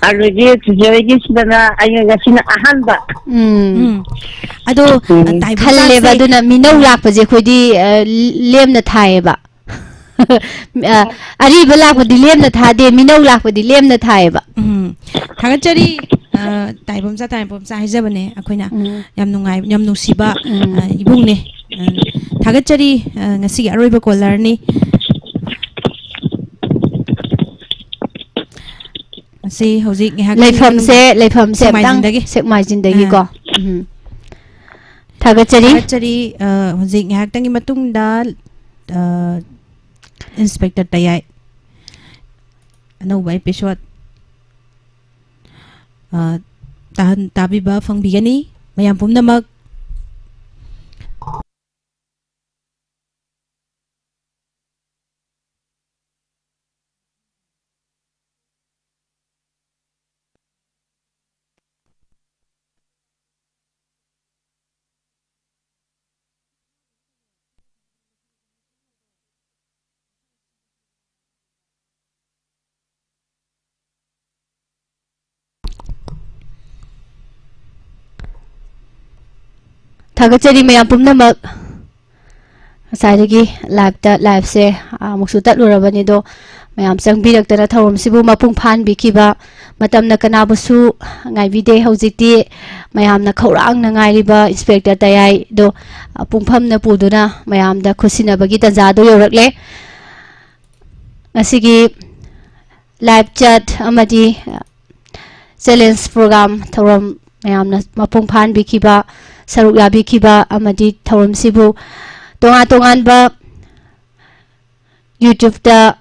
ꯑꯗꯨꯗꯤ ꯆꯤꯆꯦ ꯍꯣꯏꯒꯤꯁꯤꯗꯅ ꯑꯩꯅ ꯉꯁꯤꯅ ꯑꯍꯥꯟꯕ꯫ ꯎꯝ꯫ ꯎꯝ꯫ ꯑꯗꯣ, ꯎꯝ꯫ ꯇꯥꯏꯕꯣꯝꯆꯥꯁꯦ ꯈꯜꯂꯦꯕ, ꯑꯗꯨꯅ ꯃꯤꯅꯧ ꯂꯥꯛꯄꯁꯦ ꯑꯩꯈꯣꯏꯗꯤ, ꯑ, ꯂꯦꯝꯅ ꯊꯥꯏꯌꯦꯕ꯫ ꯑ, ꯑꯔꯤꯕ ꯂꯥꯛꯄꯗꯤ ꯂꯦꯝꯅ ꯊꯥꯗꯦ, ꯃꯤꯅꯧ ꯂꯥꯛꯄꯗꯤ ꯂꯦꯝꯅ ꯊꯥꯏꯌꯦꯕ꯫ ꯎꯝ꯫ ꯊꯥꯒꯠꯆꯔꯤ, ꯑ, ꯇꯥꯏꯕꯣꯝꯆꯥ, ꯇꯥꯏꯕꯣꯝꯆꯥ ꯍꯥꯏꯖꯕꯅꯦ ꯑꯩꯈꯣꯏꯅ꯫ ꯎꯝ꯫ ꯌꯥꯝ ꯅꯨꯡꯉꯥꯏ-, ꯌꯥꯝ ꯅꯨꯡꯁꯤꯕ, ꯎꯝ꯫ ꯑ, ꯏꯕꯨꯡꯅꯦ꯫ ꯑ, ꯊꯥꯒꯠꯆꯔꯤ, ꯑ, ꯉꯁꯤꯒꯤ ꯑꯔꯣꯏꯕ ꯀꯣꯂꯔꯅꯤ꯫ ꯃꯁꯤ ꯍꯧꯖꯤꯛ ꯉꯥꯏꯍꯥꯛꯀꯤ ꯂꯩꯐꯝꯁꯦ, ꯃꯅꯨꯡꯗ ꯂꯩꯐꯝꯁꯦ ꯑꯝꯇꯪ ꯁꯦꯛꯃꯥꯏꯖꯤꯟꯗꯒꯤ꯫ ꯁꯦꯛꯃꯥꯏꯖꯤꯟꯗꯒꯤꯀꯣ꯫ ꯑꯥ꯫ ꯎꯝ꯫ ꯊꯥꯒꯠꯆꯔꯤ꯫ ꯊꯥꯒꯠꯆꯔꯤ꯫ ꯑ, ꯍꯧꯖꯤꯛ ꯉꯥꯏꯍꯥꯛꯇꯪꯒꯤ ꯃꯇꯨꯡꯗ, ꯑ, ꯏꯟꯁꯄꯦꯛꯇꯔ ꯇꯌꯥꯏ ꯑꯅꯧꯕ episode, ꯑ, ꯇꯥꯍꯟ-, ꯇꯥꯕꯤꯕ ꯐꯪꯕꯤꯒꯅꯤ ꯃꯌꯥꯝ ꯄꯨꯝꯅꯃꯛ꯫ ꯊꯥꯒꯠꯆꯔꯤ ꯃꯌꯥꯝ ꯄꯨꯝꯅꯃꯛ꯫ ꯉꯁꯥꯏꯗꯒꯤ ꯂꯥꯏꯞꯇ, ꯂꯥꯏꯞꯁꯦ ꯑꯃꯨꯛꯁꯨ ꯇꯠꯂꯨꯔꯕꯅꯤ, ꯑꯗꯣ ꯃꯌꯥꯝ ꯆꯪꯕꯤꯔꯛꯇꯅ ꯊꯧꯔꯝꯁꯤꯕꯨ ꯃꯄꯨꯡ ꯐꯥꯍꯟꯕꯤꯈꯤꯕ, ꯃꯇꯝꯅ ꯀꯅꯥꯕꯨꯁꯨ ꯉꯥꯏꯕꯤꯗꯦ꯫ ꯍꯧꯖꯤꯛꯇꯤ ꯃꯌꯥꯝꯅ ꯈꯧꯔꯥꯡꯅ ꯉꯥꯏꯔꯤꯕ ꯏꯟꯁꯄꯦꯛꯇꯔ ꯇꯌꯥꯏꯗꯣ, ꯑ, ꯄꯨꯡꯐꯝꯅ ꯄꯨꯗꯨꯅ ꯃꯌꯥꯝꯗ ꯈꯨꯠꯁꯤꯟꯅꯕꯒꯤ ꯇꯥꯟꯖꯥꯗꯣ ꯌꯧꯔꯛꯂꯦ꯫ ꯉꯁꯤꯒꯤ ꯂꯥꯏꯞ ꯆꯦꯠ ꯑꯃꯗꯤ ꯆꯦꯂꯦꯟꯖ ꯄ꯭ꯔꯣꯒ꯭ꯔꯥꯝ ꯊꯧꯔꯝ ꯃꯌꯥꯝꯅ ꯃꯄꯨꯡ ꯐꯥꯍꯟꯕꯤꯈꯤꯕ, ꯁꯔꯨꯛ ꯌꯥꯕꯤꯈꯤꯕ ꯑꯃꯗꯤ ꯊꯧꯔꯝꯁꯤꯕꯨ ꯇꯣꯉꯥꯟ ꯇꯣꯉꯥꯟꯕ YouTubeꯇ,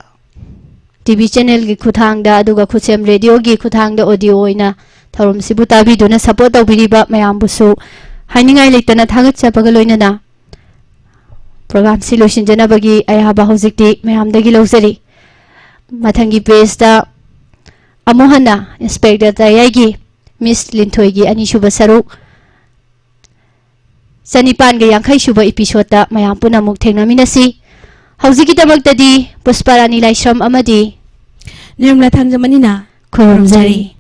ꯇꯤ ꯚꯤ ꯆꯦꯅꯦꯜꯒꯤ ꯈꯨꯠꯊꯥꯡꯗ, ꯑꯗꯨꯒ ꯈꯨꯠꯁꯦꯝ ꯔꯦꯗꯤꯑꯣꯒꯤ ꯈꯨꯠꯊꯥꯡꯗ ꯑꯣꯗꯤꯑꯣ ꯑꯣꯏꯅ ꯊꯧꯔꯝꯁꯤꯕꯨ ꯇꯥꯕꯤꯗꯨꯅ ꯁꯄꯣꯔꯠ ꯇꯧꯕꯤꯔꯤꯕ ꯃꯌꯥꯝꯕꯨꯁꯨ ꯍꯥꯏꯅꯤꯡꯉꯥꯏ ꯂꯩꯇꯅ ꯊꯥꯒꯠꯆꯕꯒ ꯂꯣꯏꯅꯅ ꯄ꯭ꯔꯣꯒ꯭ꯔꯥꯝꯁꯤ ꯂꯣꯏꯁꯤꯟꯖꯅꯕꯒꯤ ꯑꯌꯥꯕ ꯍꯧꯖꯤꯛꯇꯤ ꯃꯌꯥꯝꯗꯒꯤ ꯂꯧꯖꯔꯤ꯫ ꯃꯊꯪꯒꯤ ꯄꯦꯖꯇ ꯑꯃꯨꯛ ꯍꯟꯅ ꯏꯟꯁꯄꯦꯛꯇꯔ ꯇꯌꯥꯏꯒꯤ ꯃꯤꯁ ꯂꯤꯟꯊꯣꯏꯒꯤ ꯑꯅꯤꯁꯨꯕ ꯁꯔꯨꯛ ꯆꯅꯤꯄꯥꯟꯒ ꯌꯥꯡꯈꯩ ꯁꯨꯕ ꯏꯄꯤꯁꯣꯠꯇ ꯃꯌꯥꯝ ꯄꯨꯝꯅꯃꯛ ꯊꯦꯡꯅꯃꯤꯟꯅꯁꯤ꯫ ꯍꯧꯖꯤꯛꯀꯤꯗꯃꯛꯇꯗꯤ ꯄꯨꯁꯄꯥꯔꯥꯅꯤ ꯂꯥꯏꯁ꯭ꯔꯝ ꯑꯃꯗꯤ ꯅꯤꯔꯃꯂꯥ ꯊꯥꯡꯖꯃꯅꯤꯅ ꯈꯨꯔꯨꯝꯖꯔꯤ꯫